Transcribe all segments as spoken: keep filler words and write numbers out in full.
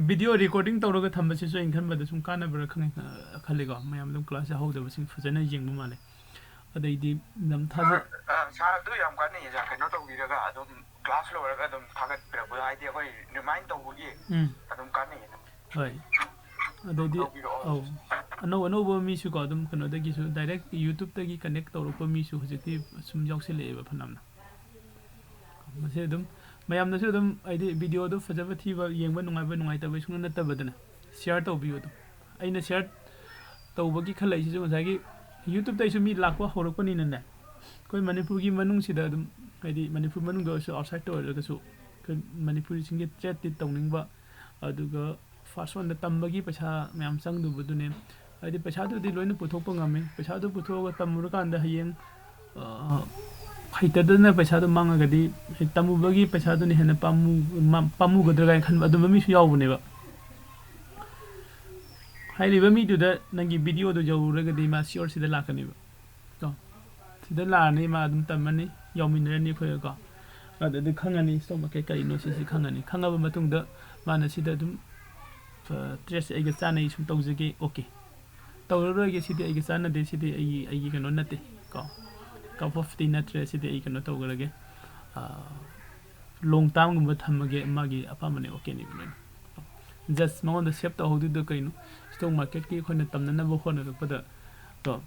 Video recording ꯇꯧꯔꯒ ꯊꯝꯕꯁꯤꯁꯨ ꯑꯩꯅ ꯈꯟꯕꯗ ꯁꯨꯝ ꯀꯥꯟꯅꯕ꯭ꯔꯥ ꯈꯪꯉꯦ, ꯑ, ꯈꯜꯂꯤꯀꯣ꯫ ꯃꯌꯥꯝ ꯑꯗꯨꯝ ꯀ꯭ꯂꯥꯁ ꯌꯥꯎꯍꯧꯗꯕꯁꯤꯡ ꯐꯖꯅ ꯌꯦꯡꯕ ꯃꯥꯜꯂꯦ꯫ ꯑꯗꯩꯗꯤ ꯌꯥꯝ ꯊꯥꯖ- ꯑ, ꯁꯥꯔ, ꯑꯗꯨ ꯌꯥꯝ ꯀꯥꯟꯅꯩꯌꯦ, ꯁꯥꯔ꯫ ꯀꯩꯅꯣ ꯇꯧꯕꯤꯔꯒ ꯑꯗꯨꯝ ꯀ꯭ꯂꯥꯁ ꯂꯣꯏꯔꯒ ꯑꯗꯨꯝ ꯊꯥꯒꯠꯄꯤꯔꯛꯄꯗꯣ, ꯍꯥꯏꯗꯤ ꯑꯩꯈꯣꯏ ꯔꯤꯃꯥꯏꯟ ꯇꯧꯕꯒꯤ ꯎꯝ꯫ ꯑꯗꯨꯝ ꯀꯥꯟꯅꯩꯌꯦ꯫ ꯍꯣꯏ꯫ ꯑꯗꯩꯗꯤ, ꯇꯧꯕꯤꯔꯛꯑꯣ꯫ ꯑꯧ꯫ ꯑꯅꯧ ꯑꯅꯧꯕ ꯃꯤꯁꯨꯀꯣ ꯑꯗꯨꯝ ꯀꯩꯅꯣꯗꯒꯤꯁꯨ direct YouTube-ꯇꯒꯤ connect ꯇꯧꯔꯛꯄ ꯃꯤꯁꯨ ꯍꯧꯖꯤꯛꯇꯤ ꯁꯨꯝ ꯌꯥꯎꯁꯤꯜꯂꯛꯑꯦꯕ ꯐꯅꯌꯥꯝꯅ꯫ ꯃꯁꯤ ꯑꯗꯨꯝ ꯃꯌꯥꯝꯅꯁꯨ ꯑꯗꯨꯝ ꯍꯥꯏꯗꯤ ꯚꯤꯗꯤꯑꯣꯗꯣ ꯐꯖꯕ ꯊꯤꯕ, ꯌꯦꯡꯕ ꯅꯨꯡꯉꯥꯏꯕ ꯅꯨꯡꯉꯥꯏꯇꯕ ꯁꯨꯡꯅ ꯅꯠꯇꯕꯗꯅꯦ, share ꯇꯧꯕꯤꯌꯨ ꯑꯗꯨꯝ꯫ ꯑꯩꯅ share ꯇꯧꯕꯒꯤ ꯈꯜꯂꯛꯏꯁꯤꯁꯨ ꯉꯁꯥꯏꯒꯤ YouTube-ꯇꯩꯁꯨ ꯃꯤ ꯂꯥꯛꯄ ꯍꯧꯔꯛꯄꯅꯤꯅꯅꯦ, ꯑꯩꯈꯣꯏ ꯃꯅꯤꯄꯨꯔꯒꯤ ꯃꯅꯨꯡꯁꯤꯗ ꯑꯗꯨꯝ ꯍꯥꯏꯗꯤ ꯃꯅꯤꯄꯨꯔ ꯃꯅꯨꯡꯗ ꯑꯣꯏꯔꯁꯨ outside-ꯇ ꯑꯣꯏꯔꯒꯁꯨ ꯑꯩꯈꯣꯏ ꯃꯅꯤꯄꯨꯔꯤꯁꯤꯡꯒꯤ trade-ꯇꯤ ꯇꯧꯅꯤꯡꯕ, ꯑꯗꯨꯒ first one-ꯗ ꯇꯝꯕꯒꯤ ꯄꯩꯁꯥ ꯃꯌꯥꯝ ꯆꯪꯗꯧꯕꯗꯨꯅꯦ꯫ ꯍꯥꯏꯗꯤ ꯄꯩꯁꯥꯗꯨꯗꯤ ꯂꯣꯏꯅ ꯄꯨꯊꯣꯛꯄ ꯉꯝꯃꯤ꯫ ꯄꯩꯁꯥꯗꯨ ꯄꯨꯊꯣꯛꯑꯒ ꯇꯝꯃꯨꯔꯀꯥꯟꯗ ꯍꯌꯦꯡ, ꯑ, ꯍꯩꯇꯗꯅ ꯄꯩꯁꯥꯗꯨ ꯃꯥꯡꯉꯒꯗꯤ ꯇꯝꯃꯨꯕꯒꯤ ꯄꯩꯁꯥꯗꯨꯅ ꯍꯦꯟꯅ ꯄꯥꯝꯃꯨ-, ꯃꯥ-, ꯄꯥꯝꯃꯨꯒꯗ꯭ꯔꯥ ꯀꯥꯏꯅ ꯈꯟꯕ ꯑꯗꯨꯝꯕ ꯃꯤꯁꯨ ꯌꯥꯎꯕꯅꯦꯕ꯫ ꯍꯥꯏꯔꯤꯕ ꯃꯤꯗꯨꯗ ꯅꯪꯒꯤ ꯚꯤꯗꯤꯑꯣꯗꯨ ꯌꯧꯔꯒꯗꯤ ꯃꯥ sure ꯁꯤꯗ ꯂꯥꯛꯀꯅꯦꯕ꯫ ꯀꯣ꯫ ꯁꯤꯗ ꯂꯥꯛꯑꯅꯤ, ꯃꯥ ꯑꯗꯨꯝ ꯇꯝꯃꯅꯤ, ꯌꯥꯎꯃꯤꯟꯅꯔꯅꯤ ꯑꯩꯈꯣꯏꯒꯀꯣ꯫ ꯑꯗꯨꯗ ꯈꯪꯉꯅꯤ stock market ꯀꯔꯤꯅꯣ ꯁꯤꯁꯤ ꯈꯪꯉꯅꯤ꯫ ꯈꯪꯉꯕ ꯃꯇꯨꯡꯗ ꯃꯥꯅ ꯁꯤꯗ ꯑꯗꯨꯝ, ꯑ, trade-ꯁꯦ ꯑꯩꯒ ꯆꯥꯟꯅꯩ, ꯁꯨꯝ ꯇꯧꯖꯒꯦ, okay꯫ ꯇꯧꯔꯔꯣꯏꯒꯦ, ꯁꯤꯗꯤ ꯑꯩꯒ ꯆꯥꯟꯅꯗꯦ, ꯁꯤꯗꯤ ꯑꯩꯒꯤ, ꯑꯩꯒꯤ ꯀꯩꯅꯣ ꯅꯠꯇꯦ, ꯀꯣ꯫ Cup of tea ꯅꯠꯇ꯭ꯔꯦ, ꯁꯤꯗꯤ ꯑꯩ ꯀꯩꯅꯣ ꯇꯧꯈ꯭ꯔꯒꯦ, ꯑ, long term-ꯒꯨꯝꯕ ꯊꯝꯃꯒꯦ, ꯃꯥꯒꯤ ꯑꯄꯥꯝꯕꯅꯦ, okay-ꯅꯦꯕ ꯂꯣꯏꯅ꯫ Just ꯃꯉꯣꯟꯗ save ꯇꯧꯍꯧꯗꯣꯏꯗꯣ ꯀꯩꯅꯣ? Stock market-ꯀꯤ ꯑꯩꯈꯣꯏꯅ ꯇꯝꯅꯅꯕ ꯍꯣꯠꯅꯔꯛꯄꯗ, ꯀꯣ,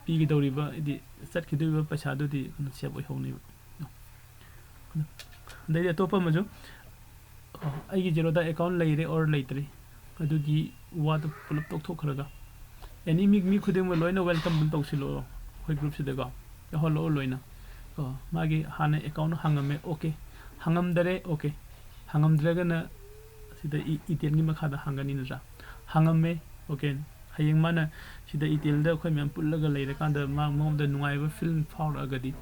ꯄꯤꯒꯗꯧꯔꯤꯕ, ꯍꯥꯏꯗꯤ ꯆꯠꯈꯤꯗꯧꯔꯤꯕ ꯄꯩꯁꯥꯗꯨꯗꯤ ꯑꯩꯈꯣꯏꯅ save ꯑꯣꯏꯍꯧꯅꯦꯕ꯫ ꯑꯗꯩꯗꯤ ꯑꯇꯣꯞꯄ ꯑꯃꯁꯨ, ꯑ, ꯑꯩꯒꯤ Zerodha account ꯂꯩꯔꯦ or ꯂꯩꯇ꯭ꯔꯤ, ꯑꯗꯨꯒꯤ ꯋꯥꯗꯨ ꯄꯨꯂꯞ ꯇꯣꯛꯊꯣꯛꯈ꯭ꯔꯒ, any ꯃꯤ, ꯃꯤ ꯈꯨꯗꯤꯡꯃꯛ ꯂꯣꯏꯅ welcome ꯑꯗꯨꯝ ꯇꯧꯁꯤꯜꯂꯛꯑꯣ ꯑꯩꯈꯣꯏ group-ꯁꯤꯗꯀꯣ, ꯌꯥꯎꯍꯜꯂꯛꯑꯣ ꯂꯣꯏꯅ꯫ ꯀꯣ, ꯃꯥꯒꯤ ꯍꯥꯟꯅ account ꯍꯥꯡꯉꯝꯃꯦ, okay, ꯍꯥꯡꯉꯝꯗꯔꯦ, okay, ꯍꯥꯡꯉꯝꯗ꯭ꯔꯒꯅ ꯁꯤꯗ ꯏ-, Etel-ꯒꯤ ꯃꯈꯥꯗ ꯍꯥꯡꯒꯅꯤ ꯅꯠꯇ꯭ꯔꯥ? ꯍꯥꯡꯉꯝꯃꯦ, okay꯫ ꯍꯌꯦꯡ ꯃꯥꯅ ꯁꯤꯗ Etel-ꯗ ꯑꯩꯈꯣꯏ ꯃꯌꯥꯝ ꯄꯨꯜꯂꯒ ꯂꯩꯔꯀꯥꯟꯗ ꯃꯥ, ꯃꯉꯣꯟꯗ ꯅꯨꯡꯉꯥꯏꯕ feel ꯐꯥꯎꯔꯛꯑꯒꯗꯤ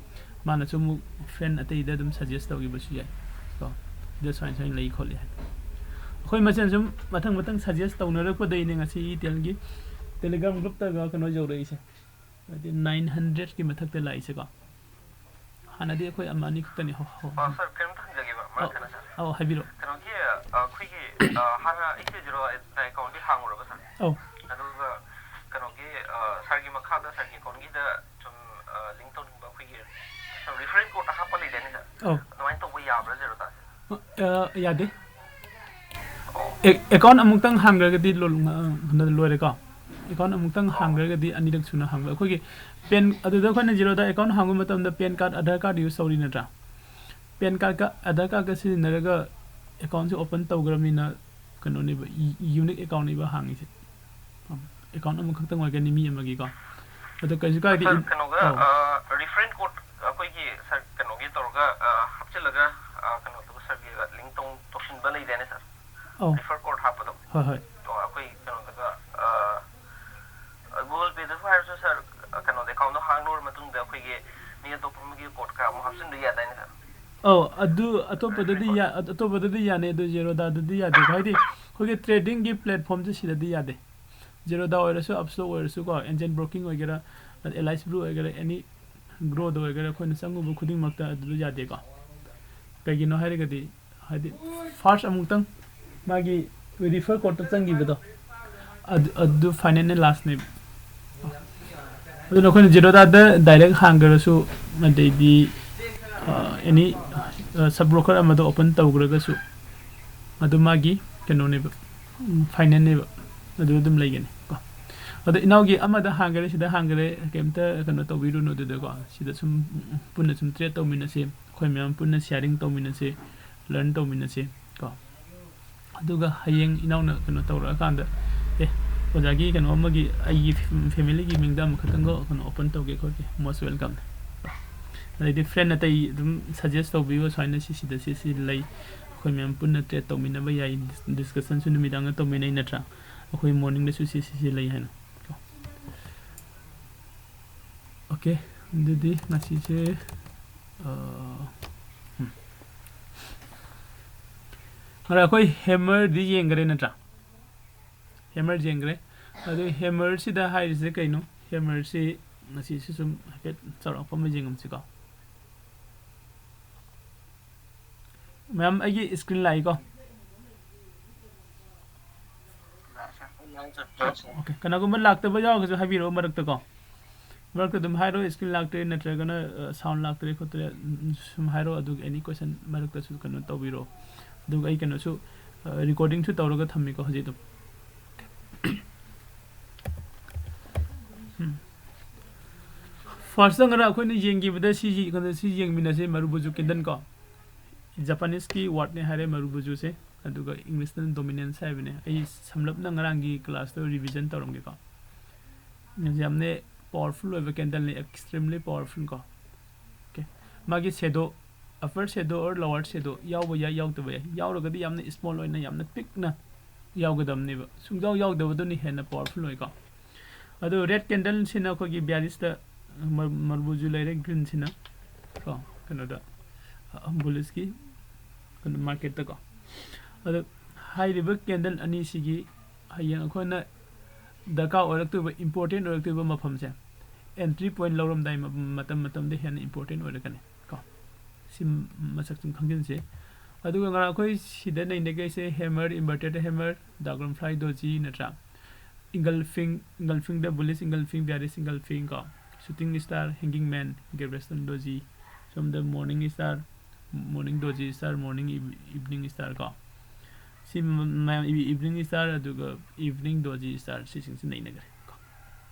ꯃꯥꯅꯁꯨ ꯑꯃꯨꯛ friend ꯑꯇꯩꯗ ꯑꯗꯨꯝ suggest ꯇꯧꯈꯤꯕꯁꯨ ꯌꯥꯏ꯫ ꯀꯣ, ꯁꯤꯗ ꯁꯨꯃꯥꯏꯅ ꯁꯨꯃꯥꯏꯅ ꯂꯩ ꯈꯣꯠꯂꯤ ꯍꯥꯏꯅ꯫ ꯑꯩꯈꯣꯏ ꯃꯁꯦꯟ ꯁꯨꯝ ꯃꯊꯪ ꯃꯊꯪ suggest ꯇꯧꯅꯔꯛꯄꯗꯩꯅꯦ ꯉꯁꯤ Etel-ꯒꯤ Telegram group-ꯇꯒ ꯀꯩꯅꯣ ꯌꯧꯔꯛꯏꯁꯦ꯫ ꯍꯥꯏꯗꯤ nine hundred-ꯀꯤ ꯃꯊꯛꯇ ꯂꯥꯛꯏꯁꯦꯀꯣ꯫ ꯍꯥꯟꯅꯗꯤ ꯑꯩꯈꯣꯏ ꯑꯃ ꯑꯅꯤ ꯈꯛꯇꯅꯤ꯫ ꯍꯣ, ꯍꯣ꯫ ꯑ, sir, ꯀꯩꯅꯣꯝꯇ ꯍꯪꯖꯒꯦꯕ, ꯃꯔꯛ ꯑꯧ, ꯊꯠꯅ, sir꯫ ꯑꯧ, ꯍꯥꯏꯕꯤꯔꯛꯑꯣ꯫ ꯀꯩꯅꯣꯒꯤ, ꯑꯩꯈꯣꯏꯒꯤ ꯍꯥꯟꯅ ꯑꯩꯁꯦ ꯖꯤꯔꯣꯗꯥ ꯑꯦꯀꯥꯎꯟꯗꯤ ꯍꯥꯡꯉꯨꯔꯕ ꯁꯥꯔ꯫ ꯑꯧ꯫ ꯑꯗꯨꯒ ꯀꯩꯅꯣꯒꯤ ꯁꯥꯔꯒꯤ ꯃꯈꯥꯗ ꯁꯥꯔꯒꯤ ꯑꯦꯀꯥꯎꯟꯒꯤꯗ ꯁꯨꯝ ꯂꯤꯡ ꯇꯧꯅꯤꯡꯕ ꯑꯩꯈꯣꯏꯒꯤ ꯁꯨꯝ ꯔꯤꯐꯔꯦꯟ ꯀꯣꯗ ꯍꯥꯞꯄ ꯂꯩꯗꯥꯏꯅꯦ ꯁꯥꯔ? ꯑꯧ꯫ ꯑꯗꯨꯃꯥꯏꯅ ꯇꯧꯕ ꯌꯥꯕ꯭ꯔꯥ ꯖꯤꯔꯣꯗꯥꯁꯦ? ꯑ, ꯌꯥꯗꯦ꯫ ꯑꯦ-, ꯑꯦꯀꯥꯎꯟ ꯑꯃꯨꯛꯇꯪ ꯍꯥꯡꯈ꯭ꯔꯒꯗꯤ ꯂꯣ-, ꯑ, ꯂꯣꯏꯔꯦꯀꯣ꯫ ꯑꯦꯀꯥꯎꯟ ꯑꯃꯨꯛꯇꯪ ꯑꯣ꯫ ꯍꯥꯡꯈ꯭ꯔꯒꯗꯤ ꯑꯅꯤꯔꯛ ꯁꯨꯅ ꯍꯥꯡꯕ꯫ ꯑꯩꯈꯣꯏꯒꯤ ꯄꯦꯟ, ꯑꯗꯨꯗ ꯑꯩꯈꯣꯏꯅ ꯖꯤꯔꯣꯗꯥ ꯑꯦꯀꯥꯎꯟ ꯍꯥꯡꯕ ꯃꯇꯝꯗ PAN card, Aadhaar card use ꯇꯧꯔꯤ ꯅꯠꯇ꯭ꯔꯥ? ꯄꯦꯟ ꯀꯥꯔꯗꯀ ꯑꯙꯥꯔ ꯀꯥꯔꯗꯀ ꯁꯤꯖꯤꯟꯅꯔꯒ ꯑꯦꯀꯥꯎꯟꯁꯦ ꯑꯣꯄꯟ ꯇꯧꯈ꯭ꯔꯕꯅꯤꯅ ꯀꯩꯅꯣꯅꯦꯕ, ꯏ-, ꯌꯨꯅꯤꯛ ꯑꯦꯀꯥꯎꯟꯅꯦꯕ ꯍꯥꯡꯉꯤꯁꯦ꯫ ꯑꯦꯀꯥꯎꯟ ꯑꯃꯈꯛꯇꯪ ꯑꯣꯏꯒꯅꯤ ꯃꯤ ꯑꯃꯒꯤꯀꯣ꯫ ꯑꯗꯣ ꯀꯩꯁꯨ ꯀꯥꯏꯗꯦ꯫ ꯁꯥꯔ, ꯏꯟ-, ꯀꯩꯅꯣꯒ, ꯑꯧ꯫ ꯑ, ꯔꯤꯐꯔꯦꯟ ꯀꯣꯗ ꯑꯩꯈꯣꯏꯒꯤ ꯁꯥꯔ ꯀꯩꯅꯣꯒꯤ ꯇꯧꯔꯒ, ꯑ, ꯍꯥꯞꯆꯤꯜꯂꯒ, ꯑ, ꯀꯩꯅꯣꯗꯨꯒ ꯁꯥꯔꯒꯤ ꯂꯤꯡ ꯇꯧ-, ꯇꯧꯁꯤꯟꯕ ꯂꯩꯗꯥꯏꯅꯦ ꯁꯥꯔ? ꯑꯧ꯫ ꯔꯤꯐꯔ ꯀꯣꯗ ꯍꯥꯞꯄꯗꯣ꯫ ꯍꯣꯏ, ꯍꯣꯏ꯫ ꯑꯗꯣ ꯑꯩꯈꯣꯏ ꯀꯩꯅꯣꯗꯒ, ꯑ, Google Pay-ꯗꯁꯨ ꯍꯥꯏꯔꯁꯨ ꯁꯥꯔ, ꯑ, ꯀꯩꯅꯣꯗ ꯑꯦꯀꯥꯎꯟꯗꯣ ꯍꯥꯡ ꯂꯣꯏꯔ ꯃꯇꯨꯡꯗ ꯑꯩꯈꯣꯏꯒꯤ ꯃꯤ ꯑꯇꯣꯞꯄ ꯑꯃꯒꯤ ꯀꯣꯗꯀ ꯑꯃꯨꯛ ꯍꯥꯞꯆꯤꯟꯕ ꯌꯥꯗꯥꯏꯅꯦ ꯁꯥꯔ? ꯑꯧ, ꯑꯗꯨ ꯑꯇꯣꯞꯄꯗꯗꯤ ꯔꯤꯐꯔ ꯀꯣꯗ꯫ ꯌꯥ-, ꯑꯇꯣꯞꯄꯗꯗꯤ ꯌꯥꯅꯤ, ꯑꯗꯨ ꯖꯤꯔꯣꯗꯥꯗꯗꯤ ꯌꯥꯗꯦ꯫ ꯍꯥꯏꯗꯤ ꯑꯩꯈꯣꯏꯒꯤ ꯇ꯭ꯔꯦꯗꯤꯡꯒꯤ ꯄ꯭ꯂꯦꯠꯐꯣꯔꯝꯁꯦ ꯁꯤꯗꯗꯤ ꯌꯥꯗꯦ꯫ ꯖꯤꯔꯣꯗꯥ ꯑꯣꯏꯔꯁꯨ, ꯑꯞꯁ꯭ꯂꯣ ꯑꯣꯏꯔꯁꯨꯀꯣ, ꯑꯦꯟꯖꯦꯟ ꯕ꯭ꯔꯣꯀꯤꯡ ꯑꯣꯏꯒꯦꯔꯥ, ꯑꯦꯂꯥꯏꯁ ꯕ꯭ꯂꯨ ꯑꯣꯏꯒꯦꯔꯥ, ꯑꯦꯅꯤ ꯒ꯭ꯔꯣꯗ ꯑꯣꯏꯒꯦꯔꯥ, ꯑꯩꯈꯣꯏꯅ ꯆꯪꯉꯨꯕ ꯈꯨꯗꯤꯡꯃꯛꯇ ꯑꯗꯨꯗ ꯌꯥꯗꯦꯀꯣ꯫ ꯀꯩꯒꯤꯅꯣ ꯍꯥꯏꯔꯒꯗꯤ, ꯍꯥꯏꯗꯤ, ꯐꯥꯔꯁ ꯑꯃꯨꯛꯇꯪ ꯃꯥꯒꯤ ꯔꯤꯐꯔ ꯀꯣꯗꯇ ꯆꯪꯈꯤꯕꯗꯣ, ꯑꯗꯨ, ꯑꯗꯨ ꯐꯥꯏꯅꯦꯜꯅꯦ ꯂꯥꯁꯅꯦꯕ꯫ ꯑꯗꯨꯅ ꯑꯩꯈꯣꯏꯅ ꯖꯤꯔꯣꯗꯥꯗ ꯗꯥꯏꯔꯦꯛ ꯍꯥꯡꯈ꯭ꯔꯁꯨ, ꯑꯗꯩꯗꯤ, ꯑ, ꯑꯦꯅꯤ, ꯑ, ꯁꯕ ꯕ꯭ꯔꯣꯀꯔ ꯑꯃꯗ ꯑꯣꯄꯟ ꯇꯧꯈ꯭ꯔꯒꯁꯨ, ꯑꯗꯨ ꯃꯥꯒꯤ ꯀꯩꯅꯣꯅꯦꯕ, ꯎꯝ, ꯐꯥꯏꯅꯦꯜꯅꯦꯕ꯫ ꯑꯗꯨ ꯑꯗꯨꯝ ꯂꯩꯒꯅꯤ ꯀꯣ꯫ ꯑꯗꯣ ꯏꯅꯥꯎꯒꯤ ꯑꯃꯗ ꯍꯥꯡꯈ꯭ꯔꯦ, ꯁꯤꯗ ꯍꯥꯡꯈ꯭ꯔꯦ, ꯀꯩꯝꯇ ꯀꯩꯅꯣ ꯇꯧꯕꯤꯔꯨꯅꯨ ꯑꯗꯨꯗꯀꯣ꯫ ꯁꯤꯗ ꯁꯨꯝ, ꯎꯝ, ꯄꯨꯟꯅ ꯁꯨꯝ ꯇ꯭ꯔꯦꯠ ꯇꯧꯃꯤꯟꯅꯁꯤ, ꯑꯩꯈꯣꯏ ꯃꯌꯥꯝ ꯄꯨꯟꯅ ꯁꯤꯌꯥꯔꯤꯡ ꯇꯧꯃꯤꯟꯅꯁꯤ, ꯂꯔꯟ ꯇꯧꯃꯤꯟꯅꯁꯤ ꯀꯣ꯫ ꯑꯗꯨꯒ ꯍꯌꯦꯡ ꯏꯅꯥꯎꯅ ꯀꯩꯅꯣ ꯇꯧꯔꯛꯑꯀꯥꯟꯗ, "ꯑꯦ, ꯑꯣꯖꯥꯒꯤ ꯀꯩꯅꯣ ꯑꯃꯒꯤ ꯑꯩꯒꯤ ꯐꯦ-, ꯐꯦꯃꯤꯂꯤꯒꯤ ꯃꯤꯡꯗ ꯑꯃꯈꯛꯇꯪꯒ ꯀꯩꯅꯣ ꯑꯣꯄꯟ ꯇꯧꯒꯦ ꯈꯣꯠꯀꯦ", most welcome꯫ ꯑꯗꯩꯗꯤ ꯐ꯭ꯔꯦꯟ ꯑꯇꯩ ꯑꯗꯨꯝ ꯁꯖꯦꯁ ꯇꯧꯕꯤꯌꯨ, "ꯁꯨꯃꯥꯏꯅ ꯁꯤ ꯁꯤꯗ ꯁꯤ ꯁꯤ ꯂꯩ, ꯑꯩꯈꯣꯏ ꯃꯌꯥꯝ ꯄꯨꯟꯅ ꯇ꯭ꯔꯦꯠ ꯇꯧꯃꯤꯟꯅꯕ ꯌꯥꯏ, ꯗꯤꯁꯀꯁꯟꯁꯨ ꯅꯨꯃꯤꯗꯥꯡꯗ ꯇꯧꯃꯤꯟꯅꯩ ꯅꯠꯇ꯭ꯔꯥ, ꯑꯩꯈꯣꯏ ꯃꯣꯔꯅꯤꯡꯗꯁꯨ ꯁꯤ ꯁꯤ ꯁꯤ ꯂꯩ" ꯍꯥꯏꯅ꯫ ꯑꯣꯀꯦ, ꯑꯗꯨꯗꯤ ꯉꯁꯤꯁꯦ, ꯑ, ꯎꯝ꯫ ꯉꯔꯥꯡ ꯑꯩꯈꯣꯏ ꯍꯦꯃꯔꯗꯤ ꯌꯦꯡꯈ꯭ꯔꯦ ꯅꯠꯇ꯭ꯔꯥ? ꯍꯦꯃꯔ ꯌꯦꯡꯈ꯭ꯔꯦ꯫ ꯑꯗꯨ ꯍꯦꯃꯔꯁꯤꯗ ꯍꯥꯏꯔꯤꯁꯦ ꯀꯩꯅꯣ? ꯍꯦꯃꯔꯁꯤ ꯉꯁꯤꯁꯨ ꯁꯨꯝ ꯍꯥꯏꯐꯦꯠ ꯆꯥꯎꯔꯥꯛꯄ ꯑꯃ ꯌꯦꯡꯉꯝꯁꯤꯀꯣ꯫ ꯃꯌꯥꯝ ꯑꯩꯒꯤ ꯁ꯭ꯀ꯭ꯔꯤꯟ ꯂꯥꯛꯏꯀꯣ? Okay, ꯀꯅꯥꯒꯨꯝꯕ ꯂꯥꯛꯇꯕ ꯌꯥꯎꯔꯒꯁꯨ ꯍꯥꯏꯕꯤꯔꯛꯑꯣ ꯃꯔꯛꯇꯀꯣ꯫ ꯃꯔꯛꯇ ꯑꯗꯨꯝ ꯍꯥꯏꯔꯣ, screen ꯂꯥꯛꯇ꯭ꯔꯦ ꯅꯠꯇ꯭ꯔꯒꯅ sound ꯂꯥꯛꯇ꯭ꯔꯦ ꯈꯣꯠꯇ꯭ꯔꯦ, ꯎꯝ, ꯁꯨꯝ ꯍꯥꯏꯔꯣ꯫ ꯑꯗꯨꯒ any question ꯃꯔꯛꯇꯁꯨ ꯀꯩꯅꯣ ꯇꯧꯕꯤꯔꯣ꯫ ꯑꯗꯨꯒ ꯑꯩ ꯀꯩꯅꯣꯁꯨ, recordingꯁꯨ ꯇꯧꯔꯒ ꯊꯝꯃꯤꯀꯣ ꯍꯧꯖꯤꯛ ꯑꯗꯨꯝ꯫ ꯎꯝ꯫ Firstꯇ ꯉꯔꯥꯡ ꯑꯩꯈꯣꯏꯅ ꯌꯦꯡꯈꯤꯕꯗ ꯁꯤ, ꯁꯤ ꯌꯦꯡꯃꯤꯟꯅꯁꯦ, ꯃꯔꯨꯕꯨꯖꯨ candleꯀꯣ꯫ Japaneseꯀꯤ wordꯅꯦ ꯍꯥꯏꯔꯦ ꯃꯔꯨꯕꯨꯖꯨꯁꯦ, ꯑꯗꯨꯒ Englishꯅ dominance ꯍꯥꯏꯕꯅꯦ꯫ ꯑꯩ ꯁꯝꯂꯞꯅ ꯉꯔꯥꯡꯒꯤ classꯇ revision ꯇꯧꯔꯝꯒꯦꯀꯣ꯫ ꯌꯥꯝꯅ powerful ꯑꯣꯏꯕ candleꯅꯦ, extremely powerful ꯀꯣ꯫ Okay, ꯃꯥꯒꯤ shadow, upper shadow or lower shadow ꯌꯥꯎꯕ ꯌꯥꯏ, ꯌꯥꯎꯗꯕ ꯌꯥꯏ꯫ ꯌꯥꯎꯔꯒꯗꯤ ꯌꯥꯝꯅ small ꯑꯣꯏꯅ ꯌꯥꯝꯅ ꯄꯤꯛꯅ ꯌꯥꯎꯒꯗꯕꯅꯦꯕ꯫ ꯁꯨꯡꯌꯥꯎ ꯌꯥꯎꯗꯕꯗꯨꯅ ꯍꯦꯟꯅ powerful ꯑꯣꯏꯀꯣ꯫ ꯑꯗꯨ red candleꯁꯤꯅ ꯑꯩꯈꯣꯏꯒꯤ bearishꯇ, ꯃ-, ꯃꯔꯨꯕꯨꯖꯨ ꯂꯩꯔꯦ, greenꯁꯤꯅ ꯀꯣ, ꯀꯩꯅꯣꯗ, ꯑ, bullish ꯀꯤ ꯀꯩꯅꯣ marketꯇꯀꯣ꯫ ꯑꯗꯣ ꯍꯥꯏꯔꯤꯕ candle ꯑꯅꯤꯁꯤꯒꯤ ꯍꯌꯦꯡ ꯑꯩꯈꯣꯏꯅ ꯗꯔꯀꯥꯔ ꯑꯣꯏꯔꯛꯇꯣꯏꯕ, important ꯑꯣꯏꯔꯛꯇꯣꯏꯕ ꯃꯐꯝꯁꯦ, entry point ꯂꯧꯔꯝꯗꯥꯏ ꯃ-, ꯃꯇꯝ ꯃꯇꯝꯗ ꯍꯦꯟꯅ important ꯑꯣꯏꯔꯛꯀꯅꯤ ꯀꯣ꯫ ꯁꯤ ꯃꯁꯛ ꯁꯨꯝ ꯈꯪꯖꯤꯟꯁꯦ꯫ ꯑꯗꯨꯒ ꯉꯔꯥꯡ ꯑꯩꯈꯣꯏ ꯁꯤꯗ ꯅꯩꯅꯈꯩꯁꯦ hammer, inverted hammer, dragonfly doji ꯅꯠꯇ꯭ꯔꯥ? Engulfing, engulfingꯗ bullish engulfing, bearish engulfing ꯀꯣ꯫ Shooting star, hanging man, Gaveston doji꯫ ꯁꯣꯝꯗ morning star, morning doji star, morning eve-, evening star ꯀꯣ꯫ ꯁꯤ ꯃ-, ꯃꯌꯥꯝ eve-, evening star ꯑꯗꯨꯒ evening doji star ꯁꯤꯁꯤꯡꯁꯤ ꯅꯩꯅꯈ꯭ꯔꯦ ꯀꯣ꯫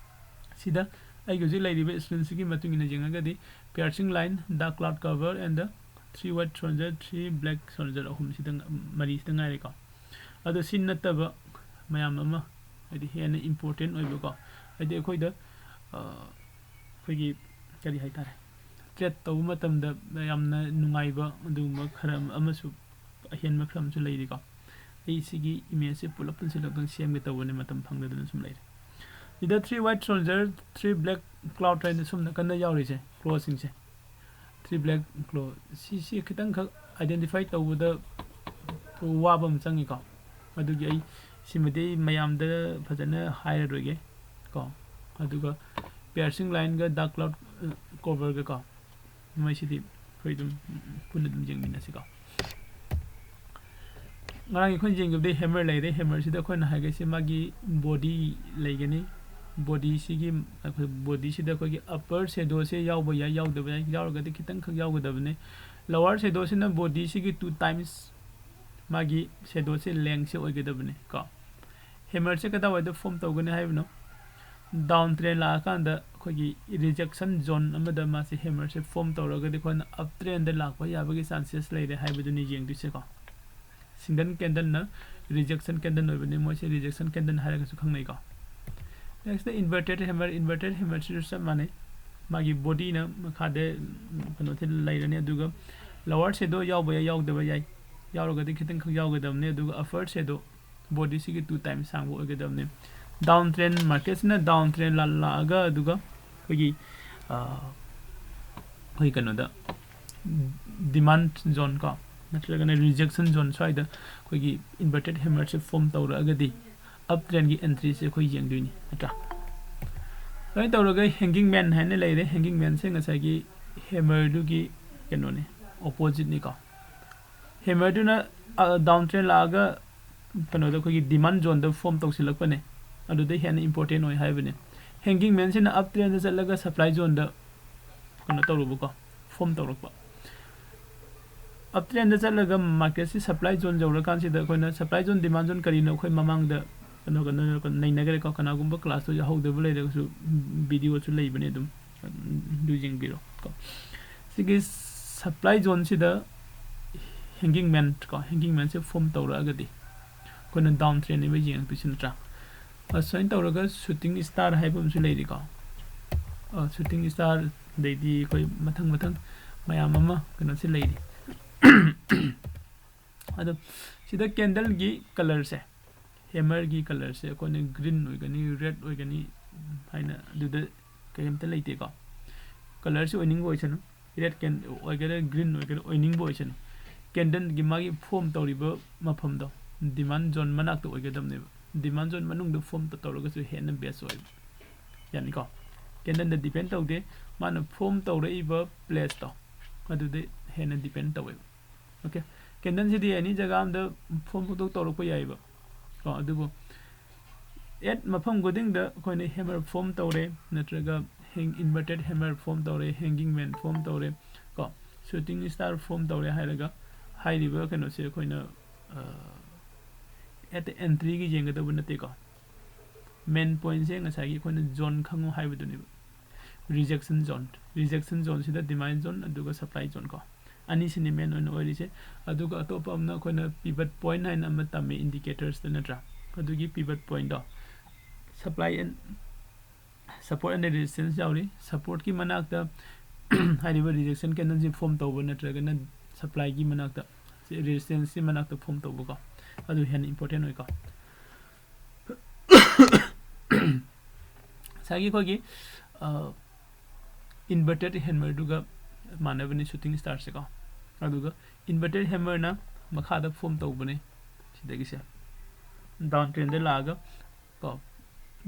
ꯁꯤꯗ ꯑꯩꯒꯤ ꯍꯧꯖꯤꯛ ꯂꯩꯔꯤꯕ screenꯁꯤꯒꯤ ꯃꯇꯨꯡ ꯏꯟꯅ ꯌꯦꯡꯉꯒꯗꯤ piercing line, dark cloud cover and the three white soldier, three black soldier ꯑꯍꯨꯝꯁꯤꯗ ꯉ-, ꯃꯔꯤꯁꯤꯗ ꯉꯥꯏꯔꯦꯀꯣ꯫ ꯑꯗꯣ ꯁꯤ ꯅꯠꯇꯕ ꯃꯌꯥꯝ ꯑꯃ, ꯍꯥꯏꯗꯤ ꯍꯦꯟꯅ important ꯑꯣꯏꯕꯀꯣ, ꯍꯥꯏꯗꯤ ꯑꯩꯈꯣꯏꯗ, ꯑ, ꯑꯩꯈꯣꯏꯒꯤ ꯀꯔꯤ ꯍꯥꯏꯇꯥꯔꯦ, trade ꯇꯧꯕ ꯃꯇꯝꯗ ꯌꯥꯝꯅ ꯅꯨꯡꯉꯥꯏꯕ ꯑꯗꯨꯒꯨꯝꯕ ꯈꯔ ꯑꯃꯁꯨ, ꯑꯍꯦꯟꯕ ꯈꯔ ꯑꯃꯁꯨ ꯂꯩꯔꯤꯀꯣ꯫ ꯑꯩ ꯁꯤꯒꯤ imageꯁꯦ ꯄꯨꯂꯞ ꯄꯨꯟꯁꯤꯜꯂꯒ ꯁꯦꯝꯒꯦ ꯇꯧꯕꯅꯦ, ꯃꯇꯝ ꯐꯪꯗꯗꯅ ꯁꯨꯝ ꯂꯩꯔꯦ꯫ ꯁꯤꯗ three white soldier, three black cloud ꯍꯥꯏꯅ ꯁꯨꯝ ꯅꯥꯀꯟꯗ ꯌꯥꯎꯔꯤꯁꯦ, clawꯁꯤꯡꯁꯦ, three black claw, ꯁꯤꯁꯤ ꯈꯤꯇꯪꯈꯛ identify ꯇꯧꯕꯗ ꯋꯥꯕ ꯑꯃ ꯆꯪꯉꯤꯀꯣ꯫ ꯑꯗꯨꯒꯤ ꯑꯩ ꯁꯤꯃꯗꯤ ꯑꯩ ꯃꯌꯥꯝꯗ ꯐꯖꯅ ꯍꯥꯏꯔꯔꯣꯏꯒꯦ ꯀꯣ꯫ ꯑꯗꯨꯒ piercing lineꯒ dark cloud, ꯑ, coverꯒ ꯀꯣ, ꯃꯣꯏꯁꯤꯗꯤ ꯑꯩꯈꯣꯏ ꯑꯗꯨꯝ ꯄꯨꯟꯅ ꯑꯗꯨꯝ ꯌꯦꯡꯃꯤꯟꯅꯁꯤꯀꯣ꯫ ꯉꯔꯥꯡ ꯑꯩꯈꯣꯏꯅ ꯌꯦꯡꯈꯤꯕꯗꯤ ꯍꯦꯃꯔ ꯂꯩꯔꯦ꯫ ꯍꯦꯃꯔꯁꯤꯗ ꯑꯩꯈꯣꯏꯅ ꯍꯥꯏꯒꯩꯁꯤ ꯃꯥꯒꯤ ꯕꯣꯗꯤ ꯂꯩꯒꯅꯤ꯫ ꯕꯣꯗꯤꯁꯤꯒꯤ, ꯑꯩꯈꯣꯏ ꯕꯣꯗꯤꯁꯤꯗ ꯑꯩꯈꯣꯏꯒꯤ ꯑꯄꯔ ꯁꯦꯗꯣꯁꯦ ꯌꯥꯎꯕ ꯌꯥꯏ, ꯌꯥꯎꯗꯕ ꯌꯥꯏ꯫ ꯌꯥꯎꯔꯒꯗꯤ ꯈꯤꯇꯪꯈꯛ ꯌꯥꯎꯒꯗꯕꯅꯤ꯫ ꯂꯋꯥꯔ ꯁꯦꯗꯣꯁꯤꯅ ꯕꯣꯗꯤꯁꯤꯒꯤ ꯇꯨ ꯇꯥꯏꯝꯁ ꯃꯥꯒꯤ ꯁꯦꯗꯣꯁꯦ ꯂꯦꯡꯁꯦ ꯑꯣꯏꯒꯗꯕꯅꯤ ꯀꯣ꯫ ꯍꯦꯃꯔꯁꯦ ꯀꯗꯥꯏꯋꯥꯏꯗ ꯐꯣꯝ ꯇꯧꯒꯅꯤ ꯍꯥꯏꯕꯅꯣ? ꯗꯥꯎꯟ ꯇ꯭ꯔꯦꯟ ꯂꯥꯛꯑꯀꯥꯟꯗ ꯑꯩꯈꯣꯏꯒꯤ ꯔꯤꯖꯦꯛꯁꯟ ꯖꯣꯟ ꯑꯃꯗ ꯃꯥꯁꯦ ꯍꯦꯃꯔꯁꯦ ꯐꯣꯝ ꯇꯧꯔꯒꯗꯤ ꯑꯩꯈꯣꯏꯅ ꯑꯞ ꯇ꯭ꯔꯦꯟꯗ ꯂꯥꯛꯄ ꯌꯥꯕꯒꯤ ꯆꯥꯟꯁꯦꯁ ꯂꯩꯔꯦ ꯍꯥꯏꯕꯗꯨꯅꯤ ꯌꯦꯡꯗꯣꯏꯁꯦꯀꯣ꯫ ꯁꯤꯡꯒꯜ ꯀꯦꯟꯗꯜꯅ ꯔꯤꯖꯦꯛꯁꯟ ꯀꯦꯟꯗꯜ ꯑꯣꯏꯕꯅꯤ, ꯃꯣꯏꯁꯦ ꯔꯤꯖꯦꯛꯁꯟ ꯀꯦꯟꯗꯜ ꯍꯥꯏꯔꯒꯁꯨ ꯈꯪꯅꯩꯀꯣ꯫ Next ꯏꯟꯚꯔꯇꯦꯠ hammer. ꯏꯟꯚꯔꯇꯦꯠ ꯍꯦꯃꯔꯁꯤꯁꯨ ꯆꯞ ꯃꯥꯟꯅꯩ꯫ ꯃꯥꯒꯤ ꯕꯣꯗꯤꯅ ꯃꯈꯥꯗ ꯀꯩꯅꯣꯁꯦ ꯂꯩꯔꯅꯤ, ꯑꯗꯨꯒ ꯂꯋꯥꯔ ꯁꯦꯗꯣ ꯌꯥꯎꯕ ꯌꯥꯏ, ꯌꯥꯎꯗꯕ ꯌꯥꯏ꯫ ꯌꯥꯎꯔꯒꯗꯤ ꯈꯤꯇꯪꯈꯛ ꯌꯥꯎꯒꯗꯕꯅꯤ, ꯑꯗꯨꯒ ꯑꯄꯔ ꯁꯦꯗꯣ ꯕꯣꯗꯤꯁꯤꯒꯤ ꯇꯨ ꯇꯥꯏꯝꯁ ꯁꯥꯡꯕ ꯑꯣꯏꯒꯗꯕꯅꯤ꯫ ꯗꯥꯎꯟ ꯇ꯭ꯔꯦꯟ ꯃꯥꯔꯀꯦꯠꯁꯤꯅ ꯗꯥꯎꯟ ꯇ꯭ꯔꯦꯟ ꯂꯥꯛꯑꯒ ꯑꯗꯨꯒ ꯑꯩꯈꯣꯏꯒꯤ ꯑꯩꯈꯣꯏ ꯀꯩꯅꯣꯗ ꯗꯤꯃꯥꯟ ꯖꯣꯟ ꯀꯣ, ꯅꯠꯇ꯭ꯔꯒꯅ ꯔꯤꯖꯦꯛꯁꯟ ꯖꯣꯟ ꯁ꯭ꯋꯥꯏꯗ ꯑꯩꯈꯣꯏꯒꯤ ꯏꯟꯚꯔꯇꯦꯠ ꯍꯦꯃꯔꯁꯦ ꯐꯣꯝ ꯇꯧꯔꯛꯑꯒꯗꯤ ꯑꯞ ꯇ꯭ꯔꯦꯟꯒꯤ ꯑꯦꯟꯇ꯭ꯔꯤꯁꯦ ꯑꯩꯈꯣꯏ ꯌꯦꯡꯗꯣꯏꯅꯤ, ꯅꯠꯇ꯭ꯔꯥ? ꯁꯨꯃꯥꯏꯅ ꯇꯧꯔꯒ ꯍꯦꯡꯒꯤꯡ ꯃꯦꯟ ꯍꯥꯏꯅ ꯂꯩꯔꯦ꯫ ꯍꯦꯡꯒꯤꯡ ꯃꯦꯟꯁꯦ ꯉꯁꯥꯏꯒꯤ ꯍꯦꯃꯔꯗꯨꯒꯤ ꯀꯩꯅꯣꯅꯤ, ꯑꯣꯄꯣꯖꯤꯠꯅꯤꯀꯣ꯫ ꯍꯦꯃꯔꯗꯨꯅ ꯗꯥꯎꯟ ꯇ꯭ꯔꯦꯟ ꯂꯥꯛꯑꯒ ꯀꯩꯅꯣꯗ ꯑꯩꯈꯣꯏꯒꯤ ꯗꯤꯃꯥꯟ ꯖꯣꯟꯗ ꯐꯣꯝ ꯇꯧꯁꯤꯜꯂꯛꯄꯅꯦ, ꯑꯗꯨꯗ ꯍꯦꯟꯅ ꯏꯝꯄꯣꯔꯇꯦꯟ ꯑꯣꯏ ꯍꯥꯏꯕꯅꯦ꯫ ꯍꯦꯡꯒꯤꯡ ꯃꯦꯟꯁꯤꯅ ꯑꯞ ꯇ꯭ꯔꯦꯟꯗ ꯆꯠꯂꯒ ꯁꯄ꯭ꯂꯥꯏ ꯖꯣꯟꯗ ꯀꯩꯅꯣ ꯇꯧꯔꯨꯕꯀꯣ, ꯐꯣꯝ ꯇꯧꯔꯛꯄ꯫ ꯑꯞ ꯇ꯭ꯔꯦꯟꯗ ꯆꯠꯂꯒ ꯃꯥꯔꯀꯦꯠꯁꯤ ꯁꯄ꯭ꯂꯥꯏ ꯖꯣꯟ ꯌꯧꯔꯀꯥꯟꯁꯤꯗ ꯑꯩꯈꯣꯏꯅ ꯁꯄ꯭ꯂꯥꯏ ꯖꯣꯟ, ꯗꯤꯃꯥꯟ ꯖꯣꯟ ꯀꯔꯤꯅꯣ ꯑꯩꯈꯣꯏ ꯃꯃꯥꯡꯗ ꯀꯩꯅꯣ ꯀꯩꯅꯣ ꯅꯩꯅꯈ꯭ꯔꯦꯀꯣ꯫ ꯀꯅꯥꯒꯨꯝꯕ ꯀ꯭ꯂꯥꯁꯇꯣ ꯌꯥꯎꯍꯧꯗꯕ ꯂꯩꯔꯒꯁꯨ ꯚꯤꯗꯤꯑꯣꯁꯨ ꯂꯩꯕꯅꯦ, ꯑꯗꯨꯝ ꯑꯗꯨ ꯌꯦꯡꯕꯤꯔꯣ ꯀꯣ꯫ ꯁꯤꯒꯤ ꯁꯄ꯭ꯂꯥꯏ ꯖꯣꯟꯁꯤꯗ ꯍꯦꯡꯒꯤꯡ ꯃꯦꯟ ꯀꯣ, ꯍꯦꯡꯒꯤꯡ ꯃꯦꯟꯁꯦ ꯐꯣꯝ ꯇꯧꯔꯛꯑꯒꯗꯤ ꯑꯩꯈꯣꯏꯅ ꯗꯥꯎꯟ ꯇ꯭ꯔꯦꯟꯅꯦꯕ ꯌꯦꯡꯉꯛꯇꯣꯏꯁꯤ, ꯅꯠꯇ꯭ꯔꯥ? ꯑꯁꯨꯃꯥꯏꯅ ꯇꯧꯔꯒ ꯁꯨꯇꯤꯡ ꯁ꯭ꯇꯥꯔ ꯍꯥꯏꯕ ꯑꯃꯁꯨ ꯂꯩꯔꯤꯀꯣ꯫ ꯁꯨꯇꯤꯡ ꯁ꯭ꯇꯥꯔ, ꯑꯗꯩꯗꯤ ꯑꯩꯈꯣꯏ ꯃꯊꯪ ꯃꯊꯪ ꯃꯌꯥꯝ ꯑꯃ ꯀꯩꯅꯣꯁꯤ ꯂꯩꯔꯤ꯫ ꯑꯗꯣ ꯁꯤꯗ ꯀꯦꯟꯗꯜꯒꯤ ꯀꯂꯔꯁꯦ, ꯍꯦꯃꯔꯒꯤ ꯀꯂꯔꯁꯦ ꯑꯩꯈꯣꯏꯅ ꯒ꯭ꯔꯤꯟ ꯑꯣꯏꯒꯅꯤ, ꯔꯦꯗ ꯑꯣꯏꯒꯅꯤ ꯍꯥꯏꯅ ꯑꯗꯨꯗ ꯀꯔꯤꯝꯇ ꯂꯩꯇꯦꯀꯣ꯫ ꯀꯂꯔꯁꯤ ꯑꯣꯏꯅꯤꯡꯕ ꯑꯣꯏꯁꯅꯨ, ꯔꯦꯗ ꯀꯦꯟ ꯑꯣꯏꯒꯦꯔꯥ, ꯒ꯭ꯔꯤꯟ ꯑꯣꯏꯒꯦꯔꯥ, ꯑꯣꯏꯅꯤꯡꯕ ꯑꯣꯏꯁꯅꯨ, ꯀꯦꯟꯗꯜꯒꯤ ꯃꯥꯒꯤ ꯐꯣꯝ ꯇꯧꯔꯤꯕ ꯃꯐꯝꯗꯣ ꯗꯤꯃꯥꯟ ꯖꯣꯟ ꯃꯅꯥꯛꯇ ꯑꯣꯏꯒꯗꯕꯅꯦꯕ꯫ ꯗꯤꯃꯥꯟ ꯖꯣꯟ ꯃꯅꯨꯡꯗ ꯐꯣꯝ ꯇꯧꯔꯒꯁꯨ ꯍꯦꯟꯅ ꯕꯦꯁ ꯑꯣꯏꯕ, ꯌꯥꯅꯤꯀꯣ꯫ ꯀꯦꯟꯗꯜꯗ ꯗꯤꯄꯦꯟ ꯇꯧꯗꯦ, ꯃꯥꯅ ꯐꯣꯝ ꯇꯧꯔꯛꯏꯕ ꯄ꯭ꯂꯦꯁꯇꯣ ꯑꯗꯨꯗ ꯍꯦꯟꯅ ꯗꯤꯄꯦꯟ ꯇꯧꯋꯦꯕ꯫ ꯑꯣꯀꯦ, ꯀꯦꯟꯗꯜꯁꯤꯗꯤ ꯑꯦꯅꯤ ꯖꯒꯥ ꯑꯝꯗ ꯐꯣꯝ ꯄꯪꯇꯧ ꯇꯧꯔꯛꯄ ꯌꯥꯏꯑꯕ ꯀꯣ꯫ ꯑꯗꯨꯕꯨ ꯑꯦꯠ ꯃꯐꯝ ꯈꯨꯗꯤꯡꯗ ꯑꯩꯈꯣꯏꯅ ꯍꯦꯃꯔ ꯐꯣꯝ ꯇꯧꯔꯦ, ꯅꯠꯇ꯭ꯔꯒ ꯏꯟꯚꯔꯇꯦꯠ ꯍꯦꯃꯔ ꯐꯣꯝ ꯇꯧꯔꯦ, ꯍꯦꯡꯒꯤꯡ ꯃꯦꯟ ꯐꯣꯝ ꯇꯧꯔꯦ ꯀꯣ, ꯁꯨꯇꯤꯡ ꯁ꯭ꯇꯥꯔ ꯐꯣꯝ ꯇꯧꯔꯦ ꯍꯥꯏꯔꯒ ꯍꯥꯏꯔꯤꯕ ꯀꯩꯅꯣꯁꯦ ꯑꯩꯈꯣꯏꯅ ꯑꯦꯠ ꯑꯦꯟꯇ꯭ꯔꯤꯒꯤ ꯌꯦꯡꯒꯗꯕ ꯅꯠꯇꯦꯀꯣ꯫ ꯃꯦꯟ ꯄꯣꯏꯟꯁꯦ ꯉꯁꯥꯏꯒꯤ ꯑꯩꯈꯣꯏꯅ ꯖꯣꯟ ꯈꯪꯉꯨ ꯍꯥꯏꯕꯗꯨꯅꯦꯕ꯫ ꯔꯤꯖꯦꯛꯁꯟ ꯖꯣꯟ, ꯔꯤꯖꯦꯛꯁꯟ ꯖꯣꯟꯁꯤꯗ ꯗꯤꯃꯥꯟ ꯖꯣꯟ ꯑꯗꯨꯒ ꯁꯄ꯭ꯂꯥꯏ ꯖꯣꯟ ꯀꯣ, ꯑꯅꯤꯁꯤꯅꯤ ꯃꯦꯟ ꯑꯣꯏꯅ ꯑꯣꯏꯔꯤꯁꯦ꯫ ꯑꯗꯨꯒ ꯑꯇꯣꯞꯄ ꯑꯃꯅ ꯑꯩꯈꯣꯏꯅ ꯄꯤꯚꯠ ꯄꯣꯏꯟ ꯍꯥꯏꯅ ꯑꯃ ꯇꯝꯃꯤ ꯏꯟꯗꯤꯀꯦꯇꯔꯁꯇ, ꯅꯠꯇ꯭ꯔꯥ? ꯑꯗꯨꯒꯤ ꯄꯤꯚꯠ ꯄꯣꯏꯟꯗꯣ supply and support and resistance ꯌꯥꯎꯔꯤ꯫ ꯁꯄꯣꯔꯠꯀꯤ ꯃꯅꯥꯛꯇ ꯍꯥꯏꯔꯤꯕ ꯔꯤꯖꯦꯛꯁꯟ ꯀꯦꯟꯗꯜꯁꯤ ꯐꯣꯝ ꯇꯧꯕ, ꯅꯠꯇ꯭ꯔꯒꯅ ꯁꯄ꯭ꯂꯥꯏꯒꯤ ꯃꯅꯥꯛꯇ, ꯔꯦꯖꯤꯁꯇꯦꯟꯁꯀꯤ ꯃꯅꯥꯛꯇ ꯐꯣꯝ ꯇꯧꯕꯀꯣ, ꯑꯗꯨ ꯍꯦꯟꯅ ꯏꯝꯄꯣꯔꯇꯦꯟ ꯑꯣꯏꯀꯣ꯫ ꯉꯁꯥꯏꯒꯤ ꯑꯩꯈꯣꯏꯒꯤ ꯏꯟꯚꯔꯇꯦꯠ ꯍꯦꯃꯔꯗꯨꯒ ꯃꯥꯟꯅꯕꯅꯤ ꯁꯨꯇꯤꯡ ꯁ꯭ꯇꯥꯔꯁꯦꯀꯣ꯫ ꯑꯗꯨꯒ ꯏꯟꯚꯔꯇꯦꯠ ꯍꯦꯃꯔꯅ ꯃꯈꯥꯗ ꯐꯣꯝ ꯇꯧꯕꯅꯦ꯫ ꯁꯤꯗꯒꯤꯁꯦ ꯗꯥꯎꯟ ꯇ꯭ꯔꯦꯟꯗ ꯂꯥꯛꯑꯒ ꯀꯣ,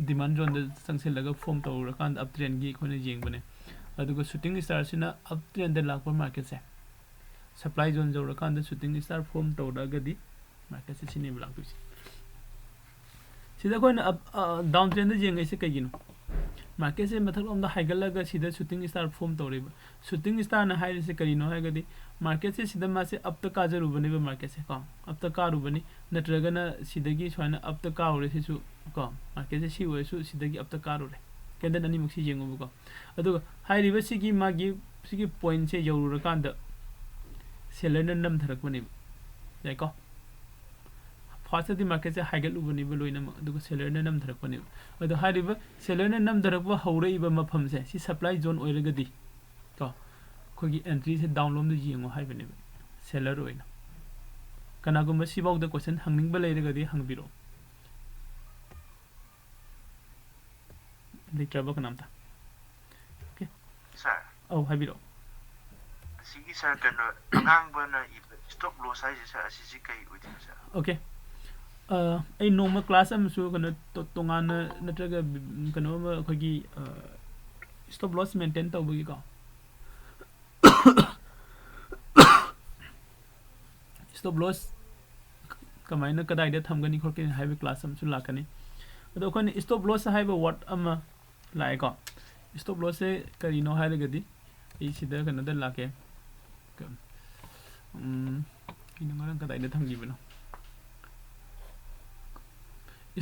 ꯗꯤꯃꯥꯟ ꯖꯣꯟꯗ ꯆꯪꯁꯤꯜꯂꯒ ꯐꯣꯝ ꯇꯧꯔꯀꯥꯟꯗ ꯑꯞ ꯇ꯭ꯔꯦꯟꯒꯤ ꯑꯩꯈꯣꯏꯅ ꯌꯦꯡꯕꯅꯦ꯫ ꯑꯗꯨꯒ ꯁꯨꯇꯤꯡ ꯁ꯭ꯇꯥꯔꯁꯤꯅ ꯑꯞ ꯇ꯭ꯔꯦꯟꯗ ꯂꯥꯛꯄ ꯃꯥꯔꯀꯦꯠꯁꯦ, ꯁꯄ꯭ꯂꯥꯏ ꯖꯣꯟ ꯌꯧꯔꯀꯥꯟꯗ ꯁꯨꯇꯤꯡ ꯁ꯭ꯇꯥꯔ ꯐꯣꯝ ꯇꯧꯔꯛꯑꯒꯗꯤ ꯃꯥꯔꯀꯦꯠꯁꯦ ꯁꯤꯅꯦꯕ ꯂꯥꯛꯇꯣꯏꯁꯦ꯫ ꯁꯤꯗ ꯑꯩꯈꯣꯏꯅ ꯑꯞ ꯗꯥꯎꯟ ꯇ꯭ꯔꯦꯟꯗ ꯌꯦꯡꯉꯛꯏꯁꯦ ꯀꯩꯒꯤꯅꯣ? ꯃꯥꯔꯀꯦꯠꯁꯦ ꯃꯊꯛꯂꯣꯝꯗ ꯍꯥꯏꯒꯠꯂꯒ ꯁꯤꯗ ꯁꯨꯇꯤꯡ ꯁ꯭ꯇꯥꯔ ꯐꯣꯝ ꯇꯧꯔꯤꯕ꯫ ꯁꯨꯇꯤꯡ ꯁ꯭ꯇꯥꯔꯅ ꯍꯥꯏꯔꯤꯁꯦ ꯀꯔꯤꯅꯣ ꯍꯥꯏꯔꯒꯗꯤ, ꯃꯥꯔꯀꯦꯠꯁꯦ ꯁꯤꯗ ꯃꯥꯁꯦ ꯑꯞꯇ ꯀꯥꯖꯔꯨꯕꯅꯦꯕ, ꯃꯥꯔꯀꯦꯠꯁꯦ ꯀꯣ, ꯑꯞꯇ ꯀꯥꯔꯨꯕꯅꯤ, ꯅꯠꯇ꯭ꯔꯒꯅ ꯁꯤꯗꯒꯤ ꯁꯨꯃꯥꯏꯅ ꯑꯞꯇ ꯀꯥꯔꯨꯔꯦ ꯁꯤꯁꯨ ꯀꯣ, ꯃꯥꯔꯀꯦꯠꯁꯦ ꯁꯤ ꯑꯣꯏꯔꯁꯨ ꯁꯤꯗꯒꯤ ꯑꯞꯇ ꯀꯥꯔꯨꯔꯦ꯫ ꯀꯦꯟꯗꯜ ꯑꯅꯤꯃꯛꯁꯤ ꯌꯦꯡꯉꯨꯕꯀꯣ꯫ ꯑꯗꯨꯒ ꯍꯥꯏꯔꯤꯕ ꯁꯤꯒꯤ ꯃꯥꯒꯤ ꯁꯤꯒꯤ ꯄꯣꯏꯟꯁꯦ ꯌꯧꯔꯨꯔꯀꯥꯟꯗ ꯁꯦꯂꯔꯅ ꯅꯝꯊꯔꯛꯄꯅꯦꯕ, ꯌꯥꯏꯀꯣ? ꯐꯥꯔꯁꯇꯗꯤ ꯃꯥꯔꯀꯦꯠꯁꯦ ꯍꯥꯏꯒꯠꯂꯨꯕꯅꯦꯕ ꯂꯣꯏꯅꯃꯛ, ꯑꯗꯨꯒ ꯁꯦꯂꯔꯅ ꯅꯝꯊꯔꯛꯄꯅꯦꯕ꯫ ꯑꯗꯣ ꯍꯥꯏꯔꯤꯕ ꯁꯦꯂꯔꯅ ꯅꯝꯊꯔꯛꯄ ꯍꯧꯔꯛꯏꯕ ꯃꯐꯝꯁꯦ, ꯁꯤ ꯁꯄ꯭ꯂꯥꯏ ꯖꯣꯟ ꯑꯣꯏꯔꯒꯗꯤ ꯀꯣ, ꯑꯩꯈꯣꯏꯒꯤ ꯑꯦꯟꯇ꯭ꯔꯤꯁꯦ ꯗꯥꯎꯟ ꯂꯣꯝꯗ ꯌꯦꯡꯉꯣ ꯍꯥꯏꯕꯅꯦꯕ, ꯁꯦꯂꯔ ꯑꯣꯏꯅ꯫ ꯀꯅꯥꯒꯨꯝꯕ ꯁꯤꯐꯥꯎꯗ ꯀꯣꯏꯁꯟ ꯍꯪꯅꯤꯡꯕ ꯂꯩꯔꯒꯗꯤ ꯍꯪꯕꯤꯔꯛꯑꯣ꯫ ꯂꯩꯇ꯭ꯔꯕ ꯀꯅꯥꯝꯇ? ꯑꯣꯀꯦ꯫ ꯁꯥꯔ꯫ ꯑꯧ, ꯍꯥꯏꯕꯤꯔꯛꯑꯣ꯫ ꯑꯁꯤꯒꯤ ꯁꯥꯔ, ꯀꯩꯅꯣ, ꯑꯉꯥꯡꯕꯅ ꯏꯕ ꯁ꯭ꯇꯣꯞ ꯂꯣꯁ ꯍꯥꯏꯁꯦ, ꯁꯥꯔ, ꯑꯁꯤꯁꯤ ꯀꯩ ꯑꯣꯏꯗꯣꯏꯅꯣ, ꯁꯥꯔ? ꯑꯣꯀꯦ꯫ ꯑ, ꯑꯩ ꯅꯣꯡꯃ ꯀ꯭ꯂꯥꯁ ꯑꯃꯁꯨ ꯀꯩꯅꯣ ꯇꯣ-, ꯇꯣꯉꯥꯟꯅ ꯅꯠꯇ꯭ꯔꯒ ꯕꯤ-, ꯀꯩꯅꯣ ꯑꯃ ꯑꯩꯈꯣꯏꯒꯤ, ꯑ, ꯁ꯭ꯇꯣꯞ ꯂꯣꯁ ꯃꯦꯟꯇꯦꯟ ꯇꯧꯕꯒꯤꯀꯣ꯫ stop loss ꯀꯃꯥꯏꯅ ꯀꯗꯥꯏꯗ ꯊꯝꯒꯅꯤ ꯈꯣꯠꯀꯅꯤ ꯍꯥꯏꯕ class ꯑꯃꯁꯨ ꯂꯥꯛꯀꯅꯤ꯫ ꯑꯗꯣ ꯑꯩꯈꯣꯏꯅ stop loss ꯍꯥꯏꯕ word ꯑꯃ ꯂꯥꯛꯑꯦꯀꯣ꯫ Stop lossꯁꯦ ꯀꯔꯤꯅꯣ ꯍꯥꯏꯔꯒꯗꯤ ꯑꯩ ꯁꯤꯗ ꯀꯩꯅꯣꯗ ꯂꯥꯛꯀꯦ꯫ ꯎꯝ, ꯑꯩꯅ ꯉꯔꯥꯡ ꯀꯗꯥꯏꯗ ꯊꯝꯈꯤꯕꯅꯣ?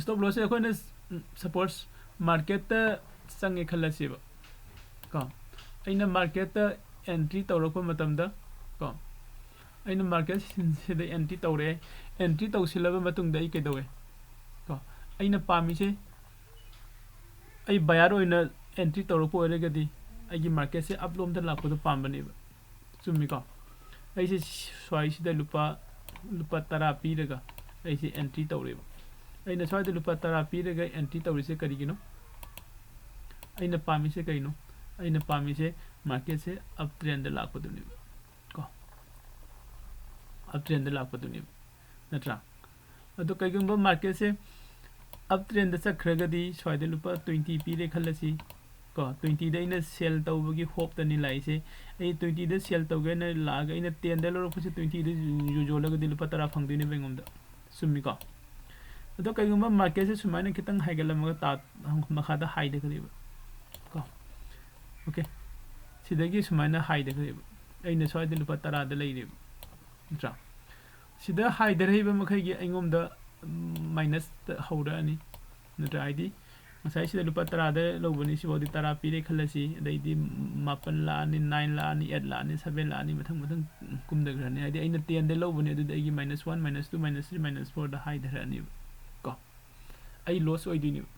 Stop lossꯁꯦ ꯑꯩꯈꯣꯏꯅ suppose marketꯇ ꯆꯪꯉꯦ ꯈꯜꯂꯁꯦꯕ ꯀꯣ꯫ ꯑꯩꯅ marketꯇ entry ꯇꯧꯔꯛꯄ ꯃꯇꯝꯗ ꯀꯣ, ꯑꯩꯅ market ꯁꯤꯗ entry ꯇꯧꯔꯛꯑꯦ꯫ Entry ꯇꯧꯁꯤꯜꯂꯕ ꯃꯇꯨꯡꯗ ꯑꯩ ꯀꯩꯗꯧꯋꯦ ꯀꯣ, ꯑꯩꯅ ꯄꯥꯝꯃꯤꯁꯦ ꯑꯩ buyer ꯑꯣꯏꯅ entry ꯇꯧꯔꯛꯄ ꯑꯣꯏꯔꯒꯗꯤ ꯑꯩꯒꯤ marketꯁꯦ up ꯂꯣꯝꯗ ꯂꯥꯛꯄꯗꯣ ꯄꯥꯝꯕꯅꯦꯕ꯫ ꯆꯨꯝꯃꯤꯀꯣ? ꯑꯩꯁꯦ ꯁ꯭ꯋꯥꯏꯁꯤꯗ ꯂꯨꯄꯥ, ꯂꯨꯄꯥ ꯇꯔꯥ ꯄꯤꯔꯒ ꯑꯩꯁꯦ entry ꯇꯧꯔꯦꯕ꯫ ꯑꯩꯅ ꯁ꯭ꯋꯥꯏꯗ ꯂꯨꯄꯥ ꯇꯔꯥ ꯄꯤꯔꯒ entry ꯇꯧꯔꯤꯁꯦ ꯀꯔꯤꯒꯤꯅꯣ? ꯑꯩꯅ ꯄꯥꯝꯃꯤꯁꯦ ꯀꯩꯅꯣ? ꯑꯩꯅ ꯄꯥꯝꯃꯤꯁꯦ marketꯁꯦ up trendꯗ ꯂꯥꯛꯄꯗꯨꯅꯦꯕ ꯀꯣ꯫ Up trendꯗ ꯂꯥꯛꯄꯗꯨꯅꯦꯕ, ꯅꯠꯇ꯭ꯔꯥ? ꯑꯗꯣ ꯀꯩꯒꯨꯝꯕ marketꯁꯦ up trendꯗ ꯆꯠꯈ꯭ꯔꯒꯗꯤ ꯁ꯭ꯋꯥꯏꯗ ꯂꯨꯄꯥ twenty ꯄꯤꯔꯦ ꯈꯜꯂꯁꯤ ꯀꯣ, twentyꯗ ꯑꯩꯅ sell ꯇꯧꯕꯒꯤ hopeꯇꯅꯤ ꯂꯥꯛꯏꯁꯦ꯫ ꯑꯩ twentyꯗ sell ꯇꯧꯒꯦꯅ ꯂꯥꯛꯑꯒ ꯑꯩꯅ tenꯗ ꯂꯧꯔꯛꯄꯁꯦ twentyꯗ ꯌꯣ-, ꯌꯣꯜꯂꯒꯗꯤ ꯂꯨꯄꯥ ꯇꯔꯥ ꯐꯪꯗꯣꯏꯅꯦꯕ ꯑꯩꯉꯣꯟꯗ꯫ ꯆꯨꯝꯃꯤꯀꯣ? ꯑꯗꯣ ꯀꯩꯒꯨꯝꯕ marketꯁꯦ ꯁꯨꯃꯥꯏꯅ ꯈꯤꯇꯪ ꯍꯥꯏꯒꯠꯂꯝꯃꯒ ꯇꯥ-, ꯃꯈꯥꯗ ꯍꯥꯏꯊꯈ꯭ꯔꯦꯕ ꯀꯣ꯫ Okay, ꯁꯤꯗꯒꯤ ꯁꯨꯃꯥꯏꯅ ꯍꯥꯏꯊꯈ꯭ꯔꯦꯕ꯫ ꯑꯩꯅ ꯁ꯭ꯋꯥꯏꯗ ꯂꯨꯄꯥ ꯇꯔꯥꯗ ꯂꯩꯔꯦꯕ, ꯅꯠꯇ꯭ꯔꯥ? ꯁꯤꯗ ꯍꯥꯏꯊꯔꯛꯏꯕ ꯃꯈꯩꯒꯤ ꯑꯩꯉꯣꯟꯗ minus ꯍꯧꯔꯛꯑꯅꯤ, ꯅꯠꯇ꯭ꯔꯥ? ꯍꯥꯏꯗꯤ ꯉꯁꯥꯏ ꯁꯤꯗ ꯂꯨꯄꯥ ꯇꯔꯥꯗ ꯂꯧꯕꯅꯤ, ꯁꯤꯐꯥꯎꯗꯤ ꯇꯔꯥ ꯄꯤꯔꯦ ꯈꯜꯂꯁꯤ, ꯑꯗꯩꯗꯤ ꯃꯥꯄꯟ ꯂꯥꯛꯑꯅꯤ, nine ꯂꯥꯛꯑꯅꯤ, eight ꯂꯥꯛꯑꯅꯤ, seven ꯂꯥꯛꯑꯅꯤ, ꯃꯊꯪ ꯃꯊꯪ ꯀꯨꯝꯊꯈ꯭ꯔꯅꯤ꯫ ꯍꯥꯏꯗꯤ ꯑꯩꯅ tenꯗ ꯂꯧꯕꯅꯤ, ꯑꯗꯨꯗꯤ ꯑꯩꯒꯤ minus one, minus two, minus three, minus fourꯗ ꯍꯥꯏꯊꯔꯛꯑꯅꯤꯕ ꯀꯣ꯫ ꯑꯩ loss ꯑꯣꯏꯗꯣꯏꯅꯦꯕ꯫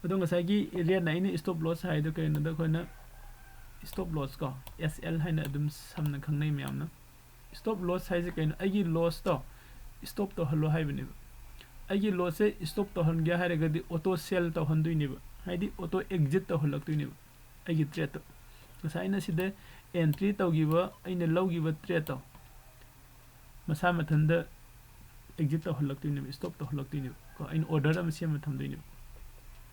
ꯑꯗꯣ ꯉꯁꯥꯏꯒꯤ redꯅ ꯑꯩꯅ stop loss ꯍꯥꯏꯗꯣ ꯀꯩꯅꯣꯗ ꯑꯩꯈꯣꯏꯅ stop loss ꯀꯣ, S L ꯍꯥꯏꯅ ꯑꯗꯨꯝ ꯁꯝꯅ ꯈꯪꯅꯩ ꯃꯌꯥꯝꯅ꯫ Stop loss ꯍꯥꯏꯁꯦ ꯀꯩꯅꯣ? ꯑꯩꯒꯤ lossꯇꯣ stop ꯇꯧꯍꯜꯂꯣ ꯍꯥꯏꯕꯅꯦꯕ꯫ ꯑꯩꯒꯤ lossꯁꯦ stop ꯇꯧꯍꯟꯒꯦ ꯍꯥꯏꯔꯒꯗꯤ auto sell ꯇꯧꯍꯟꯗꯣꯏꯅꯦꯕ, ꯍꯥꯏꯗꯤ auto exit ꯇꯧꯍꯜꯂꯛꯇꯣꯏꯅꯦꯕ ꯑꯩꯒꯤ tradeꯇꯣ꯫ ꯉꯁꯥꯏ ꯑꯩꯅ ꯁꯤꯗ entry ꯇꯧꯈꯤꯕ, ꯑꯩꯅ ꯂꯧꯈꯤꯕ tradeꯇꯣ ꯃꯁꯥ ꯃꯊꯟꯇ exit ꯇꯧꯍꯜꯂꯛꯇꯣꯏꯅꯦꯕ, stop ꯇꯧꯍꯜꯂꯛꯇꯣꯏꯅꯦꯕ ꯀꯣ꯫ ꯑꯩꯅ order ꯑꯃ ꯁꯦꯝꯃ ꯊꯝꯗꯣꯏꯅꯦꯕ꯫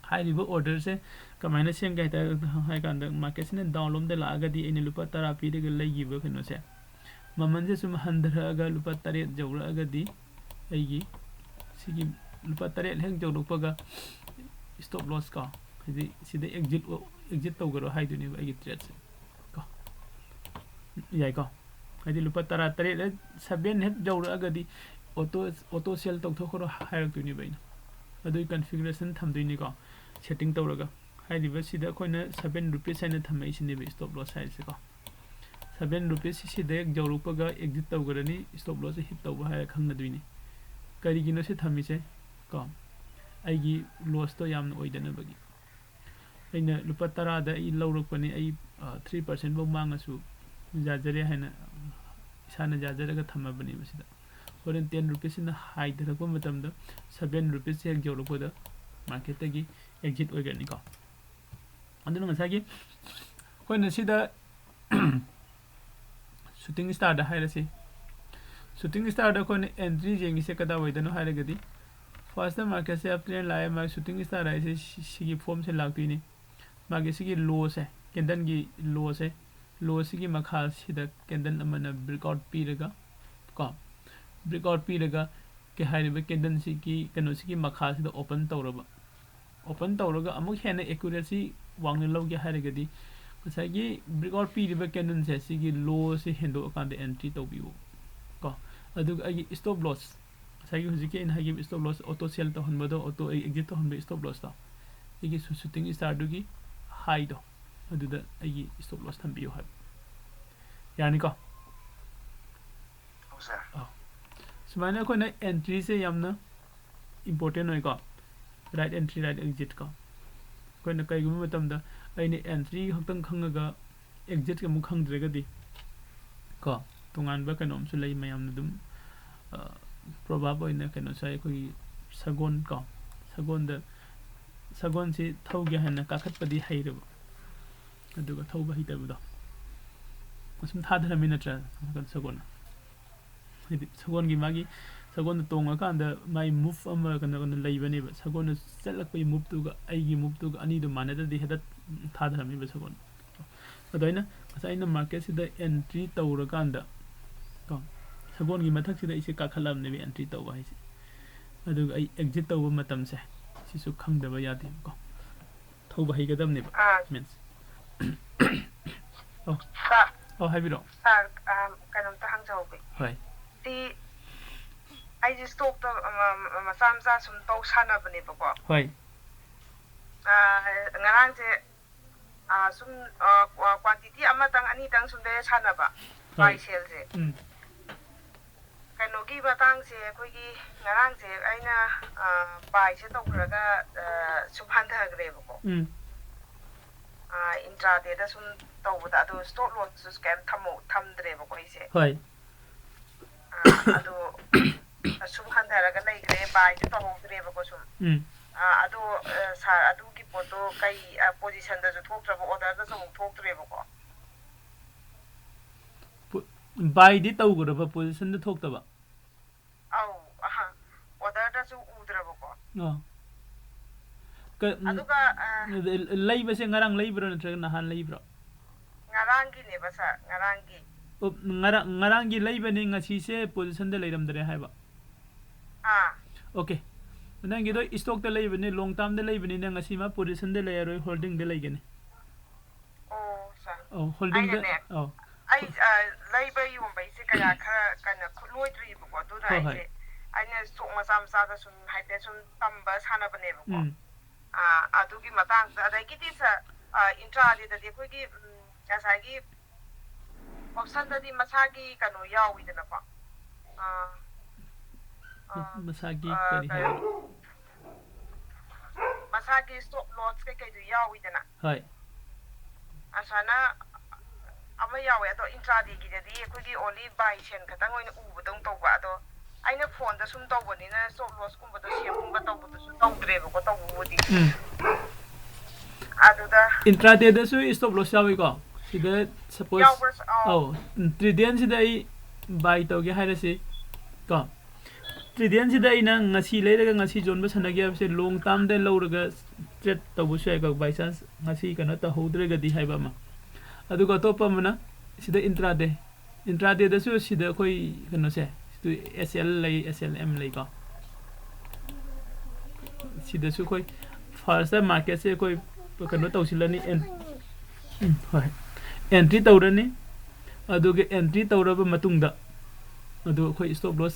ꯍꯥꯏꯔꯤꯕ orderꯁꯦ ꯀꯃꯥꯏꯅ ꯁꯦꯝꯒꯦ ꯍꯥꯏ ꯇꯥꯔ-, ꯍꯥꯏ ꯀꯥꯟꯗ marketꯁꯤꯅ down ꯂꯣꯝꯗ ꯂꯥꯛꯑꯒꯗꯤ ꯑꯩꯅ ꯂꯨꯄꯥ ꯇꯔꯥ ꯄꯤꯔꯒ ꯂꯩꯈꯤꯕ ꯀꯩꯅꯣꯁꯦ, ꯃꯃꯜꯁꯦ ꯁꯨꯝ ꯍꯟꯊꯔꯛꯑꯒ ꯂꯨꯄꯥ ꯇꯔꯦꯠ ꯌꯧꯔꯛꯑꯒꯗꯤ ꯑꯩꯒꯤ ꯁꯤꯒꯤ ꯂꯨꯄꯥ ꯇꯔꯦꯠ ꯍꯦꯛ ꯌꯧꯔꯛꯄꯒ stop loss ꯀꯣ, ꯍꯥꯏꯗꯤ ꯁꯤꯗ exit exit ꯇꯧꯈꯔꯣ ꯍꯥꯏꯗꯣꯏꯅꯦꯕ ꯑꯩꯒꯤ tradeꯁꯦ ꯀꯣ꯫ ꯌꯥꯏꯀꯣ? ꯍꯥꯏꯗꯤ ꯂꯨꯄꯥ ꯇꯔꯥ ꯇꯔꯦꯠ, seven ꯍꯦꯛ ꯌꯧꯔꯛꯑꯒꯗꯤ auto auto sell ꯇꯧꯊꯣꯛꯈ꯭ꯔꯣ ꯍꯥꯏꯔꯛꯇꯣꯏꯅꯦꯕ ꯑꯩꯅ꯫ ꯑꯗꯨꯒꯤ configuration ꯊꯝꯗꯣꯏꯅꯤꯀꯣ, setting ꯇꯧꯔꯒ꯫ ꯍꯥꯏꯔꯤꯕ ꯁꯤꯗ ꯑꯩꯈꯣꯏꯅ seven rupees ꯍꯥꯏꯅ ꯊꯝꯃꯛꯏꯁꯤꯅꯦꯕ stop loss ꯍꯥꯏꯔꯤꯁꯦꯀꯣ꯫ Seven rupees ꯁꯤꯗ ꯍꯦꯛ ꯌꯧꯔꯛꯄꯒ exit ꯇꯧꯈ꯭ꯔꯅꯤ, stop loss hit ꯇꯧꯕ ꯍꯥꯏꯔ ꯈꯪꯅꯗꯣꯏꯅꯤ꯫ ꯀꯔꯤꯒꯤꯅꯣ ꯁꯤ ꯊꯝꯃꯤꯁꯦ ꯀꯣ? ꯑꯩꯒꯤ lossꯇꯣ ꯌꯥꯝꯅ ꯑꯣꯏꯗꯅꯕꯒꯤ꯫ ꯑꯩꯅ ꯂꯨꯄꯥ ꯇꯔꯥꯗ ꯑꯩ ꯂꯧꯔꯛꯄꯅꯤ, ꯑꯩ, ꯑ, three percent ꯐꯥꯎ ꯃꯥꯡꯉꯁꯨ ꯌꯥꯖꯔꯦ ꯍꯥꯏꯅ, ꯑ, ꯏꯁꯥꯅ ꯌꯥꯖꯔꯒ ꯊꯝꯃꯕꯅꯦꯕ ꯁꯤꯗ꯫ ꯍꯣꯔꯦꯟ ten rupees ꯁꯤꯅ ꯍꯥꯏꯊꯔꯛꯄ ꯃꯇꯝꯗ seven rupees ꯍꯦꯛ ꯌꯧꯔꯛꯄꯗ marketꯇꯒꯤ exit ꯑꯣꯏꯈ꯭ꯔꯅꯤꯀꯣ꯫ ꯑꯗꯨꯅ ꯉꯁꯥꯏꯒꯤ ꯑꯩꯈꯣꯏꯅ ꯁꯤꯗ shooting starꯗ ꯍꯥꯏꯔꯁꯤ꯫ Shooting starꯗ ꯑꯩꯈꯣꯏꯅ entry ꯌꯦꯡꯉꯤꯁꯦ ꯀꯗꯥꯏꯋꯥꯏꯗꯅꯣ ꯍꯥꯏꯔꯒꯗꯤ, firstꯇ marketꯁꯦ uptrend ꯂꯥꯛꯑꯦ, ꯃꯥꯒꯤ shooting star ꯍꯥꯏꯁꯦ ꯁꯤ-, ꯁꯤꯒꯤ formꯁꯦ ꯂꯥꯛꯇꯣꯏꯅꯤ꯫ ꯃꯥꯒꯤ ꯁꯤꯒꯤ lowꯁꯦ, candleꯒꯤ lowꯁꯦ, lowꯁꯤꯒꯤ ꯃꯈꯥꯁꯤꯗ candle ꯑꯃꯅ breakout ꯄꯤꯔꯒ ꯀꯣ, breakout ꯄꯤꯔꯒ ꯀꯩ ꯍꯥꯏꯔꯤꯕ candleꯁꯤꯒꯤ ꯀꯩꯅꯣꯁꯤꯒꯤ ꯃꯈꯥꯁꯤꯗ open ꯇꯧꯔꯕ, open ꯇꯧꯔꯒ ꯑꯃꯨꯛ ꯍꯦꯟꯅ accuracy ꯋꯥꯡꯅ ꯂꯧꯒꯦ ꯍꯥꯏꯔꯒꯗꯤ ꯉꯁꯥꯏꯒꯤ breakout ꯄꯤꯔꯤꯕ candleꯁꯦ ꯁꯤꯒꯤ lowꯁꯦ ꯍꯦꯟꯗꯣꯛꯑꯀꯥꯟꯗ entry ꯇꯧꯕꯤꯌꯨ ꯀꯣ꯫ ꯑꯗꯨꯒ ꯑꯩꯒꯤ stop loss, ꯉꯁꯥꯏꯒꯤ ꯍꯧꯖꯤꯛꯀꯤ ꯑꯩꯅ ꯍꯥꯏꯈꯤꯕ stop loss, auto sell ꯇꯧꯍꯟꯕꯗꯣ, auto exit ꯇꯧꯍꯟꯕ stop lossꯇꯣ, ꯑꯩꯒꯤ shooting starꯗꯨꯒꯤ highꯗꯣ, ꯑꯗꯨꯗ ꯑꯩꯒꯤ stop loss ꯊꯝꯕꯤꯌꯨ ꯍꯥꯏꯕ꯫ ꯌꯥꯔꯅꯤꯀꯣ? ꯑꯧ꯫ ꯁꯨꯃꯥꯏꯅ ꯑꯩꯈꯣꯏꯅ entryꯁꯦ ꯌꯥꯝꯅ important ꯑꯣꯏꯀꯣ, right entry, right exit ꯀꯣ꯫ ꯑꯩꯈꯣꯏꯅ ꯀꯩꯒꯨꯝꯕ ꯃꯇꯝꯗ ꯑꯩꯅ entry ꯈꯛꯇꯪ ꯈꯪꯉꯒ exit ꯑꯃꯨꯛ ꯈꯪꯗ꯭ꯔꯒꯗꯤ ꯀꯣ, ꯇꯣꯉꯥꯟꯕ ꯀꯩꯅꯣꯝꯁꯨ ꯂꯩ, ꯃꯌꯥꯝꯅ ꯑꯗꯨꯝ, ꯑ, proverb ꯑꯣꯏꯅ ꯀꯩꯅꯣꯁꯨ ꯍꯥꯏ, ꯑꯩꯈꯣꯏꯒꯤ ꯁꯒꯣꯜ ꯀꯣ, ꯁꯒꯣꯜꯗ, ꯁꯒꯣꯜꯁꯤ ꯊꯧꯒꯦ ꯍꯥꯏꯅ ꯀꯥꯈꯠꯄꯗꯤ ꯍꯩꯔꯕ, ꯑꯗꯨꯒ ꯊꯧꯕ ꯍꯩꯇꯕꯗꯣ ꯑꯁꯨꯝ ꯊꯥꯗꯔꯝꯃꯤ ꯅꯠꯇ꯭ꯔꯥ ꯁꯒꯣꯜꯅ? ꯍꯥꯏꯗꯤ ꯁꯒꯣꯜꯒꯤ ꯃꯥꯒꯤ, ꯁꯒꯣꯜꯗ ꯇꯣꯡꯉꯀꯥꯟꯗ ꯃꯥꯒꯤ move ꯑꯃ ꯀꯩꯅꯣ, ꯀꯩꯅꯣ ꯂꯩꯕꯅꯦꯕ, ꯁꯒꯣꯜꯅ ꯆꯠꯂꯛꯄꯒꯤ moveꯇꯨꯒ ꯑꯩꯒꯤ moveꯇꯨꯒ ꯑꯅꯤꯗꯨ ꯃꯥꯟꯅꯗ꯭ꯔꯗꯤ ꯍꯦꯛꯇ ꯊꯥꯗꯔꯝꯃꯤꯕ ꯁꯒꯣꯜ꯫ ꯑꯗꯣ ꯑꯩꯅ ꯉꯁꯥꯏ ꯑꯩꯅ marketꯁꯤꯗ entry ꯇꯧꯔꯀꯥꯟꯗ ꯁꯒꯣꯜꯒꯤ ꯃꯊꯛꯁꯤꯗ ꯑꯩꯁꯦ ꯀꯥꯈꯠꯂꯕꯅꯦꯕ ꯑꯦꯟꯇ꯭ꯔꯤ ꯇꯧꯕ ꯍꯥꯏꯁꯦ꯫ ꯑꯗꯨꯒ ꯑꯩ ꯑꯦꯛꯖꯤꯠ ꯇꯧꯕ ꯃꯇꯝꯁꯦ ꯁꯤꯁꯨ ꯈꯪꯗꯕ ꯌꯥꯗꯦꯕꯀꯣ꯫ ꯊꯧꯕ ꯍꯩꯒꯗꯕꯅꯦꯕ꯫ ꯑꯥ ꯃꯤꯟꯁ꯫ ꯑꯣ꯫ ꯁꯥꯔ ꯑꯣ, ꯍꯥꯏꯕꯤꯔꯛꯑꯣ꯫ ꯁꯥꯔ ꯑꯥ, ꯀꯩꯅꯣꯝꯇ ꯍꯪꯖꯍꯧꯒꯦ꯫ ꯍꯣꯏ꯫ ꯗꯤ ꯑꯩꯁꯦ ꯏꯁꯇꯣꯛꯇ ꯑꯃ, ꯃꯆꯥ ꯃꯆꯥ ꯁꯨꯝ ꯇꯧ ꯁꯥꯟꯅꯕꯅꯦꯕꯀꯣ꯫ ꯍꯣꯏ꯫ ꯑꯥ, ꯉꯔꯥꯡꯁꯦ ꯑꯥ, ꯁꯨꯝ ꯑꯥ, ꯀ꯭ꯋꯥꯟꯇꯤꯇꯤ ꯑꯃꯇꯪ ꯑꯅꯤꯇꯪ ꯁꯨꯝ ꯂꯩꯔ ꯁꯥꯟꯅꯕ ꯍꯣꯏ꯫ ꯕꯥꯏ ꯁꯦꯜꯁꯦ꯫ ꯎꯝ꯫ ꯀꯩꯅꯣꯒꯤ ꯃꯇꯥꯡꯁꯦ ꯑꯩꯈꯣꯏꯒꯤ ꯉꯔꯥꯡꯁꯦ ꯑꯩꯅ ꯑꯥ, ꯕꯥꯏꯁꯦ ꯇꯧꯈ꯭ꯔꯒ ꯑꯥ, ꯁꯨꯝ ꯍꯟꯊꯈ꯭ꯔꯦꯕꯀꯣ꯫ ꯎꯝ꯫ ꯑꯥ, ꯏꯟꯇ꯭ꯔꯥꯗꯦꯗ ꯁꯨꯝ ꯇꯧꯕꯗ ꯑꯗꯣ ꯏꯁꯇꯣꯞ ꯂꯣꯁꯁꯨ ꯀꯩꯝ ꯊꯝꯃꯧ-, ꯊꯝꯗ꯭ꯔꯦꯕꯀꯣ ꯑꯩꯁꯦ꯫ ꯍꯣꯏ꯫ ꯑꯥ, ꯑꯗꯣ ꯁꯨꯝ ꯍꯟꯊꯔꯒ ꯂꯩꯈ꯭ꯔꯦ, ꯕꯥꯏꯁꯨ ꯇꯧꯍꯧꯗ꯭ꯔꯦꯕꯀꯣ ꯁꯨꯝ꯫ ꯎꯝ꯫ ꯑꯥ, ꯑꯗꯣ ꯑꯥ, ꯁꯥꯔ, ꯑꯗꯨꯒꯤ ꯄꯣꯠꯇꯣ ꯀꯩ ꯑꯥ, ꯄꯣꯖꯤꯁꯟꯗꯁꯨ ꯊꯣꯛꯇ꯭ꯔꯕ, ꯑꯣꯔꯗꯔꯗꯁꯨ ꯑꯃꯨꯛ ꯊꯣꯛꯇ꯭ꯔꯦꯕꯀꯣ꯫ ꯄꯣ-, ꯕꯥꯏꯗꯤ ꯇꯧꯈ꯭ꯔꯕ, ꯄꯣꯖꯤꯁꯟꯗ ꯊꯣꯛꯇꯕ? ꯑꯧ, ꯑꯍ, ꯑꯣꯔꯗꯔꯗꯁꯨ ꯎꯗ꯭ꯔꯕꯀꯣ꯫ ꯑꯣ꯫ ꯀ-, ꯎꯝ, ꯑꯗꯨꯒ ꯑꯥ, ꯂꯩꯕꯁꯦ ꯉꯔꯥꯡ ꯂꯩꯕ꯭ꯔꯣ ꯅꯠꯇ꯭ꯔꯒ ꯅꯍꯥꯟ ꯂꯩꯕ꯭ꯔꯣ? ꯉꯔꯥꯡꯒꯤꯅꯦꯕ ꯁꯥꯔ, ꯉꯔꯥꯡꯒꯤ꯫ ꯑꯣ, ꯉꯔꯥꯡ, ꯉꯔꯥꯡꯒꯤ ꯂꯩꯕꯅꯤ, ꯉꯁꯤꯁꯦ ꯄꯣꯖꯤꯁꯟꯗ ꯂꯩꯔꯝꯗ꯭ꯔꯦ ꯍꯥꯏꯕ? ꯑꯥ꯫ ꯑꯣꯀꯦ꯫ ꯅꯪꯒꯤꯗꯣ ꯏꯁꯇꯣꯛꯇ ꯂꯩꯕꯅꯤ, ꯂꯣꯡ ꯇꯥꯝꯗ ꯂꯩꯕꯅꯤꯅ ꯉꯁꯤ ꯃꯥ ꯄꯣꯖꯤꯁꯟꯗ ꯂꯩꯔꯔꯣꯏ, ꯍꯣꯜꯗꯤꯡꯗ ꯂꯩꯒꯅꯤ꯫ ꯑꯣ ꯁꯥꯔ꯫ ꯑꯧ, ꯍꯣꯜꯗꯤꯡꯗ꯫ ꯑꯩꯅꯅꯦ, ꯑꯧ꯫ ꯑꯩ ꯑꯥ, ꯂꯩꯕ ꯌꯣꯟꯕꯩꯁꯦ ꯀꯌꯥ ꯈꯔ ꯀꯟꯅ ꯈꯨꯠꯂꯣꯏꯗ꯭ꯔꯤꯕꯀꯣ, ꯑꯗꯨꯅ ꯍꯣꯏ, ꯍꯣꯏ꯫ ꯑꯩꯁꯦ, ꯑꯩꯅ ꯏꯁꯇꯣꯛ ꯃꯆꯥ ꯃꯆꯥꯗ ꯁꯨꯝ ꯍꯥꯏꯐꯦꯠ ꯁꯨꯝ ꯇꯝꯕ ꯁꯥꯟꯅꯕꯅꯦꯕꯀꯣ꯫ ꯎꯝ꯫ ꯑꯥ, ꯑꯗꯨꯒꯤ ꯃꯇꯥꯡꯗ, ꯑꯗꯒꯤꯗꯤ ꯁꯥꯔ, ꯑꯥ, ꯏꯟꯇ꯭ꯔꯥꯗꯦꯗꯗꯤ ꯑꯩꯈꯣꯏꯒꯤ ꯎꯝ, ꯉꯁꯥꯏꯒꯤ ꯑꯣꯞꯁꯟꯗꯗꯤ ꯃꯁꯥꯒꯤ ꯀꯩꯅꯣ ꯌꯥꯎꯋꯤꯗꯅꯀꯣ꯫ ꯑꯥ, ꯑꯥ, ꯃꯁꯥꯒꯤ ꯑꯥ, ꯀꯔꯤ ꯀꯩꯅꯣ, ꯍꯥꯏꯕ? ꯃꯁꯥꯒꯤ ꯏꯁꯇꯣꯞ ꯂꯣꯁ ꯀꯩꯀꯩꯗꯨ ꯌꯥꯎꯋꯤꯗꯅ꯫ ꯍꯣꯏ꯫ ꯑꯁꯨꯃꯥꯏꯅ ꯑꯃ ꯌꯥꯎꯋꯦ, ꯑꯗꯣ ꯏꯟꯇ꯭ꯔꯥꯗꯦꯒꯤꯗꯗꯤ ꯑꯩꯈꯣꯏꯒꯤ ꯑꯣꯟꯂꯤ ꯕꯥꯏ ꯁꯦꯟ ꯈꯛꯇꯪ ꯑꯣꯏꯅ ꯎꯕꯗꯧ ꯇꯧꯕ꯫ ꯑꯗꯣ ꯑꯩꯅ ꯐꯣꯟꯗ ꯁꯨꯝ ꯇꯧꯕꯅꯤꯅ ꯏꯁꯇꯣꯞ ꯂꯣꯁꯀꯨꯝꯕꯗꯣ ꯁꯦꯝꯒꯨꯝꯕ ꯇꯧꯕꯗꯨꯁꯨ ꯇꯧꯗ꯭ꯔꯦꯕꯀꯣ, ꯇꯧꯕꯕꯨꯗꯤ꯫ ꯎꯝ꯫ ꯑꯗꯨꯗ ꯏꯟꯇ꯭ꯔꯥꯗꯦꯗꯁꯨ ꯏꯁꯇꯣꯞ ꯂꯣꯁ ꯌꯥꯎꯏꯀꯣ꯫ ꯁꯤꯗ ꯁꯄꯣꯁ, ꯌꯥꯎꯕ꯭ꯔꯥ? ꯑꯧ꯫ ꯑꯧ, ꯇ꯭ꯔꯦꯗꯤꯡꯁꯤꯗ ꯑꯩ ꯕꯥꯏ ꯇꯧꯒꯦ ꯍꯥꯏꯔꯁꯤ ꯀꯣ꯫ ꯇ꯭ꯔꯦꯗꯤꯡꯁꯤꯗ ꯑꯩꯅ ꯉꯁꯤ ꯂꯩꯔꯒ ꯉꯁꯤ ꯌꯣꯟꯕ ꯁꯥꯟꯅꯒꯦ ꯍꯥꯏꯕꯁꯦ ꯂꯣꯡ ꯇꯥꯝꯗ ꯂꯧꯔꯒ ꯇ꯭ꯔꯦꯗ ꯇꯧꯕꯁꯨ ꯌꯥꯏꯀꯣ, ꯕꯥꯏ ꯆꯥꯟꯁ ꯉꯁꯤ ꯀꯩꯅꯣ ꯇꯧꯍꯧꯗ꯭ꯔꯒꯗꯤ ꯍꯥꯏꯕ ꯑꯃ꯫ ꯑꯗꯨꯒ ꯑꯇꯣꯞꯄ ꯑꯃꯅ ꯁꯤꯗ ꯏꯟꯇ꯭ꯔꯥꯗꯦ꯫ Intradayꯗꯁꯨ ꯁꯤꯗ ꯑꯩꯈꯣꯏ ꯀꯩꯅꯣꯁꯦ, ꯑꯦꯁ ꯑꯦꯜ ꯂꯩ, ꯑꯦꯁ ꯑꯦꯜ ꯑꯦꯝ ꯂꯩꯀꯣ꯫ ꯁꯤꯗꯁꯨ ꯑꯩꯈꯣꯏ first marketꯁꯦ ꯑꯩꯈꯣꯏ ꯀꯩꯅꯣ ꯇꯧꯁꯤꯜꯂꯅꯤ, ꯑꯦꯟ-, ꯎꯝ, ꯍꯣꯏ, entry ꯇꯧꯔꯅꯤ꯫ ꯑꯗꯨꯒ entry ꯇꯧꯔꯕ ꯃꯇꯨꯡꯗ ꯑꯗꯨ ꯑꯩꯈꯣꯏ stop loss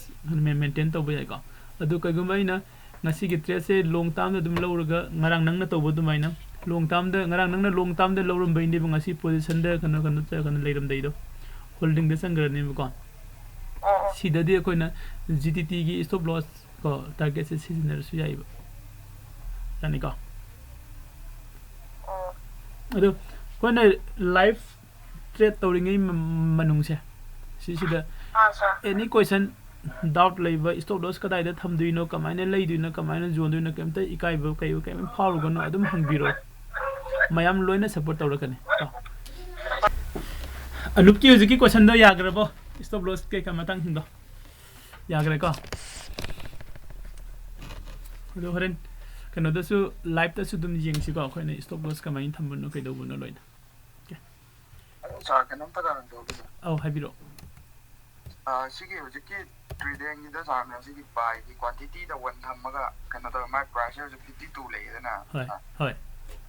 maintain ꯇꯧꯕ ꯌꯥꯏꯀꯣ꯫ ꯑꯗꯨ ꯀꯩꯒꯨꯝꯕ ꯑꯩꯅ ꯉꯁꯤꯒꯤ tradeꯁꯦ long termꯗ ꯑꯗꯨꯝ ꯂꯧꯔꯒ, ꯉꯔꯥꯡ ꯅꯪꯅ ꯇꯧꯕ ꯑꯗꯨꯃꯥꯏꯅ long termꯗ, ꯉꯔꯥꯡ ꯅꯪꯅ long termꯗ ꯂꯧꯔꯝꯕꯩꯅꯦꯕ ꯉꯁꯤ positionꯗ ꯀꯩꯅꯣ, ꯀꯩꯅꯣ, ꯀꯩꯅꯣ ꯂꯩꯔꯝꯗꯩꯗꯣ, holdingꯗ ꯆꯪꯈ꯭ꯔꯅꯦꯕꯀꯣ꯫ ꯁꯤꯗꯗꯤ ꯑꯩꯈꯣꯏꯅ G T Tꯒꯤ stop loss ꯀꯣ, targetꯁꯦ ꯁꯤꯖꯤꯟꯅꯔꯁꯨ ꯌꯥꯏꯕ, ꯌꯥꯅꯤꯀꯣ꯫ ꯑꯗꯣ ꯑꯩꯈꯣꯏꯅ live trade ꯇꯧꯔꯤꯉꯩ ꯃ-, ꯃꯅꯨꯡꯁꯦ, ꯁꯤꯁꯤꯗ ꯑꯥ, sir꯫ Any question, doubt ꯂꯩꯕ, stop loss ꯀꯗꯥꯏꯗ ꯊꯝꯗꯣꯏꯅꯣ, ꯀꯃꯥꯏꯅ ꯂꯩꯗꯣꯏꯅꯣ, ꯀꯃꯥꯏꯅ ꯌꯣꯟꯗꯣꯏꯅꯣ, ꯀꯩꯝꯇ ꯏꯀꯥꯏꯕ ꯀꯩ ꯀꯩꯝ ꯐꯥꯎꯔꯨꯒꯅꯨ, ꯑꯗꯨꯝ ꯍꯪꯕꯤꯔꯛꯑꯣ꯫ ꯃꯌꯥꯝ ꯂꯣꯏꯅ support ꯇꯧꯔꯛꯀꯅꯤ ꯀꯣ꯫ ꯑꯅꯨꯞꯀꯤ ꯍꯧꯖꯤꯛꯀꯤ questionꯗꯣ ꯌꯥꯈ꯭ꯔꯕꯣ? Stop loss ꯀꯩꯀꯥ ꯃꯇꯥꯡꯁꯤꯡꯗꯣ ꯌꯥꯈ꯭ꯔꯦꯀꯣ꯫ ꯑꯗꯣ ꯍꯣꯔꯦꯟ ꯀꯩꯅꯣꯗꯁꯨ, liveꯇꯁꯨ ꯑꯗꯨꯝ ꯌꯦꯡꯁꯤꯀꯣ, ꯑꯩꯈꯣꯏꯅ stop loss ꯀꯃꯥꯏꯅ ꯊꯝꯕꯅꯣ, ꯀꯩꯗꯧꯕꯅꯣ ꯂꯣꯏꯅ꯫ Okay꯫ ꯑꯗꯣ sir, ꯀꯩꯅꯣꯝꯇꯒ ꯍꯪꯖꯍꯧꯒꯦ sir꯫ ꯑꯧ, ꯍꯥꯏꯕꯤꯔꯛꯑꯣ꯫ ꯑꯥ, ꯁꯤꯒꯤ ꯍꯧꯖꯤꯛꯀꯤ tradingꯒꯤꯗ sirꯅ ꯁꯤꯒꯤ buyꯒꯤ quantityꯗ one ꯊꯝꯃꯒ ꯀꯩꯅꯣ ꯇꯧꯔ, ꯃꯥꯏ priceꯁꯦ ꯍꯧꯖꯤꯛ fifty two ꯂꯩꯌꯦꯗꯅ꯫ ꯍꯣꯏ, ꯍꯣꯏ꯫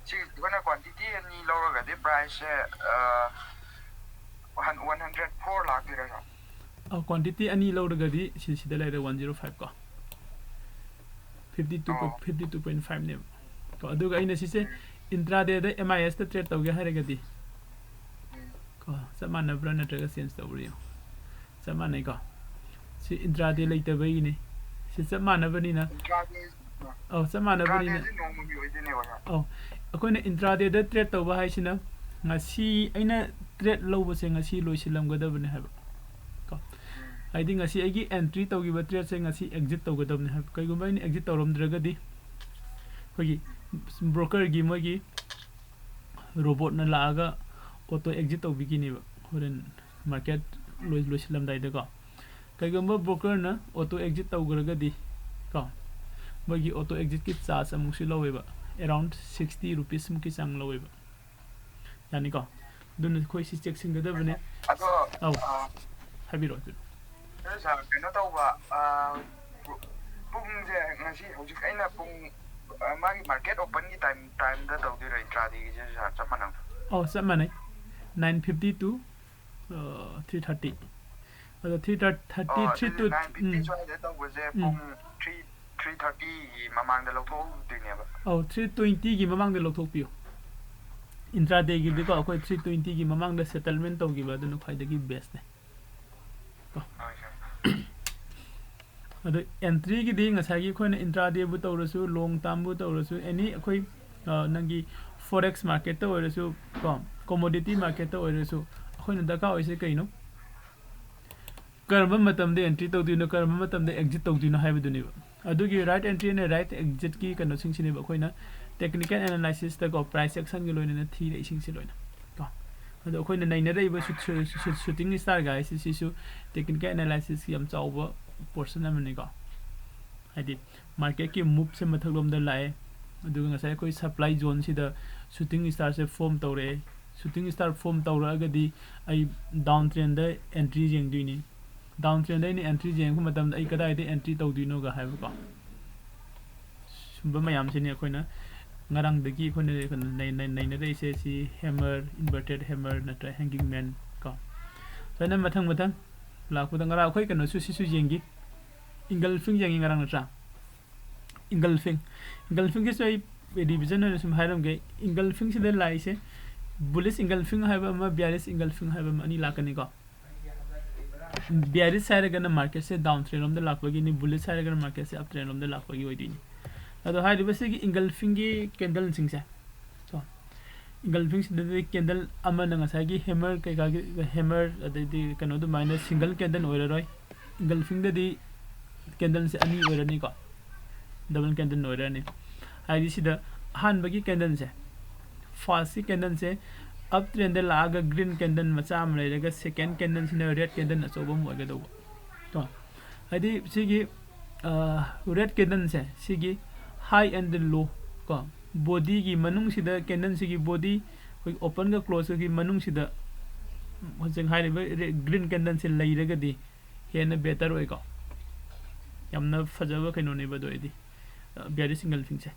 ꯁꯤ ꯑꯩꯈꯣꯏꯅ quantity ꯑꯅꯤ ꯂꯧꯔꯒꯗꯤ priceꯁꯦ, ꯑꯥ, one hundred four ꯂꯥꯛꯇꯣꯏꯔꯥ sir? ꯑ, quantity ꯑꯅꯤ ꯂꯧꯔꯒꯗꯤ ꯁꯤ, ꯁꯤꯗ ꯂꯩꯔꯦ, one zero five ꯀꯣ꯫ Fifty two, ꯑꯣ꯫ Fifty two point fiveꯅꯦꯕ꯫ ꯀꯣ, ꯑꯗꯨꯒ ꯑꯩꯅ ꯁꯤꯁꯦ ꯎꯝ꯫ Intradayꯗ M I Sꯇ trade ꯇꯧꯒꯦ ꯍꯥꯏꯔꯒꯗꯤ, ꯎꯝ꯫ ꯀꯣ, ꯆꯞ ꯃꯥꯟꯅꯕ꯭ꯔꯥ ꯅꯠꯇ꯭ꯔꯒ change ꯇꯧꯕ꯭ꯔꯥ ꯌꯦꯡꯉꯣ꯫ ꯆꯞ ꯃꯥꯟꯅꯩꯀꯣ꯫ ꯁꯤ intraday ꯎꯝ꯫ ꯂꯩꯇꯕꯒꯤꯅꯤ꯫ ꯁꯤ ꯆꯞ ꯃꯥꯟꯅꯕꯅꯤꯅ꯫ Intraday ꯑꯧ, ꯆꯞ ꯃꯥꯟꯅꯕꯅꯤꯅ꯫ Intradayꯁꯦ ꯅꯣꯡꯃꯒꯤ ꯑꯣꯏꯗꯣꯏꯅꯦꯕ, sir? ꯑꯧ, ꯑꯩꯈꯣꯏꯅ intradayꯗ trade ꯇꯧꯕ ꯍꯥꯏꯁꯤꯅ ꯉꯁꯤ ꯑꯩꯅ trade ꯂꯧꯕꯁꯦ ꯉꯁꯤ ꯂꯣꯏꯁꯤꯜꯂꯝꯒꯗꯕꯅꯤ ꯍꯥꯏꯕ꯫ ꯀꯣ? ꯎꯝ꯫ ꯍꯥꯏꯗꯤ ꯉꯁꯤ ꯑꯩꯒꯤ entry ꯇꯧꯈꯤꯕ tradeꯁꯦ ꯉꯁꯤ exit ꯇꯧꯒꯗꯕꯅꯤ ꯍꯥꯏꯕ꯫ ꯀꯩꯒꯨꯝꯕ ꯑꯩꯅ exit ꯇꯧꯔꯝꯗ꯭ꯔꯒꯗꯤ ꯑꯩꯈꯣꯏꯒꯤ brokerꯒꯤ ꯃꯣꯏꯒꯤ robotꯅ ꯂꯥꯛꯑꯒ auto exit ꯇꯧꯕꯤꯈꯤꯅꯦꯕ ꯍꯣꯔꯦꯟ market ꯂꯣꯏ-, ꯂꯣꯏꯁꯤꯜꯂꯝꯗꯥꯏꯗꯀꯣ꯫ ꯀꯩꯒꯨꯝꯕ brokerꯅ auto exit ꯇꯧꯈ꯭ꯔꯒꯗꯤ ꯀꯣ, ꯃꯣꯏꯒꯤ auto exitꯀꯤ charge ꯑꯃꯨꯛꯁꯨ ꯂꯧꯋꯦꯕ, around sixty rupees ꯃꯨꯛꯀꯤ ꯆꯥꯡ ꯂꯧꯋꯦꯕ꯫ ꯌꯥꯅꯤꯀꯣ? ꯑꯗꯨꯅ ꯑꯩꯈꯣꯏ ꯁꯤ ꯆꯦꯛꯁꯤꯟꯒꯗꯕꯅꯦ꯫ ꯑꯗꯣ ꯑꯧ, ꯑꯥ, ꯍꯥꯏꯕꯤꯔꯛꯑꯣ ꯑꯗꯨꯗꯤ. ꯑꯗꯨ ꯁꯥꯔ, ꯀꯩꯅꯣ ꯇꯧꯕ, ꯑꯥ, ꯄꯨꯡꯁꯦ ꯉꯁꯤ ꯍꯧꯖꯤꯛ ꯑꯩꯅ ꯄꯨꯡ, ꯑꯥ, ꯃꯥꯒꯤ market openꯒꯤ time, timeꯗ ꯇꯧꯗꯣꯏꯔꯣ, intradayꯒꯤꯁꯦ ꯁꯥꯔ, ꯆꯞ ꯃꯥꯟꯅꯕ? ꯑꯧ, ꯆꯞ ꯃꯥꯟꯅꯩ, nine fifty to three thirty. ꯑꯗꯣ three thirty, ꯑꯣ, three ꯑꯗꯨꯗꯤ to nine fifty ꯁ꯭ꯋꯥꯏꯗ ꯇꯧꯕꯁꯦ ꯎꯝ. ꯄꯨꯡ three, three thirtyꯒꯤ ꯃꯃꯥꯡꯗ ꯂꯧꯊꯣꯛꯍꯧꯗꯣꯏꯅꯦꯕ? ꯑꯧ, three twentyꯒꯤ ꯃꯃꯥꯡꯗ ꯂꯧꯊꯣꯛꯄꯤꯌꯨ. Intradayꯒꯤꯗꯤꯀꯣ, ꯑꯩꯈꯣꯏ three twentyꯒꯤ ꯃꯃꯥꯡꯗ settlement ꯇꯧꯈꯤꯕ ꯑꯗꯨꯅ ꯈ꯭ꯋꯥꯏꯗꯒꯤ bestꯅꯦ. ꯍꯣꯏ ꯁꯥꯔ. ꯑꯗꯣ entryꯒꯤꯗꯤ ꯉꯁꯥꯏꯒꯤ ꯑꯩꯈꯣꯏꯅ intradayꯕꯨ ꯇꯧꯔꯁꯨ, long termꯕꯨ ꯇꯧꯔꯁꯨ, any ꯑꯩꯈꯣꯏ, ꯑ, ꯅꯪꯒꯤ forex marketꯇ ꯑꯣꯏꯔꯁꯨ, ꯀꯣ, commodity marketꯇ ꯑꯣꯏꯔꯁꯨ, ꯑꯩꯈꯣꯏꯅ ꯗꯔꯀꯥꯔ ꯑꯣꯏꯁꯦ ꯀꯩꯅꯣ? ꯀꯔꯝꯕ ꯃꯇꯝꯗ entry ꯇꯧꯗꯣꯏꯅꯣ, ꯀꯔꯝꯕ ꯃꯇꯝꯗ exit ꯇꯧꯗꯣꯏꯅꯣ ꯍꯥꯏꯕꯗꯨꯅꯦꯕ. ꯑꯗꯨꯒꯤ right entry and right exitꯀꯤ ꯀꯩꯅꯣꯁꯤꯡꯁꯤꯅꯦꯕ ꯑꯩꯈꯣꯏꯅ technical analysisꯇꯀꯣ, price actionꯒ ꯂꯣꯏꯅꯅ ꯊꯤꯔꯛꯏꯁꯤꯡꯁꯦ ꯂꯣꯏꯅ, ꯀꯣ. ꯑꯗꯣ ꯑꯩꯈꯣꯏꯅ ꯅꯩꯅꯔꯛꯏꯕ shoot-, shoot-, shoot-, shooting star guys ꯁꯤꯁꯨ technical analysisꯀꯤ ꯌꯥꯝ ꯆꯥꯎꯕ portion ꯑꯃꯅꯤꯀꯣ. ꯍꯥꯏꯗꯤ marketꯀꯤ moveꯁꯦ ꯃꯊꯛꯂꯣꯝꯗ ꯂꯥꯛꯑꯦ, ꯑꯗꯨꯒ ꯉꯁꯥꯏ ꯑꯩꯈꯣꯏ supply zoneꯁꯤꯗ shooting starꯁꯦ form ꯇꯧꯔꯛꯑꯦ. Shooting star form ꯇꯧꯔꯛꯑꯒꯗꯤ ꯑꯩ down trendꯗ entry ꯌꯦꯡꯗꯣꯏꯅꯤ. Down trendꯗ ꯑꯩꯅ entry ꯌꯦꯡꯉꯛꯄ ꯃꯇꯝꯗ ꯑꯩ ꯀꯗꯥꯏꯗ entry ꯇꯧꯗꯣꯏꯅꯣꯒ ꯍꯥꯏꯕꯀꯣ. ꯁꯨꯝꯕ ꯃꯌꯥꯝꯁꯤꯅꯤ ꯑꯩꯈꯣꯏꯅ ꯉꯔꯥꯡꯗꯒꯤ ꯑꯩꯈꯣꯏꯅ ꯅꯩ-, ꯅꯩ-, ꯅꯩꯅꯔꯛꯏꯁꯦ꯫ ꯁꯤ hammer, inverted hammer ꯅꯠꯇ꯭ꯔ hanging man ꯀꯣ. ꯁꯨꯃꯥꯏꯅ ꯃꯊꯪ ꯃꯊꯪ ꯂꯥꯛꯄꯗ ꯉꯔꯥꯡ ꯑꯩꯈꯣꯏ ꯀꯩꯅꯣꯁꯨ ꯁꯤꯁꯨ ꯌꯦꯡꯈꯤ, engulfing ꯌꯦꯡꯉꯤ ꯉꯔꯥꯡ ꯅꯠꯇ꯭ꯔꯥ? Engulfing, engulfingꯒꯤꯁꯨ ꯑꯩ revision ꯑꯣꯏꯅ ꯁꯨꯝ ꯍꯥꯏꯔꯝꯒꯦ꯫ Engulfingꯁꯤꯗ ꯂꯥꯛꯏꯁꯦ bullish engulfing ꯍꯥꯏꯕ ꯑꯃ, bearish engulfing ꯍꯥꯏꯕ ꯑꯃ, ꯑꯅꯤ ꯂꯥꯛꯀꯅꯤꯀꯣ. Bearish ꯍꯥꯏꯔꯒꯅ marketꯁꯦ down trend ꯂꯣꯝꯗ ꯂꯥꯛꯄꯒꯤꯅꯤ, bullish ꯍꯥꯏꯔꯒꯅ marketꯁꯦ up trend ꯂꯣꯝꯗ ꯂꯥꯛꯄꯒꯤ ꯑꯣꯏꯗꯣꯏꯅꯤ꯫ ꯑꯗꯣ ꯍꯥꯏꯔꯤꯕ ꯁꯤꯒꯤ engulfingꯒꯤ candleꯁꯤꯡꯁꯦ, ꯀꯣ, engulfingꯁꯤꯗꯗꯤ candle ꯑꯃꯅ ꯉꯁꯥꯏꯒꯤ hammer ꯀꯩꯀꯥꯒꯤ, hammer ꯑꯗꯩꯗꯤ ꯀꯩꯅꯣ ꯑꯗꯨꯃꯥꯏꯅ single candle ꯑꯣꯏꯔꯔꯣꯏ꯫ Engulfingꯗꯗꯤ candleꯁꯦ ꯑꯅꯤ ꯑꯣꯏꯔꯅꯤꯀꯣ, double candle ꯑꯣꯏꯔꯅꯤ꯫ ꯍꯥꯏꯗꯤ ꯁꯤꯗ ꯑꯍꯥꯟꯕꯒꯤ candleꯁꯦ, firstꯀꯤ candleꯁꯦ up trendꯗ ꯂꯥꯛꯑꯒ green candle ꯃꯆꯥ ꯑꯃ ꯂꯩꯔꯒ second candleꯁꯤꯅ red candle ꯑꯆꯧꯕ ꯑꯃ ꯑꯣꯏꯒꯗꯧꯕ, ꯀꯣ. ꯍꯥꯏꯗꯤ ꯁꯤꯒꯤ, ꯑ, red candleꯁꯦ ꯁꯤꯒꯤ high and low, ꯀꯣ, bodyꯒꯤ ꯃꯅꯨꯡꯁꯤꯗ, candleꯁꯤꯒꯤ body ꯑꯩꯈꯣꯏ openꯒ closeꯒꯤ ꯃꯅꯨꯡꯁꯤꯗ ꯍꯧꯖꯤꯛ ꯍꯥꯏꯔꯤꯕ green candleꯁꯦ ꯂꯩꯔꯒꯗꯤ ꯍꯦꯟꯅ better ꯑꯣꯏꯀꯣ꯫ ꯌꯥꯝꯅ ꯐꯖꯕ ꯀꯩꯅꯣꯅꯦꯕ ꯑꯗꯨ ꯑꯣꯏꯔꯗꯤ bearish engulfingꯁꯦ꯫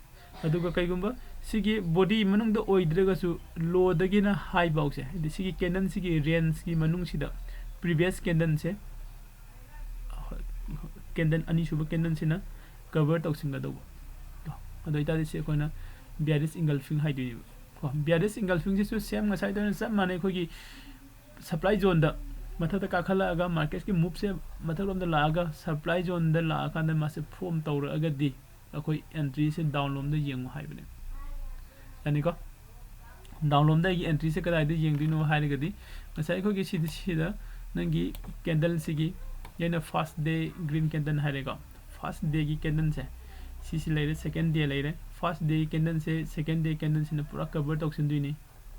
ꯑꯗꯨꯒ ꯀꯩꯒꯨꯝꯕ ꯁꯤꯒꯤ body ꯃꯅꯨꯡꯗ ꯑꯣꯏꯗ꯭ꯔꯒꯁꯨ lowꯗꯒꯤꯅ high ꯐꯥꯎꯁꯦ, ꯍꯥꯏꯗꯤ ꯁꯤꯒꯤ candleꯁꯤꯒꯤ rangeꯀꯤ ꯃꯅꯨꯡꯁꯤꯗ previous candleꯁꯦ, candle, ꯑꯅꯤꯁꯨꯕ candleꯁꯤꯅ cover ꯇꯧꯁꯤꯟꯒꯗꯧꯕ꯫ ꯀꯣ, ꯑꯗꯨ ꯑꯣꯏꯇꯥꯔꯗꯤ ꯁꯤ ꯑꯩꯈꯣꯏꯅ bearish engulfing ꯍꯥꯏꯗꯣꯏꯅꯦꯕ꯫ ꯀꯣ, bearish engulfingꯁꯤꯁꯨ same ꯉꯁꯥꯏꯗꯧꯅ ꯆꯞ ꯃꯥꯟꯅꯩ꯫ ꯑꯩꯈꯣꯏꯒꯤ supply zoneꯗ ꯃꯊꯛꯇ ꯀꯥꯈꯠꯂꯛꯑꯒ marketꯀꯤ moveꯁꯦ ꯃꯊꯛꯂꯣꯝꯗ ꯂꯥꯛꯑꯒ supply zoneꯗ ꯂꯥꯛꯑꯀꯥꯟꯗ ꯃꯥꯁꯦ form ꯇꯧꯔꯛꯑꯒꯗꯤ ꯑꯩꯈꯣꯏ entryꯁꯦ downꯂꯣꯝꯗ ꯌꯦꯡꯉꯨ ꯍꯥꯏꯕꯅꯦ꯫ ꯌꯥꯅꯤꯀꯣ? Downloadꯗ ꯑꯩꯒꯤ entryꯁꯦ ꯀꯗꯥꯏꯗ ꯌꯦꯡꯗꯣꯏꯅꯣ ꯍꯥꯏꯔꯒꯗꯤ, ꯉꯁꯥꯏ ꯑꯩꯈꯣꯏꯒꯤ ꯁꯤꯗ, ꯁꯤꯗ ꯅꯪꯒꯤ candleꯁꯤꯒꯤ, ꯑꯩꯅ first day green candle ꯍꯥꯏꯔꯦꯀꯣ꯫ First dayꯒꯤ candleꯁꯦ ꯁꯤꯁꯤ ꯂꯩꯔꯦ, second day ꯂꯩꯔꯦ꯫ First day candleꯁꯦ second day candleꯁꯤꯅ ꯄꯨꯔꯥ cover ꯇꯧꯁꯤꯟꯗꯣꯏꯅꯤ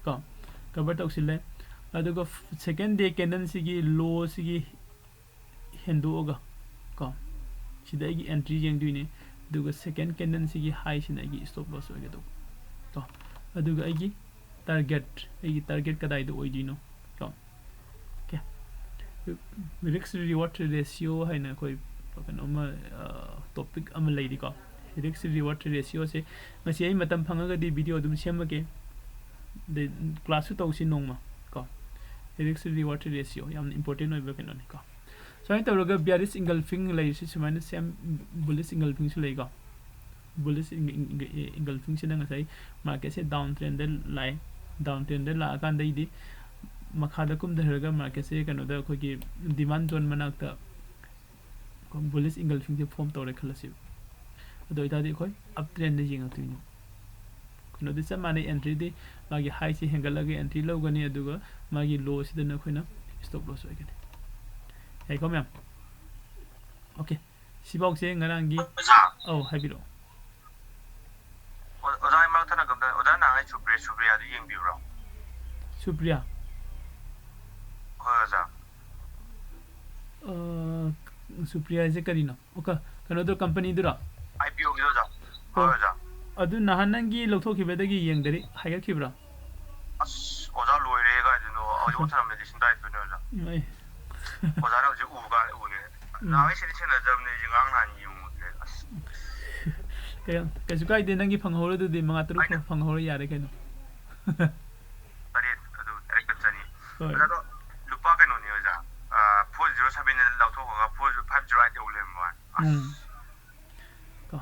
ꯀꯣ, cover ꯇꯧꯁꯤꯜꯂꯦ꯫ ꯑꯗꯨꯒ second day candleꯁꯤꯒꯤ lowꯁꯤꯒꯤ ꯍꯦꯟꯗꯣꯛꯑꯒ ꯀꯣ, ꯁꯤꯗ ꯑꯩꯒꯤ entry ꯌꯦꯡꯗꯣꯏꯅꯦ꯫ ꯑꯗꯨꯒ second candleꯁꯤꯒꯤ highꯁꯤꯅ ꯑꯩꯒꯤ stop loss ꯑꯣꯏꯒꯗꯧꯕ ꯀꯣ꯫ ꯑꯗꯨꯒ ꯑꯩꯒꯤ target, ꯑꯩꯒꯤ target ꯀꯗꯥꯏꯗ ꯑꯣꯏꯗꯣꯏꯅꯣ ꯀꯣ꯫ Okay, risk reward ratio ꯍꯥꯏꯅ ꯑꯩꯈꯣꯏ ꯀꯩꯅꯣꯝꯃ, topic ꯑꯃ ꯂꯩꯔꯤꯀꯣ꯫ Risk reward ratioꯁꯦ ꯉꯁꯤ ꯑꯩ ꯃꯇꯝ ꯐꯪꯉꯒꯗꯤ video ꯑꯗꯨꯝ ꯁꯦꯝꯃꯒꯦ꯫ ꯑꯗꯩ classꯁꯨ ꯇꯧꯁꯤ ꯅꯣꯡꯃ ꯀꯣ꯫ Risk reward ratio ꯌꯥꯝꯅ important ꯑꯣꯏꯕ ꯀꯩꯅꯣꯅꯤꯀꯣ꯫ ꯁꯨꯃꯥꯏꯅ ꯇꯧꯔꯒ bearish engulfing ꯂꯩꯔꯤꯁꯤ ꯁꯨꯃꯥꯏꯅ same bullish engulfingꯁꯨ ꯂꯩꯀꯣ꯫ Bullish engulfingꯁꯤꯅ ꯉꯁꯥꯏ marketꯁꯦ down trendꯗ ꯂꯥꯛꯑꯦ꯫ Down trendꯗ ꯂꯥꯛꯑꯀꯥꯟꯗꯩꯗꯤ ꯃꯈꯥꯗ ꯀꯨꯝꯊꯔꯒ marketꯁꯦ ꯀꯩꯅꯣꯗ ꯑꯩꯈꯣꯏꯒꯤ demand zone ꯃꯅꯥꯛꯇ bullish engulfingꯁꯦ form ꯇꯧꯔꯦ ꯈꯜꯂꯁꯦꯕ꯫ ꯑꯗꯨ ꯑꯣꯏꯇꯥꯔꯗꯤ ꯑꯩꯈꯣꯏ up trendꯗ ꯌꯦꯡꯉꯛꯇꯣꯏꯅꯤ꯫ ꯀꯩꯅꯣꯗꯤ ꯆꯞ ꯃꯥꯟꯅꯩ, entryꯗꯤ ꯃꯥꯒꯤ highꯁꯦ ꯍꯦꯟꯒꯠꯂꯒ entry ꯂꯧꯒꯅꯤ, ꯑꯗꯨꯒ ꯃꯥꯒꯤ lowꯁꯤꯗꯅ ꯑꯩꯈꯣꯏꯅ stop loss ꯑꯣꯏꯒꯅꯤ꯫ ꯌꯥꯏꯀꯣ ꯃꯌꯥꯝ? Okay, ꯁꯤꯐꯥꯎꯁꯦ ꯉꯔꯥꯡꯒꯤ ꯑꯣꯖꯥ꯫ ꯑꯧ, ꯍꯥꯏꯕꯤꯔꯛꯑꯣ꯫ ꯑꯣ-, ꯑꯣꯖꯥ, ꯑꯩ ꯃꯔꯛ ꯊꯠꯅ ꯀꯝꯇ, ꯑꯣꯖꯥ ꯅꯍꯥꯟ ꯑꯩ ꯁꯨꯄ꯭ꯔꯤꯌꯥ, ꯁꯨꯄ꯭ꯔꯤꯌꯥꯗꯨ ꯌꯦꯡꯕꯤꯕ꯭ꯔꯣ? ꯁꯨꯄ꯭ꯔꯤꯌꯥ? ꯍꯣꯏ, ꯑꯣꯖꯥ꯫ ꯑ, ꯁꯨꯄ꯭ꯔꯤꯌꯥ ꯍꯥꯏꯁꯦ ꯀꯔꯤꯅꯣ? ꯑꯣ, ꯀ-, ꯀꯩꯅꯣꯗꯣ, companyꯗꯨꯔꯣ? IPOꯒꯤꯗꯣ, ꯑꯣꯖꯥ꯫ ꯍꯣꯏ, ꯑꯣ, ꯑꯣꯖꯥ꯫ ꯑꯗꯨ ꯅꯍꯥꯟ ꯅꯪꯒꯤ ꯂꯧꯊꯣꯛꯈꯤꯕꯗꯒꯤ ꯌꯦꯡꯗꯔꯤ, ꯍꯥꯏꯒꯠꯈꯤꯕ꯭ꯔꯥ? ꯑꯁ, ꯑꯣꯖꯥ, ꯂꯣꯏꯔꯦ ꯀꯥꯏꯗꯅꯣ꯫ ꯍꯧꯖꯤꯛ ꯊꯝꯃꯗꯤ ꯁꯤꯟꯗꯥꯏꯗꯨꯅꯦ ꯑꯣꯖꯥ꯫ ꯎꯝ, ꯑꯩ ꯑꯣꯖꯥꯅ ꯍꯧꯖꯤꯛ ꯎꯕ ꯀꯥꯟꯗ ꯎꯔꯦ꯫ ꯅꯍꯥꯟꯒꯩ ꯁꯤꯗꯤ ꯁꯦꯟꯅꯗꯕꯅꯦ, ꯑꯩꯁꯦ ꯉꯔꯥꯡ ꯅꯍꯥꯟ ꯌꯦꯡꯉꯨꯕꯅꯦ꯫ ꯑꯁ ꯀꯩ- ꯀꯩꯁꯨ ꯀꯥꯏꯗꯦ, ꯅꯪꯒꯤ ꯐꯪꯍꯧꯔꯗꯨꯗꯤ ꯃꯉꯥ ꯇꯔꯨꯛ ꯑꯩꯅ- ꯐꯪꯍꯧꯔ ꯌꯥꯔꯦ ꯀꯩꯅꯣ꯫ ꯇꯔꯦꯠ ꯑꯗꯨ ꯇꯔꯦꯠꯀ ꯆꯅꯤ꯫ ꯍꯣꯏ꯫ ꯑꯣꯖꯥ ꯑꯗꯣ ꯂꯨꯄꯥ ꯀꯩꯅꯣꯅꯤ ꯑꯣꯖꯥ꯫ ꯐꯣꯔ ꯖꯤꯔꯣ ꯁꯕꯦꯟꯗ ꯂꯧꯊꯣꯛꯈ꯭ꯔꯒ four zero five zero eight ꯌꯧ ꯂꯩꯔꯝꯕ ꯋꯥꯅꯤ꯫ ꯑꯁ꯫ ꯎꯝ꯫ ꯀꯣ꯫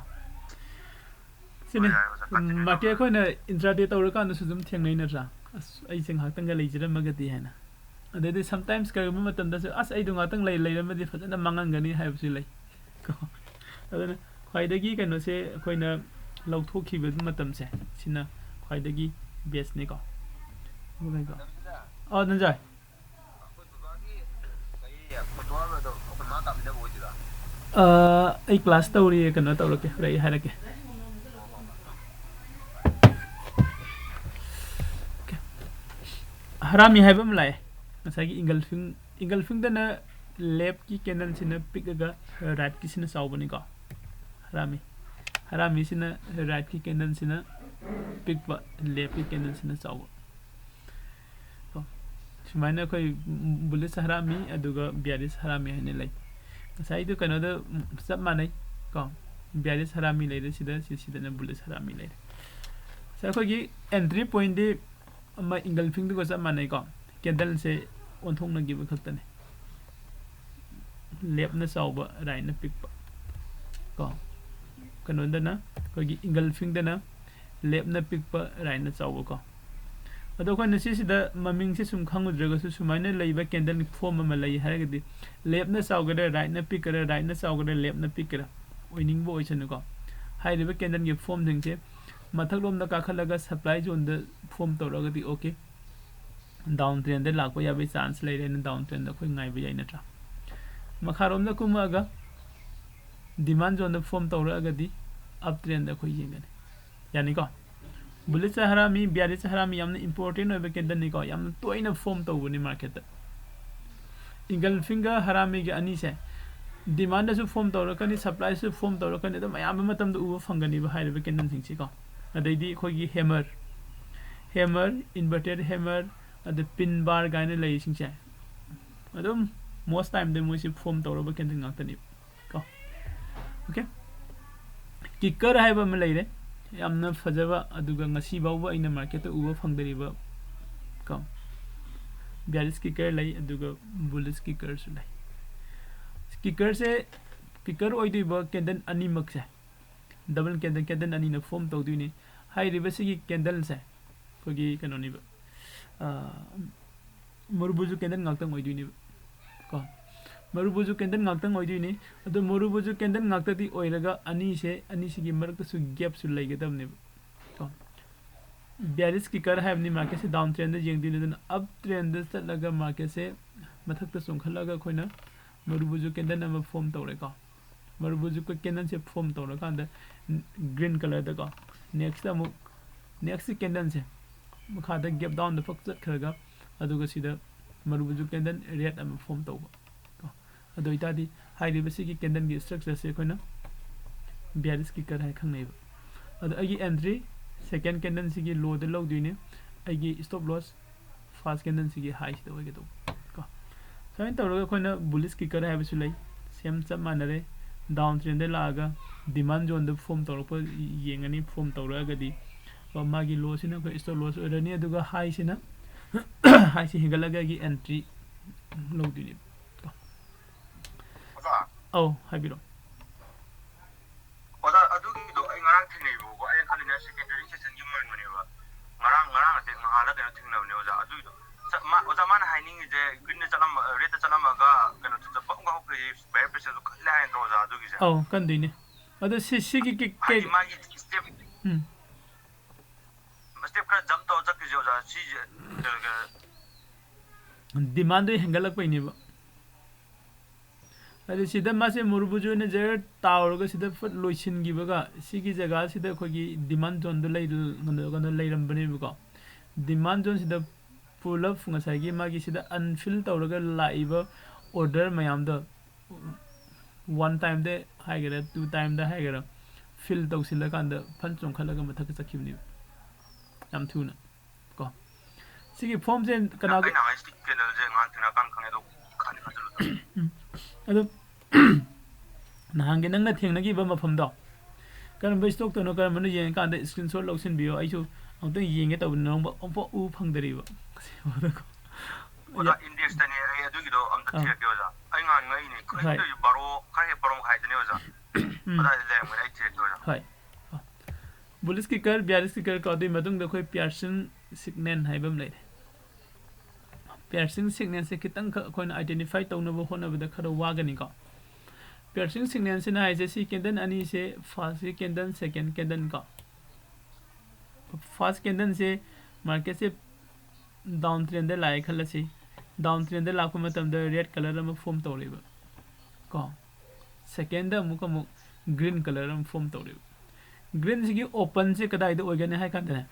ꯁꯤꯅꯤ ꯍꯣꯏ, ꯌꯥꯏ, ꯑꯣꯖꯥ, continue ꯃꯥꯔꯀꯦꯠ ꯇꯧꯔꯣ꯫ ꯑꯩꯈꯣꯏꯅ ꯏꯟꯇ꯭ꯔꯥꯗꯦ ꯇꯧꯔꯀꯥꯟꯗꯁꯨ ꯑꯗꯨꯝ ꯊꯦꯡꯅꯩ ꯅꯠꯇ꯭ꯔꯥ? ꯑꯁ, ꯑꯩꯁꯦ ꯉꯥꯏꯍꯥꯛꯇꯪꯒ ꯂꯩꯖꯔꯝꯃꯒꯗꯤ ꯍꯥꯏꯅ꯫ ꯑꯗꯩꯗꯤ sometimes ꯀꯔꯤꯒꯨꯝꯕ ꯃꯇꯝꯗꯁꯨ, "ꯑꯁ, ꯑꯩꯗꯣ ꯉꯥꯛꯇꯪ ꯂꯩ ꯂꯩꯔꯝꯃꯗꯤ ꯐꯖꯅ ꯃꯥꯡꯉꯝꯒꯅꯤ" ꯍꯥꯏꯕꯁꯨ ꯂꯩ ꯀꯣ꯫ ꯑꯗꯨꯅ ꯈ꯭ꯋꯥꯏꯗꯒꯤ ꯀꯩꯅꯣꯁꯦ ꯑꯩꯈꯣꯏꯅ ꯂꯧꯊꯣꯛꯈꯤꯕ ꯃꯇꯝꯁꯦ, ꯁꯤꯅ ꯈ꯭ꯋꯥꯏꯗꯒꯤ ꯕꯦꯁꯅꯤꯀꯣ꯫ ꯑꯣ, ꯅꯟꯖꯣꯏ꯫ ꯑ, ꯑꯩ ꯀ꯭ꯂꯥꯁ ꯇꯧꯔꯤꯌꯦ, ꯀꯩꯅꯣ ꯇꯧꯔꯛꯀꯦ, ꯍꯣꯔꯦꯟ ꯑꯩ ꯍꯥꯏꯔꯛꯀꯦ꯫ ꯍꯔꯥꯃꯤ ꯍꯥꯏꯕ ꯑꯃ ꯂꯥꯛꯑꯦ꯫ ꯉꯁꯥꯏꯒꯤ engulfing, engulfingꯗꯅ leftꯀꯤ candleꯁꯤꯅ ꯄꯤꯛꯑꯒ rightꯀꯤꯁꯤꯅ ꯆꯥꯎꯕꯅꯤꯀꯣ꯫ ꯍꯔꯥꯃꯤ, ꯍꯔꯥꯃꯤꯁꯤꯅ rightꯀꯤ candleꯁꯤꯅ ꯄꯤꯛꯄ, leftꯀꯤ candleꯁꯤꯅ ꯆꯥꯎꯕ꯫ ꯀꯣ꯫ ꯁꯨꯃꯥꯏꯅ ꯑꯩꯈꯣꯏ bullish ꯍꯔꯥꯃꯤ ꯑꯗꯨꯒ bearish ꯍꯔꯥꯃꯤ ꯍꯥꯏꯅ ꯂꯩ꯫ ꯉꯁꯥꯏꯗꯨ ꯀꯩꯅꯣꯗ, ꯎꯝ, ꯆꯞ ꯃꯥꯟꯅꯩ ꯀꯣ꯫ Bearish ꯍꯔꯥꯃꯤ ꯂꯩꯔꯦ ꯁꯤꯗ, ꯁꯤ-, ꯁꯤꯗꯅ bullish ꯍꯔꯥꯃꯤ ꯂꯩꯔꯦ꯫ ꯁꯤ ꯑꯩꯈꯣꯏꯒꯤ entry pointꯗꯤ ꯑꯃ engulfingꯗꯨꯒ ꯆꯞ ꯃꯥꯟꯅꯩꯀꯣ꯫ Candleꯁꯦ ꯑꯣꯟꯊꯣꯛꯅꯈꯤꯕ ꯈꯛꯇꯅꯦ꯫ Leftꯅ ꯆꯥꯎꯕ, rightꯅ ꯄꯤꯛꯄ ꯀꯣ꯫ ꯀꯩꯅꯣꯗꯅ, ꯑꯩꯈꯣꯏꯒꯤ engulfingꯗꯅ leftꯅ ꯄꯤꯛꯄ, rightꯅ ꯆꯥꯎꯕ ꯀꯣ꯫ ꯑꯗꯣ ꯑꯩꯈꯣꯏꯅ ꯁꯤꯁꯤꯗ ꯃꯃꯤꯡꯁꯦ ꯁꯨꯝ ꯈꯪꯉꯨꯗ꯭ꯔꯒꯁꯨ, ꯁꯨꯃꯥꯏꯅ ꯂꯩꯕ candle form ꯑꯃ ꯂꯩ ꯍꯥꯏꯔꯒꯗꯤ, leftꯅ ꯆꯥꯎꯒꯦꯔꯥ, rightꯅ ꯄꯤꯛꯀꯦꯔꯥ, rightꯅ ꯆꯥꯎꯒꯦꯔꯥ, leftꯅ ꯄꯤꯛꯀꯦꯔꯥ, ꯑꯣꯏꯅꯤꯡꯕ ꯑꯣꯏꯁꯅꯨꯀꯣ, ꯍꯥꯏꯔꯤꯕ candleꯒꯤ formꯁꯤꯡꯁꯦ ꯃꯊꯛꯂꯣꯝꯗ ꯀꯥꯈꯠꯂꯒ supply zoneꯗ form ꯇꯧꯔꯒꯗꯤ okay, down trendꯗ ꯂꯥꯛꯄ ꯌꯥꯕꯒꯤ chance ꯂꯩꯔꯦꯅ down trendꯗ ꯑꯩꯈꯣꯏ ꯉꯥꯏꯕ ꯌꯥꯏ ꯅꯠꯇ꯭ꯔꯥ? ꯃꯈꯥꯔꯣꯝꯗ ꯀꯨꯝꯃꯛꯑꯒ demand zoneꯗ form ꯇꯧꯔꯛꯑꯒꯗꯤ up trendꯗ ꯑꯩꯈꯣꯏ ꯌꯦꯡꯒꯅꯤ꯫ ꯌꯥꯅꯤꯀꯣ? Bullish ꯍꯔꯥꯃꯤ, bearish ꯍꯔꯥꯃꯤ ꯌꯥꯝꯅ important ꯑꯣꯏꯕ candleꯅꯤꯀꯣ, ꯌꯥꯝꯅ ꯇꯣꯏꯅ form ꯇꯧꯕꯅꯤ marketꯇ꯫ Engulfingꯒ ꯍꯔꯥꯃꯤꯒ ꯑꯅꯤꯁꯦ demandꯗꯁꯨ form ꯇꯧꯔꯛꯀꯅꯤ, supplyꯁꯨ form ꯇꯧꯔꯛꯀꯅꯤ, ꯑꯗꯨꯝ ꯑꯌꯥꯝꯕ ꯃꯇꯝꯗ ꯎꯕ ꯐꯪꯒꯅꯤꯕ ꯍꯥꯏꯔꯤꯕ candleꯁꯤꯡꯁꯤꯀꯣ꯫ ꯑꯗꯩꯗꯤ ꯑꯩꯈꯣꯏꯒꯤ hammer, hammer, inverted hammer, ꯑꯗ ꯄꯤꯟ ꯕꯥꯔ ꯀꯥꯏꯅ ꯂꯩꯔꯤꯁꯤꯡꯁꯦ ꯑꯗꯨꯝ most time ꯗ ꯃꯣꯏꯁꯦ ꯐꯣꯝ ꯇꯧꯔꯕ ꯀꯦꯟꯗꯜ ꯉꯥꯛꯇꯅꯦꯕ ꯀꯣ꯫ ꯑꯣꯀꯦ, ꯀꯤꯀꯔ ꯍꯥꯏꯕ ꯑꯃ ꯂꯩꯔꯦ, ꯌꯥꯝꯅ ꯐꯖꯕ, ꯑꯗꯨꯒ ꯉꯁꯤ ꯐꯥꯎꯕ ꯑꯩꯅ ꯃꯥꯔꯀꯦꯠꯇ ꯎꯕ ꯐꯪꯗꯔꯤꯕ ꯀꯣ꯫ ꯕꯤꯌꯥꯔꯤꯁ ꯀꯤꯀꯔ ꯂꯩ, ꯑꯗꯨꯒ ꯕꯨꯂꯤꯁ ꯀꯤꯀꯔꯁꯨ ꯂꯩ꯫ ꯀꯤꯀꯔꯁꯦ, ꯀꯤꯀꯔ ꯑꯣꯏꯗꯣꯏꯕ ꯀꯦꯟꯗꯜ ꯑꯅꯤꯃꯛꯁꯦ ꯗꯕꯜ ꯀꯦꯟꯗꯜ, ꯀꯦꯟꯗꯜ ꯑꯅꯤꯅ ꯐꯣꯝ ꯇꯧꯗꯣꯏꯅꯤ꯫ ꯍꯥꯏꯔꯤꯕꯁꯤꯒꯤ ꯀꯦꯟꯗꯜꯁꯦ ꯑꯩꯈꯣꯏꯒꯤ ꯀꯩꯅꯣꯅꯦꯕ, ꯃꯔꯨꯕꯨꯁꯨ ꯀꯦꯟꯗꯜ ꯉꯥꯛꯇꯪ ꯑꯣꯏꯗꯣꯏꯅꯦꯕ ꯀꯣ꯫ ꯃꯔꯨꯕꯨꯁꯨ ꯀꯦꯟꯗꯜ ꯉꯥꯛꯇꯪ ꯑꯣꯏꯗꯣꯏꯅꯤ꯫ ꯑꯗꯣ ꯃꯔꯨꯕꯨꯁꯨ ꯀꯦꯟꯗꯜ ꯉꯥꯛꯇꯗꯤ ꯑꯣꯏꯔꯒ ꯑꯅꯤꯁꯦ, ꯑꯅꯤꯁꯤꯒꯤ ꯃꯔꯛꯇꯁꯨ ꯒꯦꯞꯁꯨ ꯂꯩꯒꯗꯕꯅꯦꯕ ꯀꯣ꯫ ꯕꯤꯌꯥꯔꯤꯁ ꯀꯤꯀꯔ ꯍꯥꯏꯕꯅꯤ, ꯃꯥꯔꯀꯦꯠꯁꯦ ꯗꯥꯎꯟ ꯇ꯭ꯔꯦꯟꯗ ꯌꯦꯡꯗꯣꯏꯅꯤ꯫ ꯑꯗꯨꯅ ꯑꯞ ꯇ꯭ꯔꯦꯟꯗ ꯆꯠꯂꯒ ꯃꯥꯔꯀꯦꯠꯁꯦ ꯃꯊꯛꯇ ꯆꯣꯡꯈꯠꯂꯒ ꯑꯩꯈꯣꯏꯅ ꯃꯔꯨꯕꯨꯁꯨ ꯀꯦꯟꯗꯜ ꯑꯃ ꯐꯣꯝ ꯇꯧꯔꯦꯀꯣ꯫ ꯃꯔꯨꯕꯨꯁꯨ ꯀꯦꯟꯗꯜꯁꯦ ꯐꯣꯝ ꯇꯧꯔꯀꯥꯟꯗ ꯒ꯭ꯔꯤꯟ ꯀꯂꯔꯗꯀꯣ, ꯅꯦꯛꯁꯇ ꯑꯃꯨꯛ, ꯅꯦꯛꯁꯀꯤ ꯀꯦꯟꯗꯜꯁꯦ ꯃꯈꯥꯗ ꯒꯦꯞ ꯗꯥꯎꯟꯗ ꯐꯛ ꯆꯠꯈ꯭ꯔꯒ, ꯑꯗꯨꯒ ꯁꯤꯗ ꯃꯔꯨꯕꯨꯁꯨ ꯀꯦꯟꯗꯜ ꯔꯦꯠ ꯑꯃ ꯐꯣꯝ ꯇꯧꯕ ꯀꯣ꯫ ꯑꯗꯨ ꯑꯣꯏꯇꯥꯔꯗꯤ ꯍꯥꯏꯔꯤꯕꯁꯤꯒꯤ ꯀꯦꯟꯗꯜꯒꯤ ꯁ꯭ꯇ꯭ꯔꯛꯆꯔꯁꯦ ꯑꯩꯈꯣꯏꯅ ꯕꯤꯌꯥꯔꯤꯁ ꯀꯤꯀꯔ ꯍꯥꯏꯅ ꯈꯪꯅꯩꯕ꯫ ꯑꯗꯣ ꯑꯩꯒꯤ ꯑꯦꯟꯇ꯭ꯔꯤ ꯁꯦꯀꯦꯟ ꯀꯦꯟꯗꯜꯁꯤꯒꯤ ꯂꯣꯗ ꯂꯧꯗꯣꯏꯅꯦ꯫ ꯑꯩꯒꯤ ꯁ꯭ꯇꯣꯞ ꯂꯣꯁ ꯐꯥꯔꯁ ꯀꯦꯟꯗꯜꯁꯤꯒꯤ ꯍꯥꯏꯁꯤꯗ ꯑꯣꯏꯒꯗꯧꯕ ꯀꯣ꯫ ꯁꯨꯃꯥꯏꯅ ꯇꯧꯔꯒ ꯑꯩꯈꯣꯏꯅ ꯕꯨꯂꯤꯁ ꯀꯤꯀꯔ ꯍꯥꯏꯕꯁꯨ ꯂꯩ꯫ ꯁꯦꯝ ꯆꯞ ꯃꯥꯟꯅꯔꯦ꯫ ꯗꯥꯎꯟ ꯇ꯭ꯔꯦꯟꯗ ꯂꯥꯛꯑꯒ ꯗꯤꯃꯥꯟ ꯖꯣꯟꯗ ꯐꯣꯝ ꯇꯧꯔꯛꯄ ꯌꯦꯡꯉꯅꯤ꯫ ꯐꯣꯝ ꯇꯧꯔꯛꯑꯒꯗꯤ ꯀꯣ, ꯃꯥꯒꯤ ꯂꯣꯁꯤꯅ ꯑꯩꯈꯣꯏ ꯁ꯭ꯇꯣꯞ ꯂꯣꯁ ꯑꯣꯏꯔꯅꯤ, ꯑꯗꯨꯒ ꯍꯥꯏꯁꯤꯅ, ꯍꯥꯏꯁꯤ ꯍꯦꯟꯒꯠꯂꯒ ꯑꯩꯒꯤ ꯑꯦꯟꯇ꯭ꯔꯤ ꯂꯧꯗꯣꯏꯅꯦꯕ ꯀꯣ꯫ ꯑꯣꯖꯥ, ꯑꯧ, ꯍꯥꯏꯕꯤꯔꯣ꯫ ꯑꯣꯖꯥ, ꯑꯗꯨꯒꯤꯗꯣ ꯑꯩ ꯉꯔꯥꯡ ꯊꯦꯡꯅꯩꯕꯀꯣ꯫ ꯑꯩꯅ ꯈꯜꯂꯤꯅ ꯁꯦꯀꯦꯟꯗꯔꯤ ꯁꯦꯁꯟꯒꯤ ꯑꯣꯏꯔꯝꯒꯅꯦꯕ꯫ ꯉꯔꯥꯡ, ꯉꯔꯥꯡ ꯅꯠꯇꯦ, ꯅꯍꯥꯟꯂ ꯀꯩꯅꯣ ꯊꯦꯡꯅꯕꯅꯦ ꯑꯣꯖꯥ꯫ ꯑꯗꯨꯒꯤꯗꯣ ꯆ-, ꯃꯥ-, ꯑꯣꯖꯥ, ꯃꯥꯅ ꯍꯥꯏꯅꯤꯡꯉꯤꯁꯦ ꯒ꯭ꯔꯤꯟꯗ ꯆꯠꯂꯝꯕ, ꯔꯦꯗꯇ ꯆꯠꯂꯝꯃꯒ ꯀꯩꯅꯣ ꯆꯠ-, ꯄꯪ ꯀꯥꯎꯈ꯭ꯔꯦ, ꯕꯥꯏꯌꯔ ꯄ꯭ꯔꯦꯁꯔꯗꯣ ꯀꯜꯂꯦ ꯍꯥꯏꯅ ꯇꯧ ꯑꯣꯖꯥ ꯑꯗꯨꯒꯤꯁꯦ꯫ ꯑꯧ, ꯀꯟꯗꯣꯏꯅꯦ꯫ ꯑꯗꯣ ꯁꯤ, ꯁꯤꯒꯤ ꯀꯤ-, ꯀꯩ-, ꯍꯥꯏꯗꯤ ꯃꯥꯒꯤ ꯁ꯭ꯇꯦꯞ, ꯎꯝ꯫ ꯁ꯭ꯇꯦꯞ ꯈꯔ ꯖꯝꯞ ꯇꯧꯔ ꯆꯠꯈꯤꯁꯦ ꯑꯣꯖꯥ꯫ ꯁꯤꯁꯦ ꯀꯩꯅꯣ, ꯀꯩꯅꯣ, ꯗꯤꯃꯥꯟꯗꯣ ꯍꯦꯟꯒꯠꯂꯛꯄꯩꯅꯦꯕ꯫ ꯑꯗꯨ ꯁꯤꯗ ꯃꯥꯁꯦ ꯃꯨꯔꯨꯕꯨꯖꯨ ꯑꯣꯏꯅ ꯖꯔ ꯇꯥꯎꯔꯒ ꯁꯤꯗ ꯐꯠ ꯂꯣꯏꯁꯤꯟꯈꯤꯕꯒ, ꯁꯤꯒꯤ ꯖꯒꯥꯁꯤꯗ ꯑꯩꯈꯣꯏꯒꯤ ꯗꯤꯃꯥꯟ ꯖꯣꯟꯗꯣ ꯂꯩ-, ꯀꯩꯅꯣ, ꯀꯩꯅꯣ ꯂꯩꯔꯝꯕꯅꯦꯕꯀꯣ꯫ ꯗꯤꯃꯥꯟ ꯖꯣꯟꯁꯤꯗ ꯄꯨꯂꯞ ꯉꯁꯥꯏꯒꯤ ꯃꯥꯒꯤ ꯁꯤꯗ ꯑꯟꯐꯤꯜ ꯇꯧꯔꯒ ꯂꯥꯛꯏꯕ ꯑꯣꯔꯗꯔ ꯃꯌꯥꯝꯗꯣ ꯋꯥꯟ ꯇꯥꯏꯝꯗ ꯍꯥꯏꯒꯦꯔꯥ, ꯇꯨ ꯇꯥꯏꯝꯗ ꯍꯥꯏꯒꯦꯔꯥ, ꯐꯤꯜ ꯇꯧꯁꯤꯜꯂꯀꯥꯟꯗ ꯐꯟ ꯆꯣꯡꯈꯠꯂꯒ ꯃꯊꯛꯇ ꯆꯠꯈꯤꯕꯅꯦꯕ ꯌꯥꯝ ꯊꯨꯅ ꯀꯣ꯫ ꯁꯤꯒꯤ ꯐꯣꯝꯁꯦ ꯀꯅꯥꯒ ꯑꯩꯅ ꯍꯥꯏꯁꯤꯗꯤ ꯀꯦꯟꯗꯜꯁꯦ ꯉꯥꯏꯍꯥꯛ ꯊꯦꯡꯅꯔꯀꯥꯟꯗ ꯈꯪꯉꯦ, ꯑꯗꯣ ꯈꯪꯗꯦ ꯈꯪꯗꯦ꯫ ꯑꯗꯣ ꯅꯍꯥꯟꯒꯤ ꯅꯪꯅ ꯊꯦꯡꯅꯈꯤꯕ ꯃꯐꯝꯗꯣ, ꯀꯔꯝꯕ ꯏꯁꯇꯣꯛꯇꯅꯣ ꯀꯔꯝꯕꯅꯣ ꯌꯦꯡꯉꯀꯥꯟꯗ ꯏꯁꯀ꯭ꯔꯤꯟ ꯁꯣꯠ ꯂꯧꯁꯤꯟꯕꯤꯌꯣ꯫ ꯑꯩꯁꯨ ꯑꯃꯨꯛꯇꯪ ꯌꯦꯡꯒꯦ ꯇꯧꯕꯅꯤ, ꯅꯣꯡꯃ ꯑꯃꯨꯛꯐꯥꯎ ꯎ ꯐꯪꯗꯔꯤꯕ꯫ ꯑꯣꯖꯥ, ꯏꯟꯗꯦꯛꯁꯇꯅꯦ ꯑꯩ ꯑꯗꯨꯒꯤꯗꯣ ꯑꯝꯇ ꯑꯥ꯫ ꯊꯤꯔꯛꯀꯦ ꯑꯣꯖꯥ꯫ ꯑꯩ ꯉꯍꯥꯟ ꯉꯛꯏꯅꯦ, ꯍꯣꯏ꯫ ꯀꯩꯅꯣ ꯇꯧꯔꯤꯁꯦ, ꯕꯥꯔꯣ ꯈꯔ ꯍꯦꯛ ꯕꯥꯔꯣ ꯃꯈꯥꯏꯗꯅꯦ ꯑꯣꯖꯥ꯫ ꯎꯝ꯫ ꯑꯗꯥꯏꯗ ꯂꯩꯔꯝꯒꯅꯤ, ꯑꯩ ꯊꯤꯔꯛꯀꯦ ꯑꯣꯖꯥ꯫ ꯍꯣꯏ꯫ ꯕꯨꯂꯤꯁ ꯀꯤꯀꯔ, ꯕꯤꯌꯥꯔꯤꯁ ꯀꯤꯀꯔ ꯀꯣ, ꯑꯗꯨꯒꯤ ꯃꯇꯨꯡꯗ ꯑꯩꯈꯣꯏ ꯄꯤꯌꯥꯔꯁꯤꯡ ꯁꯤꯒꯅꯦꯜ ꯍꯥꯏꯕ ꯑꯃ ꯂꯩꯔꯦ꯫ ꯄꯤꯌꯥꯔꯁꯤꯡ ꯁꯤꯒꯅꯦꯜꯁꯦ ꯈꯤꯇꯪꯈꯛ ꯑꯩꯈꯣꯏꯅ ꯑꯥꯏꯗꯦꯟꯇꯤꯐꯥꯏ ꯇꯧꯅꯕ ꯍꯣꯠꯅꯕꯗ ꯈꯔ ꯋꯥꯒꯅꯤꯀꯣ꯫ ꯄꯤꯌꯥꯔꯁꯤꯡ ꯁꯤꯒꯅꯦꯜꯁꯤꯅ ꯍꯥꯏꯁꯦ ꯁꯤ ꯀꯦꯟꯗꯜ ꯑꯅꯤꯁꯦ, ꯐꯥꯔꯁꯀꯤ ꯀꯦꯟꯗꯜ, ꯁꯦꯀꯦꯟ ꯀꯦꯟꯗꯜ ꯀꯣ꯫ ꯐꯥꯔꯁ ꯀꯦꯟꯗꯜꯁꯦ ꯃꯥꯔꯀꯦꯠꯁꯦ ꯗꯥꯎꯟ ꯇ꯭ꯔꯦꯟꯗ ꯂꯥꯛꯑꯦ ꯈꯜꯂꯁꯤ꯫ ꯗꯥꯎꯟ ꯇ꯭ꯔꯦꯟꯗ ꯂꯥꯛꯄ ꯃꯇꯝꯗ ꯔꯦꯗ ꯀꯂꯔ ꯑꯃ ꯐꯣꯝ ꯇꯧꯔꯦꯕ ꯀꯣ꯫ ꯁꯦꯀꯦꯟꯗ ꯑꯃꯨꯛ ꯑꯃꯨꯛ ꯒ꯭ꯔꯤꯟ ꯀꯂꯔ ꯑꯃ ꯐꯣꯝ ꯇꯧꯔꯦꯕ꯫ ꯒ꯭ꯔꯤꯟꯁꯤꯒꯤ ꯑꯣꯄꯟꯁꯦ ꯀꯗꯥꯏꯗ ꯑꯣꯏꯒꯅꯤ ꯍꯥꯏ ꯀꯥꯟꯗꯅꯦ,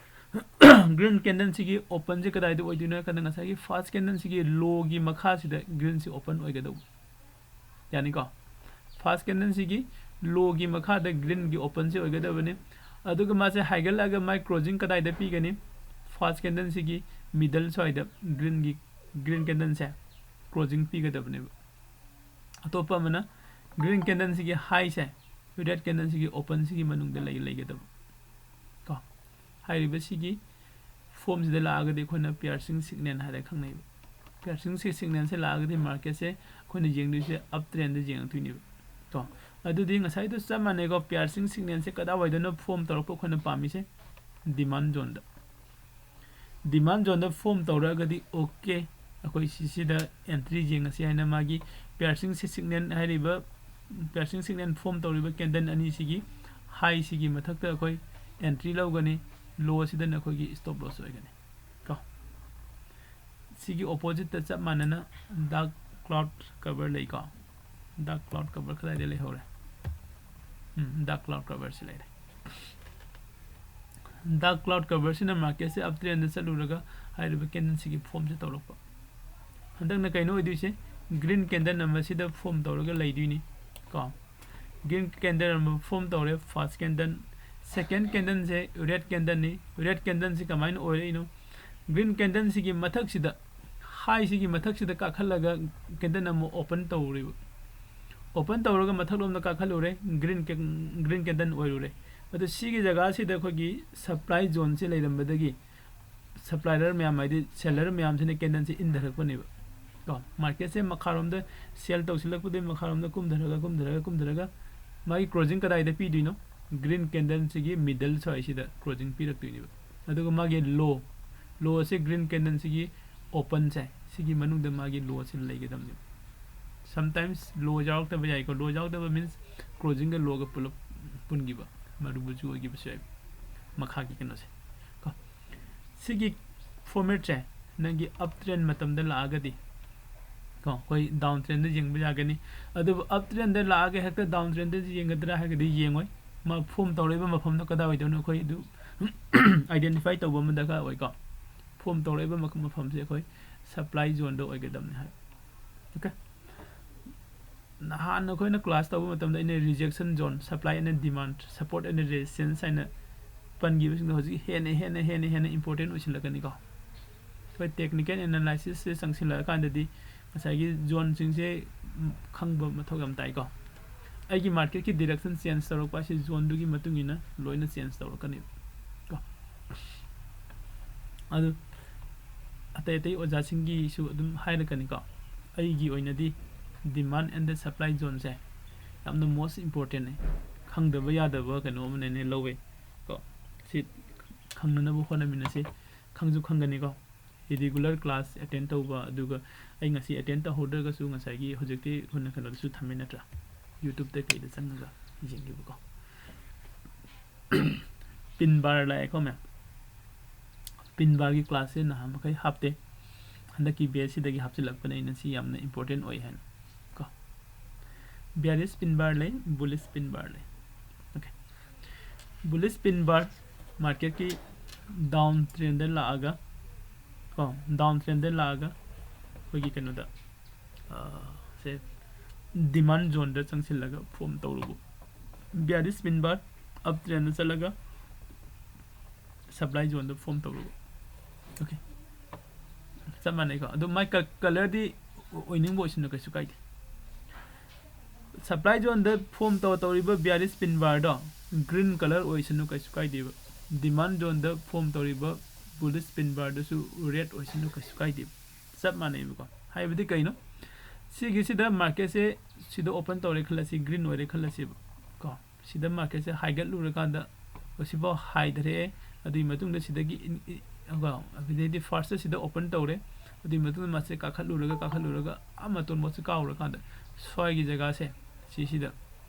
ꯒ꯭ꯔꯤꯟ ꯀꯦꯟꯗꯜꯁꯤꯒꯤ ꯑꯣꯄꯟꯁꯦ ꯀꯗꯥꯏꯗ ꯑꯣꯏꯗꯣꯏꯅꯣ ꯍꯥꯏ ꯀꯥꯟꯗ ꯉꯁꯥꯏꯒꯤ ꯐꯥꯔꯁ ꯀꯦꯟꯗꯜꯁꯤꯒꯤ ꯂꯣꯒꯤ ꯃꯈꯥꯁꯤꯗ ꯒ꯭ꯔꯤꯟꯁꯤ ꯑꯣꯄꯟ ꯑꯣꯏꯒꯗꯧꯕ꯫ ꯌꯥꯅꯤꯀꯣ? ꯐꯥꯔꯁ ꯀꯦꯟꯗꯜꯁꯤꯒꯤ ꯂꯣꯒꯤ ꯃꯈꯥꯗ ꯒ꯭ꯔꯤꯟꯒꯤ ꯑꯣꯄꯟꯁꯤ ꯑꯣꯏꯒꯗꯕꯅꯤ꯫ ꯑꯗꯨꯒ ꯃꯥꯁꯦ ꯍꯥꯏꯒꯠꯂꯛꯑꯒ ꯃꯥꯏ ꯀ꯭ꯂꯣꯖꯤꯡ ꯀꯗꯥꯏꯗ ꯄꯤꯒꯅꯤ? ꯐꯥꯔꯁ ꯀꯦꯟꯗꯜꯁꯤꯒꯤ ꯃꯤꯗꯜ ꯁ꯭ꯋꯥꯏꯗ ꯒ꯭ꯔꯤꯟꯒꯤ, ꯒ꯭ꯔꯤꯟ ꯀꯦꯟꯗꯜꯁꯦ ꯀ꯭ꯂꯣꯖꯤꯡ ꯄꯤꯒꯗꯕꯅꯦꯕ꯫ ꯑꯇꯣꯞꯄ ꯑꯃꯅ ꯒ꯭ꯔꯤꯟ ꯀꯦꯟꯗꯜꯁꯤꯒꯤ ꯍꯥꯏꯁꯦ ꯔꯦꯗ ꯀꯦꯟꯗꯜꯁꯤꯒꯤ ꯑꯣꯄꯟꯁꯤꯒꯤ ꯃꯅꯨꯡꯗ ꯂꯩ, ꯂꯩꯒꯗꯕ ꯀꯣ꯫ ꯍꯥꯏꯔꯤꯕꯁꯤꯒꯤ ꯐꯣꯝꯁꯤꯗ ꯂꯥꯛꯑꯒꯗꯤ ꯑꯩꯈꯣꯏꯅ ꯄꯤꯌꯥꯔꯁꯤꯡ ꯁꯤꯒꯅꯦꯜ ꯍꯥꯏꯔ ꯈꯪꯅꯩꯕ꯫ ꯄꯤꯌꯥꯔꯁꯤꯡ ꯁꯤꯒꯅꯦꯜꯁꯦ ꯂꯥꯛꯑꯒꯗꯤ ꯃꯥꯔꯀꯦꯠꯁꯦ ꯑꯩꯈꯣꯏꯅ ꯌꯦꯡꯗꯣꯏꯁꯦ ꯑꯞ ꯇ꯭ꯔꯦꯟꯗ ꯌꯦꯡꯉꯛꯇꯣꯏꯅꯦꯕ ꯀꯣ꯫ ꯑꯗꯨꯗꯤ ꯉꯁꯥꯏꯗꯣ ꯆꯞ ꯃꯥꯟꯅꯩꯀꯣ, ꯄꯤꯌꯥꯔꯁꯤꯡ ꯁꯤꯒꯅꯦꯜꯁꯦ ꯀꯗꯥꯏꯋꯥꯏꯗꯅꯣ ꯐꯣꯝ ꯇꯧꯔꯛꯄ ꯑꯩꯈꯣꯏꯅ ꯄꯥꯝꯃꯤꯁꯦ? ꯗꯤꯃꯥꯟ ꯖꯣꯟꯗ꯫ ꯗꯤꯃꯥꯟ ꯖꯣꯟꯗ ꯐꯣꯝ ꯇꯧꯔꯛꯑꯒꯗꯤ ꯑꯣꯀꯦ, ꯑꯩꯈꯣꯏ ꯁꯤꯁꯤꯗ ꯑꯦꯟꯇ꯭ꯔꯤ ꯌꯦꯡꯉꯁꯤ ꯍꯥꯏꯅ ꯃꯥꯒꯤ ꯄꯤꯌꯥꯔꯁꯤꯡ ꯁꯤꯒꯅꯦꯜ ꯍꯥꯏꯔꯤꯕ, ꯄꯤꯌꯥꯔꯁꯤꯡ ꯁꯤꯒꯅꯦꯜ ꯐꯣꯝ ꯇꯧꯔꯤꯕ ꯀꯦꯟꯗꯜ ꯑꯅꯤꯁꯤꯒꯤ ꯍꯥꯏꯁꯤꯒꯤ ꯃꯊꯛꯇ ꯑꯩꯈꯣꯏ ꯑꯦꯟꯇ꯭ꯔꯤ ꯂꯧꯒꯅꯤ, ꯂꯣ ꯑꯁꯤꯗꯅ ꯑꯩꯈꯣꯏꯒꯤ ꯁ꯭ꯇꯣꯞ ꯂꯣꯁ ꯑꯣꯏꯒꯅꯤ ꯀꯣ꯫ ꯁꯤꯒꯤ ꯑꯣꯄꯣꯖꯤꯠꯇ ꯆꯞ ꯃꯥꯟꯅꯅ ꯗꯥꯔꯛ ꯀ꯭ꯂꯥꯎꯗ ꯀꯚꯔ ꯂꯩꯀꯣ꯫ ꯗꯥꯔꯛ ꯀ꯭ꯂꯥꯎꯗ ꯀꯚꯔ ꯀꯗꯥꯏꯗ ꯂꯩꯍꯧꯔꯦ? ꯎꯝ, ꯗꯥꯔꯛ ꯀ꯭ꯂꯥꯎꯗ ꯀꯚꯔꯁꯤ ꯂꯩꯔꯦ꯫ ꯗꯥꯔꯛ ꯀ꯭ꯂꯥꯎꯗ ꯀꯚꯔꯁꯤꯅ ꯃꯥꯔꯀꯦꯠꯁꯦ ꯑꯞ ꯇ꯭ꯔꯦꯟꯗ ꯆꯠꯂꯨꯔꯒ ꯍꯥꯏꯔꯤꯕ ꯀꯦꯟꯗꯜꯁꯤꯒꯤ ꯐꯣꯝꯁꯦ ꯇꯧꯔꯛꯄ꯫ ꯍꯟꯗꯛꯅ ꯀꯩꯅꯣ ꯑꯣꯏꯗꯣꯏꯁꯦ? ꯒ꯭ꯔꯤꯟ ꯀꯦꯟꯗꯜ ꯑꯃ ꯁꯤꯗ ꯐꯣꯝ ꯇꯧꯔꯒ ꯂꯩꯗꯣꯏꯅꯤ ꯀꯣ꯫ ꯒ꯭ꯔꯤꯟ ꯀꯦꯟꯗꯜ ꯑꯃ ꯐꯣꯝ ꯇꯧꯔꯦ, ꯐꯥꯔꯁ ꯀꯦꯟꯗꯜ꯫ ꯁꯦꯀꯦꯟ ꯀꯦꯟꯗꯜꯁꯦ ꯔꯦꯗ ꯀꯦꯟꯗꯜꯅꯤ꯫ ꯔꯦꯗ ꯀꯦꯟꯗꯜꯁꯤ ꯀꯃꯥꯏꯅ ꯑꯣꯏꯔꯛꯏꯅꯣ? ꯒ꯭ꯔꯤꯟ ꯀꯦꯟꯗꯜꯁꯤꯒꯤ ꯃꯊꯛꯁꯤꯗ, ꯍꯥꯏꯁꯤꯒꯤ ꯃꯊꯛꯁꯤꯗ ꯀꯥꯈꯠꯂꯒ ꯀꯦꯟꯗꯜ ꯑꯃ ꯑꯣꯄꯟ ꯇꯧꯔꯦꯕ꯫ ꯑꯣꯄꯟ ꯇꯧꯔꯒ ꯃꯊꯛꯂꯣꯝꯗ ꯀꯥꯈꯠꯂꯨꯔꯦ, ꯒ꯭ꯔꯤꯟ ꯀꯦ-, ꯒ꯭ꯔꯤꯟ ꯀꯦꯟꯗꯜ ꯑꯣꯏꯔꯨꯔꯦ꯫ ꯑꯗꯣ ꯁꯤꯒꯤ ꯖꯒꯥꯁꯤꯗ ꯑꯩꯈꯣꯏꯒꯤ ꯁꯄ꯭ꯂꯥꯏ ꯖꯣꯟꯁꯦ ꯂꯩꯔꯝꯕꯗꯒꯤ ꯁꯄ꯭ꯂꯥꯏꯌꯔ ꯃꯌꯥꯝ, ꯍꯥꯏꯗꯤ ꯁꯦꯂꯔ ꯃꯌꯥꯝꯁꯤꯅ ꯀꯦꯟꯗꯜꯁꯦ ꯏꯟꯊꯔꯛꯄꯅꯦꯕ꯫ ꯀꯣ, ꯃꯥꯔꯀꯦꯠꯁꯦ ꯃꯈꯥꯔꯣꯝꯗ ꯁꯦꯜ ꯇꯧꯁꯤꯜꯂꯛꯄꯗꯒꯤ ꯃꯈꯥꯔꯣꯝꯗ ꯀꯨꯝꯊꯔꯒ, ꯀꯨꯝꯊꯔꯒ, ꯀꯨꯝꯊꯔꯒ ꯃꯥꯒꯤ ꯀ꯭ꯂꯣꯖꯤꯡ ꯀꯗꯥꯏꯗ ꯄꯤꯗꯣꯏꯅꯣ? ꯒ꯭ꯔꯤꯟ ꯀꯦꯟꯗꯜꯁꯤꯒꯤ ꯃꯤꯗꯜ ꯁ꯭ꯋꯥꯏꯁꯤꯗ ꯀ꯭ꯂꯣꯖꯤꯡ ꯄꯤꯔꯛꯇꯣꯏꯅꯦꯕ꯫ ꯑꯗꯨꯒ ꯃꯥꯒꯤ ꯂꯣ, ꯂꯣꯁꯦ ꯒ꯭ꯔꯤꯟ ꯀꯦꯟꯗꯜꯁꯤꯒꯤ ꯑꯣꯄꯟꯁꯦ, ꯁꯤꯒꯤ ꯃꯅꯨꯡꯗ ꯃꯥꯒꯤ ꯂꯣꯁꯦ ꯂꯩꯒꯗꯕꯅꯦꯕ꯫ Sometimes ꯂꯣ ꯌꯥꯎꯔꯛꯇꯕ ꯌꯥꯏꯀꯣ꯫ ꯂꯣ ꯌꯥꯎꯔꯛꯇꯕ means ꯀ꯭ꯂꯣꯖꯤꯡꯒ ꯂꯣꯒ ꯄꯨꯂꯞ ꯄꯨꯟꯈꯤꯕ, ꯃꯔꯨꯕꯨꯁꯨ ꯑꯣꯏꯈꯤꯕꯁꯨ ꯌꯥꯏ ꯃꯈꯥꯒꯤ ꯀꯩꯅꯣꯁꯦ ꯀꯣ꯫ ꯁꯤꯒꯤ ꯐꯣꯔꯃꯦꯠꯁꯦ ꯅꯪꯒꯤ ꯑꯞ ꯇ꯭ꯔꯦꯟ ꯃꯇꯝꯗ ꯂꯥꯛꯑꯒꯗꯤ ꯀꯣ, ꯑꯩꯈꯣꯏ ꯗꯥꯎꯟ ꯇ꯭ꯔꯦꯟꯗ ꯌꯦꯡꯕ ꯌꯥꯒꯅꯤ꯫ ꯑꯗꯨꯕꯨ ꯑꯞ ꯇ꯭ꯔꯦꯟꯗ ꯂꯥꯛꯑꯒ ꯍꯦꯛꯇ ꯗꯥꯎꯟ ꯇ꯭ꯔꯦꯟꯗ ꯌꯦꯡꯒꯗ꯭ꯔꯥ ꯍꯥꯏꯔꯒꯗꯤ ꯌꯦꯡꯉꯣꯏ꯫ ꯃꯥ ꯐꯣꯝ ꯇꯧꯔꯛꯏꯕ ꯃꯐꯝꯗꯣ ꯀꯗꯥꯏꯋꯥꯏꯗꯅꯣ ꯑꯩꯈꯣꯏ ꯑꯗꯨ ꯑꯥꯏꯗꯦꯟꯇꯤꯐꯥꯏ ꯇꯧꯕ ꯑꯃ ꯗꯔꯀꯥꯔ ꯑꯣꯏꯀꯣ꯫ ꯐꯣꯝ ꯇꯧꯔꯛꯏꯕ ꯃꯐꯝꯁꯦ ꯑꯩꯈꯣꯏ ꯁꯄ꯭ꯂꯥꯏ ꯖꯣꯟꯗ ꯑꯣꯏꯒꯗꯕꯅꯤ ꯍꯥꯏ꯫ ꯑꯣꯀꯦ꯫ ꯅꯍꯥꯟ ꯑꯩꯈꯣꯏꯅ ꯀ꯭ꯂꯥꯁ ꯇꯧꯕ ꯃꯇꯝꯗ ꯑꯩꯅ rejection zone, supply and demand, support and resistance ꯍꯥꯏꯅ ꯄꯟꯈꯤꯕꯁꯤꯡꯗꯣ ꯍꯧꯖꯤꯛ ꯍꯦꯟꯅ, ꯍꯦꯟꯅ, ꯍꯦꯟꯅ, ꯍꯦꯟꯅ important ꯑꯣꯏꯁꯤꯜꯂꯛꯀꯅꯤꯀꯣ꯫ ꯑꯩꯈꯣꯏ technical analysisꯁꯦ ꯆꯪꯁꯤꯜꯂꯛꯑꯀꯥꯟꯗꯗꯤ ꯉꯁꯥꯏꯒꯤ ꯖꯣꯟꯁꯤꯡꯁꯦ, ꯎꯝ, ꯈꯪꯕ ꯃꯊꯧ ꯌꯥꯝ ꯇꯥꯏꯀꯣ꯫ ꯑꯩꯒꯤ ꯃꯥꯔꯀꯦꯠꯀꯤ direction change ꯇꯧꯔꯛꯄ ꯍꯥꯏꯁꯦ ꯖꯣꯟꯗꯨꯒꯤ ꯃꯇꯨꯡ ꯏꯟꯅ ꯂꯣꯏꯅ change ꯇꯧꯔꯛꯀꯅꯦꯕ ꯀꯣ꯫ ꯑꯗꯨ ꯑꯇꯩ ꯑꯇꯩ ꯑꯣꯖꯥꯁꯤꯡꯒꯤꯁꯨ ꯑꯗꯨꯝ ꯍꯥꯏꯔꯛꯀꯅꯤꯀꯣ꯫ ꯑꯩꯒꯤ ꯑꯣꯏꯅꯗꯤ demand and the supply zoneꯁꯦ ꯌꯥꯝꯅ most importantꯅꯦ, ꯈꯪꯗꯕ ꯌꯥꯗꯕ ꯀꯩꯅꯣ ꯑꯃꯅꯦꯅ ꯂꯧꯋꯦ ꯀꯣ꯫ ꯁꯤ ꯈꯪꯅꯅꯕ ꯍꯣꯠꯅꯃꯤꯟꯅꯁꯤ꯫ ꯈꯪꯁꯨ ꯈꯪꯒꯅꯤꯀꯣ꯫ Irregular class attend ꯇꯧꯕ, ꯑꯗꯨꯒ ꯑꯩ ꯉꯁꯤ attend ꯇꯧꯍꯧꯗ꯭ꯔꯒꯁꯨ ꯉꯁꯥꯏꯒꯤ ꯍꯧꯖꯤꯛꯇꯤ ꯑꯩꯈꯣꯏꯅ ꯀꯩꯅꯣꯗꯁꯨ ꯊꯝꯃꯦ ꯅꯠꯇ꯭ꯔꯥ, YouTubeꯇ ꯀꯩꯗ ꯆꯪꯉꯒ ꯌꯦꯡꯒꯦꯕꯀꯣ꯫ Pin bar ꯂꯥꯛꯑꯦꯀꯣ ꯃꯌꯥꯝ꯫ Pin barꯒꯤ classꯁꯦ ꯅꯍꯥꯟ ꯃꯈꯩ ꯍꯥꯞꯇꯦ, ꯍꯟꯗꯛꯀꯤ batchꯁꯤꯗꯒꯤ ꯍꯥꯞꯆꯤꯜꯂꯛꯄꯅꯦ ꯑꯩꯅ, ꯁꯤ ꯌꯥꯝꯅ important ꯑꯣꯏ ꯍꯥꯏꯅ ꯀꯣ꯫ Bearish pin bar ꯂꯩ, bullish pin bar ꯂꯩ꯫ Okay, bullish pin bar marketꯀꯤ down trendꯗ ꯂꯥꯛꯑꯒ ꯀꯣ, down trendꯗ ꯂꯥꯛꯑꯒ ꯑꯩꯈꯣꯏꯒꯤ ꯀꯩꯅꯣꯗ, ꯑ, ꯁꯦ demand zoneꯗ ꯆꯪꯁꯤꯜꯂꯒ form ꯇꯧꯔꯨꯕ꯫ Bearish pin bar up trendꯗ ꯆꯠꯂꯒ supply zoneꯗ form ꯇꯧꯔꯨꯕ꯫ Okay, ꯆꯞ ꯃꯥꯟꯅꯩꯀꯣ꯫ ꯑꯗꯨ ꯃꯥꯏ ꯀ- colourꯗꯤ ꯑꯣꯏꯅꯤꯡꯕ ꯑꯣꯏꯁꯅꯨ, ꯀꯩꯁꯨ ꯀꯥꯏꯗꯦ꯫ Supply zoneꯗ form ꯇꯧ ꯇꯧꯔꯤꯕ bearish pin barꯗꯣ green colour ꯑꯣꯏꯁꯅꯨ, ꯀꯩꯁꯨ ꯀꯥꯏꯗꯦꯕ꯫ Demand zoneꯗ form ꯇꯧꯔꯤꯕ bullish pin barꯗꯨꯁꯨ red ꯑꯣꯏꯁꯅꯨ, ꯀꯩꯁꯨ ꯀꯥꯏꯗꯦꯕ꯫ ꯆꯞ ꯃꯥꯟꯅꯩꯕꯀꯣ꯫ ꯍꯥꯏꯕꯗꯤ ꯀꯩꯅꯣ? ꯁꯤꯒꯤꯁꯤꯗ marketꯁꯦ ꯁꯤꯗ open ꯇꯧꯔꯦ ꯈꯜꯂꯁꯤ, green ꯑꯣꯏꯔꯦ ꯈꯜꯂꯁꯦꯕ ꯀꯣ꯫ ꯁꯤꯗ marketꯁꯦ ꯍꯥꯏꯒꯠꯂꯨꯔꯀꯥꯟꯗ ꯁꯤꯐꯥꯎ ꯍꯥꯏꯊꯔꯛꯑꯦ꯫ ꯑꯗꯨꯒꯤ ꯃꯇꯨꯡꯗ ꯁꯤꯗꯒꯤ in- in- ꯀꯣ, ꯑꯗꯩꯗꯤ firstꯇ ꯁꯤꯗ open ꯇꯧꯔꯦ꯫ ꯑꯗꯨꯒꯤ ꯃꯇꯨꯡꯗ ꯃꯥꯁꯦ ꯀꯥꯈꯠꯂꯨꯔꯒ, ꯀꯥꯈꯠꯂꯨꯔꯒ ꯑꯥ ꯃꯇꯣꯟꯐꯥꯎꯁꯦ ꯀꯥꯎꯔꯀꯥꯟꯗ ꯁ꯭ꯋꯥꯏꯒꯤ ꯖꯒꯥꯁꯦ ꯁꯤꯁꯤꯗ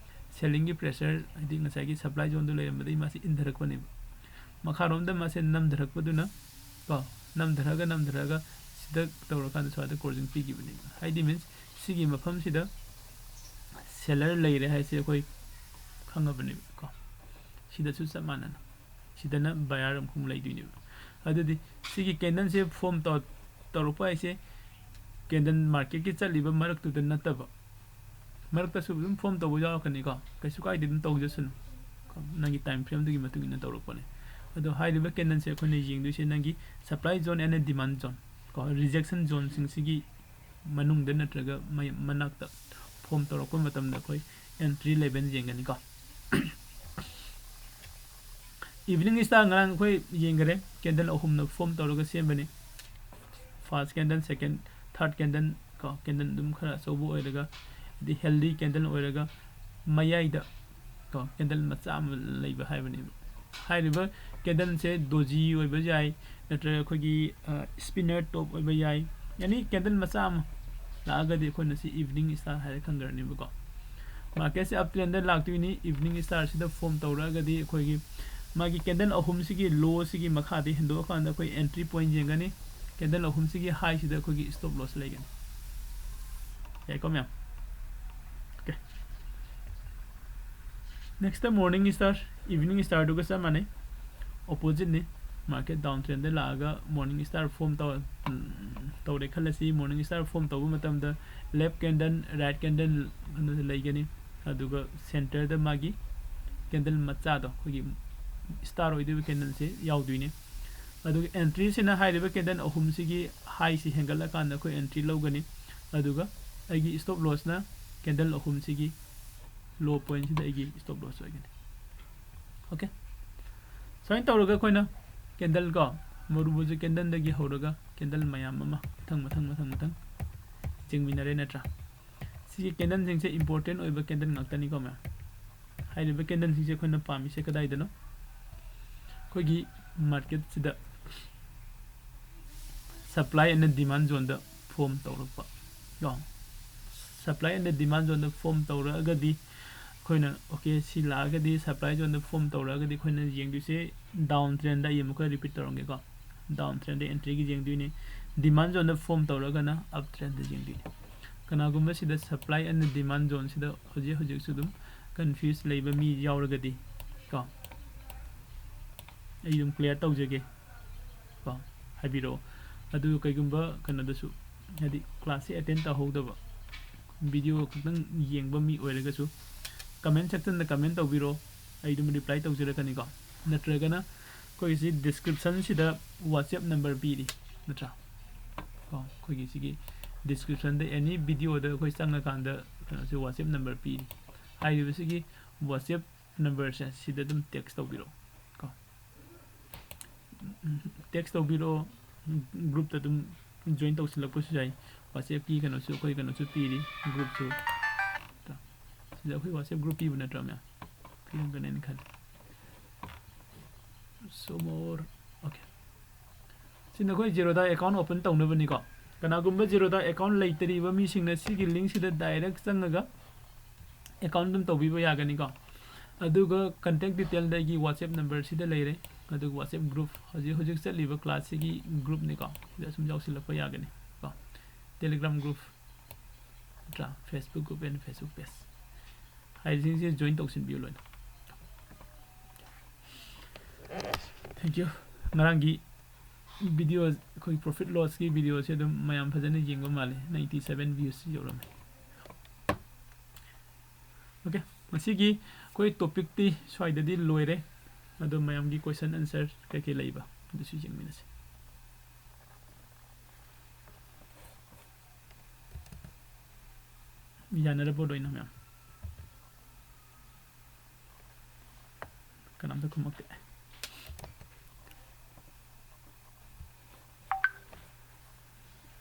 sellingꯒꯤ pressure, ꯍꯥꯏꯗꯤ ꯉꯁꯥꯏꯒꯤ supply zoneꯗ ꯂꯩꯔꯝꯕꯗꯒꯤ ꯃꯥꯁꯦ ꯏꯟꯊꯔꯛꯄꯅꯦꯕ꯫ ꯃꯈꯥꯔꯣꯝꯗ ꯃꯥꯁꯦ ꯅꯝꯊꯔꯛꯄꯗꯨꯅ ꯀꯣ, ꯅꯝꯊꯔꯒ, ꯅꯝꯊꯔꯒ ꯁꯤꯗ ꯇꯧꯔꯀꯥꯟꯗ ꯁ꯭ꯋꯥꯏꯗ closing ꯄꯤꯈꯤꯕꯅꯦꯕ꯫ ꯍꯥꯏꯗꯤ means ꯁꯤꯒꯤ ꯃꯐꯝꯁꯤꯗ seller ꯂꯩꯔꯦ ꯍꯥꯏꯁꯦ ꯑꯩꯈꯣꯏ ꯈꯪꯉꯕꯅꯦꯕ ꯀꯣ꯫ ꯁꯤꯗꯁꯨ ꯆꯞ ꯃꯥꯟꯅꯅ ꯁꯤꯗꯅ buyer ꯑꯃꯈꯛ ꯂꯩꯗꯣꯏꯅꯦꯕ꯫ ꯑꯗꯨꯗꯤ ꯁꯤꯒꯤ candleꯁꯦ form ꯇꯧ- ꯇꯧꯔꯛꯄ ꯍꯥꯏꯁꯦ candle marketꯀꯤ ꯆꯠꯂꯤꯕ ꯃꯔꯛꯇꯨꯗ ꯅꯠꯇꯕ, ꯃꯔꯛꯇꯁꯨ ꯑꯗꯨꯝ form ꯇꯧꯕ ꯌꯥꯎꯔꯛꯀꯅꯤꯀꯣ, ꯀꯩꯁꯨ ꯀꯥꯏꯗꯦ, ꯑꯗꯨꯝ ꯇꯧꯖꯁꯅꯨ꯫ ꯀꯣ, ꯅꯪꯒꯤ time frameꯗꯨꯒꯤ ꯃꯇꯨꯡ ꯏꯟꯅ ꯇꯧꯔꯛꯄꯅꯦ꯫ ꯑꯗꯣ ꯍꯥꯏꯔꯤꯕ candleꯁꯦ ꯑꯩꯈꯣꯏꯅ ꯌꯦꯡꯗꯣꯏꯁꯦ ꯅꯪꯒꯤ supply zone and demand zone ꯀꯣ, rejection zoneꯁꯤꯡꯁꯤꯒꯤ ꯃꯅꯨꯡꯗ ꯅꯠꯇ꯭ꯔꯒ ꯃꯩ- ꯃꯅꯥꯛꯇ form ꯇꯧꯔꯛꯄ ꯃꯇꯝꯗ ꯑꯩꯈꯣꯏ entry level ꯌꯦꯡꯒꯅꯤꯀꯣ꯫ Evening star ꯉꯔꯥꯡ ꯑꯩꯈꯣꯏ ꯌꯦꯡꯈꯔꯦ, candle ꯑꯍꯨꯝꯅ form ꯇꯧꯔꯒ ꯁꯦꯝꯕꯅꯤ꯫ First candle, second, third candle ꯀꯣ, candle ꯑꯗꯨꯝ ꯈꯔ ꯑꯆꯧꯕ ꯑꯣꯏꯔꯒ, ꯍꯥꯏꯗꯤ healthy candle ꯑꯣꯏꯔꯒ, ꯃꯌꯥꯏꯗ ꯀꯣ candle ꯃꯆꯥ ꯑꯃ ꯂꯩꯕ ꯍꯥꯏꯕꯅꯦꯕ꯫ ꯍꯥꯏꯔꯤꯕ candleꯁꯦ doji ꯑꯣꯏꯕ ꯌꯥꯏ, ꯅꯠꯇ꯭ꯔꯒ ꯑꯩꯈꯣꯏꯒꯤ spinner top ꯑꯣꯏꯕ ꯌꯥꯏ꯫ Any candle ꯃꯆꯥ ꯑꯃ ꯂꯥꯛꯑꯒꯗꯤ ꯑꯩꯈꯣꯏꯅ ꯁꯤ evening star ꯍꯥꯏꯔ ꯈꯪꯈ꯭ꯔꯅꯦꯕꯀꯣ꯫ Marketꯁꯦ uptrendꯗ ꯂꯥꯛꯇꯣꯏꯅꯤ꯫ Evening starꯁꯤꯗ form ꯇꯧꯔꯛꯑꯒꯗꯤ ꯑꯩꯈꯣꯏꯒꯤ ꯃꯥꯒꯤ candle ꯑꯍꯨꯝꯁꯤꯒꯤ lowꯁꯤꯒꯤ ꯃꯈꯥꯗꯤ ꯍꯦꯟꯗꯣꯛꯑꯀꯥꯟꯗ ꯑꯩꯈꯣꯏ entry point ꯌꯦꯡꯒꯅꯤ꯫ Candle ꯑꯍꯨꯝꯁꯤꯒꯤ highꯁꯤꯗ ꯑꯩꯈꯣꯏꯒꯤ stop loss ꯂꯩꯒꯅꯤ꯫ ꯌꯥꯏꯀꯣ ꯃꯌꯥꯝ? Okay꯫ Next morning star, evening starꯗꯨꯒ ꯆꯞ ꯃꯥꯟꯅꯩ, oppositeꯅꯤ꯫ Market downtrendꯗ ꯂꯥꯛꯑꯒ morning star form ꯇꯧ- ꯎꯝ, ꯇꯧꯔꯦ ꯈꯜꯂꯁꯤ꯫ Morning star form ꯇꯧꯕ ꯃꯇꯝꯗ left candle, right candle ꯑꯗꯨ ꯂꯩꯒꯅꯤ꯫ ꯑꯗꯨꯒ centreꯗ ꯃꯥꯒꯤ candle ꯃꯆꯥꯗꯣ, ꯑꯩꯈꯣꯏꯒꯤ star ꯑꯣꯏꯗꯣꯏꯕ candleꯁꯦ ꯌꯥꯎꯗꯣꯏꯅꯦ꯫ ꯑꯗꯨꯒ ꯑꯦꯟꯇ꯭ꯔꯤꯁꯤꯅ ꯍꯥꯏꯔꯤꯕ ꯀꯦꯟꯗꯜ ꯑꯍꯨꯝꯁꯤꯒꯤ ꯍꯥꯏꯁꯤ ꯍꯦꯟꯒꯠꯂꯀꯥꯟꯗ ꯑꯩꯈꯣꯏ ꯑꯦꯟꯇ꯭ꯔꯤ ꯂꯧꯒꯅꯤ꯫ ꯑꯗꯨꯒ ꯑꯩꯒꯤ ꯁ꯭ꯇꯣꯞ ꯂꯣꯁꯅ ꯀꯦꯟꯗꯜ ꯑꯍꯨꯝꯁꯤꯒꯤ ꯂꯣ ꯄꯣꯏꯟꯁꯤꯗ ꯑꯩꯒꯤ ꯁ꯭ꯇꯣꯞ ꯂꯣꯁ ꯑꯣꯏꯒꯅꯤ꯫ ꯑꯣꯀꯦ, ꯁꯨꯃꯥꯏꯅ ꯇꯧꯔꯒ ꯑꯩꯈꯣꯏꯅ ꯀꯦꯟꯗꯜ ꯀꯣ, ꯃꯔꯨꯕꯨꯁꯨ ꯀꯦꯟꯗꯜꯗꯒꯤ ꯍꯧꯔꯒ ꯀꯦꯟꯗꯜ ꯃꯌꯥꯝ ꯑꯃ ꯃꯊꯪ ꯃꯊꯪ ꯃꯊꯪ ꯃꯊꯪ ꯌꯦꯡꯃꯤꯟꯅꯔꯦ ꯅꯠꯇ꯭ꯔꯥ? ꯁꯤꯒꯤ ꯀꯦꯟꯗꯜꯁꯤꯡꯁꯦ ꯏꯝꯄꯣꯔꯇꯦꯟ ꯑꯣꯏꯕ ꯀꯦꯟꯗꯜ ꯉꯥꯛꯇꯅꯤꯀꯣ ꯃꯌꯥꯝ꯫ ꯍꯥꯏꯔꯤꯕ ꯀꯦꯟꯗꯜꯁꯤꯡꯁꯦ ꯑꯩꯈꯣꯏꯅ ꯄꯥꯝꯃꯤꯁꯦ ꯀꯗꯥꯏꯗꯅꯣ? ꯑꯩꯈꯣꯏꯒꯤ ꯃꯥꯔꯀꯦꯠꯁꯤꯗ ꯁꯄ꯭ꯂꯥꯏ ꯑꯦꯟ ꯗꯤꯃꯥꯟ ꯖꯣꯟꯗ ꯐꯣꯝ ꯇꯧꯔꯛꯄ ꯀꯣ꯫ ꯁꯄ꯭ꯂꯥꯏ ꯑꯦꯟ ꯗꯤꯃꯥꯟ ꯖꯣꯟꯗ ꯐꯣꯝ ꯇꯧꯔꯛꯑꯒꯗꯤ ꯑꯩꯈꯣꯏꯅ, ꯑꯣꯀꯦ, ꯁꯤ ꯂꯥꯛꯑꯒꯗꯤ, ꯁꯄ꯭ꯂꯥꯏ ꯖꯣꯟꯗ ꯐꯣꯝ ꯇꯧꯔꯛꯑꯒꯗꯤ ꯑꯩꯈꯣꯏꯅ ꯌꯦꯡꯗꯣꯏꯁꯦ ꯗꯥꯎꯟ ꯇ꯭ꯔꯦꯟꯗ꯫ ꯑꯩ ꯑꯃꯨꯛꯀ ꯔꯤꯄꯤꯠ ꯇꯧꯔꯝꯒꯦꯀꯣ꯫ ꯗꯥꯎꯟ ꯇ꯭ꯔꯦꯟꯗ ꯑꯦꯟꯇ꯭ꯔꯤꯒꯤ ꯌꯦꯡꯗꯣꯏꯅꯤ꯫ ꯗꯤꯃꯥꯟ ꯖꯣꯟꯗ ꯐꯣꯝ ꯇꯧꯔꯒꯅ ꯑꯞ ꯇ꯭ꯔꯦꯟꯗ ꯌꯦꯡꯗꯣꯏꯅꯤ꯫ ꯀꯅꯥꯒꯨꯝꯕ ꯁꯤꯗ ꯁꯄ꯭ꯂꯥꯏ ꯑꯦꯟ ꯗꯤꯃꯥꯟ ꯖꯣꯟꯁꯤꯗ ꯍꯧꯖꯤꯛ ꯍꯧꯖꯤꯛꯁꯨ ꯑꯗꯨꯝ ꯀꯟꯐ꯭ꯌꯨꯁ ꯂꯩꯕ ꯃꯤ ꯌꯥꯎꯔꯒꯗꯤ ꯀꯣ, ꯑꯩ ꯑꯗꯨꯝ ꯀ꯭ꯂꯤꯌꯥꯔ ꯇꯧꯖꯒꯦ ꯀꯣ, ꯍꯥꯏꯕꯤꯔꯛꯑꯣ꯫ ꯑꯗꯨ ꯀꯩꯒꯨꯝꯕ ꯀꯩꯅꯣꯗꯁꯨ, ꯍꯥꯏꯗꯤ ꯀ꯭ꯂꯥꯁꯁꯦ ꯑꯦꯇꯦꯟ ꯇꯧꯍꯧꯗꯕ, ꯚꯤꯗꯤꯑꯣ ꯈꯛꯇꯪ ꯌꯦꯡꯕ ꯃꯤ ꯑꯣꯏꯔꯒꯁꯨ ꯀꯃꯦꯟ ꯁꯦꯛꯁꯟꯗ ꯀꯃꯦꯟ ꯇꯧꯕꯤꯔꯣ, ꯑꯩ ꯑꯗꯨꯝ ꯔꯤꯄ꯭ꯂꯥꯏ ꯇꯧꯖꯔꯛꯀꯅꯤꯀꯣ꯫ ꯅꯠꯇ꯭ꯔꯒꯅ ꯑꯩꯈꯣꯏꯒꯤ ꯁꯤ ꯗꯤꯁꯀ꯭ꯔꯤꯞꯁꯟꯁꯤꯗ ꯋꯥꯆꯦꯞ ꯅꯝꯕꯔ ꯄꯤꯔꯤ ꯅꯠꯇ꯭ꯔꯥ? ꯀꯣ, ꯑꯩꯈꯣꯏꯒꯤ ꯁꯤꯒꯤ ꯗꯤꯁꯀ꯭ꯔꯤꯞꯁꯟꯗ ꯑꯦꯅꯤ ꯚꯤꯗꯤꯑꯣꯗ ꯑꯩꯈꯣꯏ ꯆꯪꯉꯀꯥꯟꯗ ꯀꯩꯅꯣꯁꯦ ꯋꯥꯆꯦꯞ ꯅꯝꯕꯔ ꯄꯤꯔꯤ꯫ ꯍꯥꯏꯔꯤꯕꯁꯤꯒꯤ ꯋꯥꯆꯦꯞ ꯅꯝꯕꯔꯁꯦ ꯁꯤꯗ ꯑꯗꯨꯝ ꯇꯦꯛꯁ ꯇꯧꯕꯤꯔꯛꯑꯣ ꯀꯣ꯫ ꯇꯦꯛꯁ ꯇꯧꯕꯤꯔꯛꯑꯣ, ꯒ꯭ꯔꯨꯞꯇ ꯑꯗꯨꯝ ꯖꯣꯏꯟ ꯇꯧꯁꯤꯜꯂꯛꯄꯁꯨ ꯌꯥꯏ꯫ ꯋꯥꯆꯦꯞꯀꯤ ꯀꯩꯅꯣꯁꯨ, ꯑꯩꯈꯣꯏ ꯀꯩꯅꯣꯁꯨ ꯄꯤꯔꯤ, ꯒ꯭ꯔꯨꯞꯁꯨ꯫ ꯁꯤꯗ ꯑꯩꯈꯣꯏ ꯋꯥꯆꯦꯞ ꯒ꯭ꯔꯨꯞ ꯄꯤꯕ ꯅꯠꯇ꯭ꯔꯥ ꯃꯌꯥꯝ? ꯄꯤꯔꯝꯒꯅꯦꯅ ꯈꯜꯂꯤ꯫ So more, okay꯫ ꯁꯤ ꯅꯈꯣꯏ ꯖꯦꯔꯣꯗꯥ ꯑꯦꯀꯥꯎꯟ ꯑꯣꯄꯟ ꯇꯧꯅꯕꯅꯤꯀꯣ꯫ ꯀꯅꯥꯒꯨꯝꯕ ꯖꯦꯔꯣꯗꯥ ꯑꯦꯀꯥꯎꯟ ꯂꯩꯇꯔꯤꯕ ꯃꯤꯁꯤꯡꯅ ꯁꯤꯒꯤ ꯂꯤꯡꯁꯤꯗ ꯗꯥꯏꯔꯦꯛ ꯆꯪꯉꯒ ꯑꯦꯀꯥꯎꯟ ꯑꯗꯨꯝ ꯇꯧꯕꯤꯕ ꯌꯥꯒꯅꯤꯀꯣ꯫ ꯑꯗꯨꯒ ꯀꯟꯇꯦꯛ ꯗꯤꯇꯦꯜꯗ ꯑꯩꯒꯤ ꯋꯥꯆꯦꯞ ꯅꯝꯕꯔꯁꯤꯗ ꯂꯩꯔꯦ꯫ ꯑꯗꯨꯒ ꯋꯥꯆꯦꯞ ꯒ꯭ꯔꯨꯞ, ꯍꯧꯖꯤꯛ ꯍꯧꯖꯤꯛ ꯆꯠꯂꯤꯕ ꯀ꯭ꯂꯥꯁꯁꯤꯒꯤ ꯒ꯭ꯔꯨꯞꯅꯤꯀꯣ, ꯁꯤꯗ ꯁꯨꯝ ꯌꯥꯎꯁꯤꯜꯂꯛꯄ ꯌꯥꯒꯅꯤ ꯀꯣ꯫ ꯇꯦꯂꯤꯒ꯭ꯔꯥꯝ ꯒ꯭ꯔꯨꯞ ꯅꯠꯇ꯭ꯔꯥ, Facebook group and Facebook page ꯍꯥꯏꯔꯤꯁꯤꯡꯁꯦ ꯖꯣꯏꯟ ꯇꯧꯁꯤꯟꯕꯤꯌꯨ ꯂꯣꯏꯅ꯫ Thank you꯫ ꯉꯔꯥꯡꯒꯤ ꯚꯤꯗꯤꯑꯣ, ꯑꯩꯈꯣꯏ ꯄ꯭ꯔꯣꯐꯤꯠ ꯂꯣꯁꯀꯤ ꯚꯤꯗꯤꯑꯣꯁꯦ ꯑꯗꯨꯝ ꯃꯌꯥꯝ ꯐꯖꯅ ꯌꯦꯡꯕ ꯃꯥꯜꯂꯦ, ꯅꯥꯏꯟꯇꯤ ꯁꯚꯦꯟ ꯚ꯭ꯌꯨꯁ ꯌꯧꯔꯝꯃꯦ꯫ ꯑꯣꯀꯦ, ꯉꯁꯤꯒꯤ ꯑꯩꯈꯣꯏ ꯇꯣꯄꯤꯛꯇꯤ ꯁ꯭ꯋꯥꯏꯗꯗꯤ ꯂꯣꯏꯔꯦ꯫ ꯑꯗꯣ ꯃꯌꯥꯝꯒꯤ ꯀꯣꯏꯁꯟ ꯑꯟꯁꯔ ꯀꯩꯀꯩ ꯂꯩꯕ? ꯑꯗꯨꯁꯨ ꯌꯦꯡꯃꯤꯟꯅꯁꯤ꯫ ꯌꯥꯅꯔꯕꯣ ꯂꯣꯏꯅ ꯃꯌꯥꯝ? ꯀꯅꯥꯝꯇ ꯈꯨꯝꯃꯛꯇꯦ꯫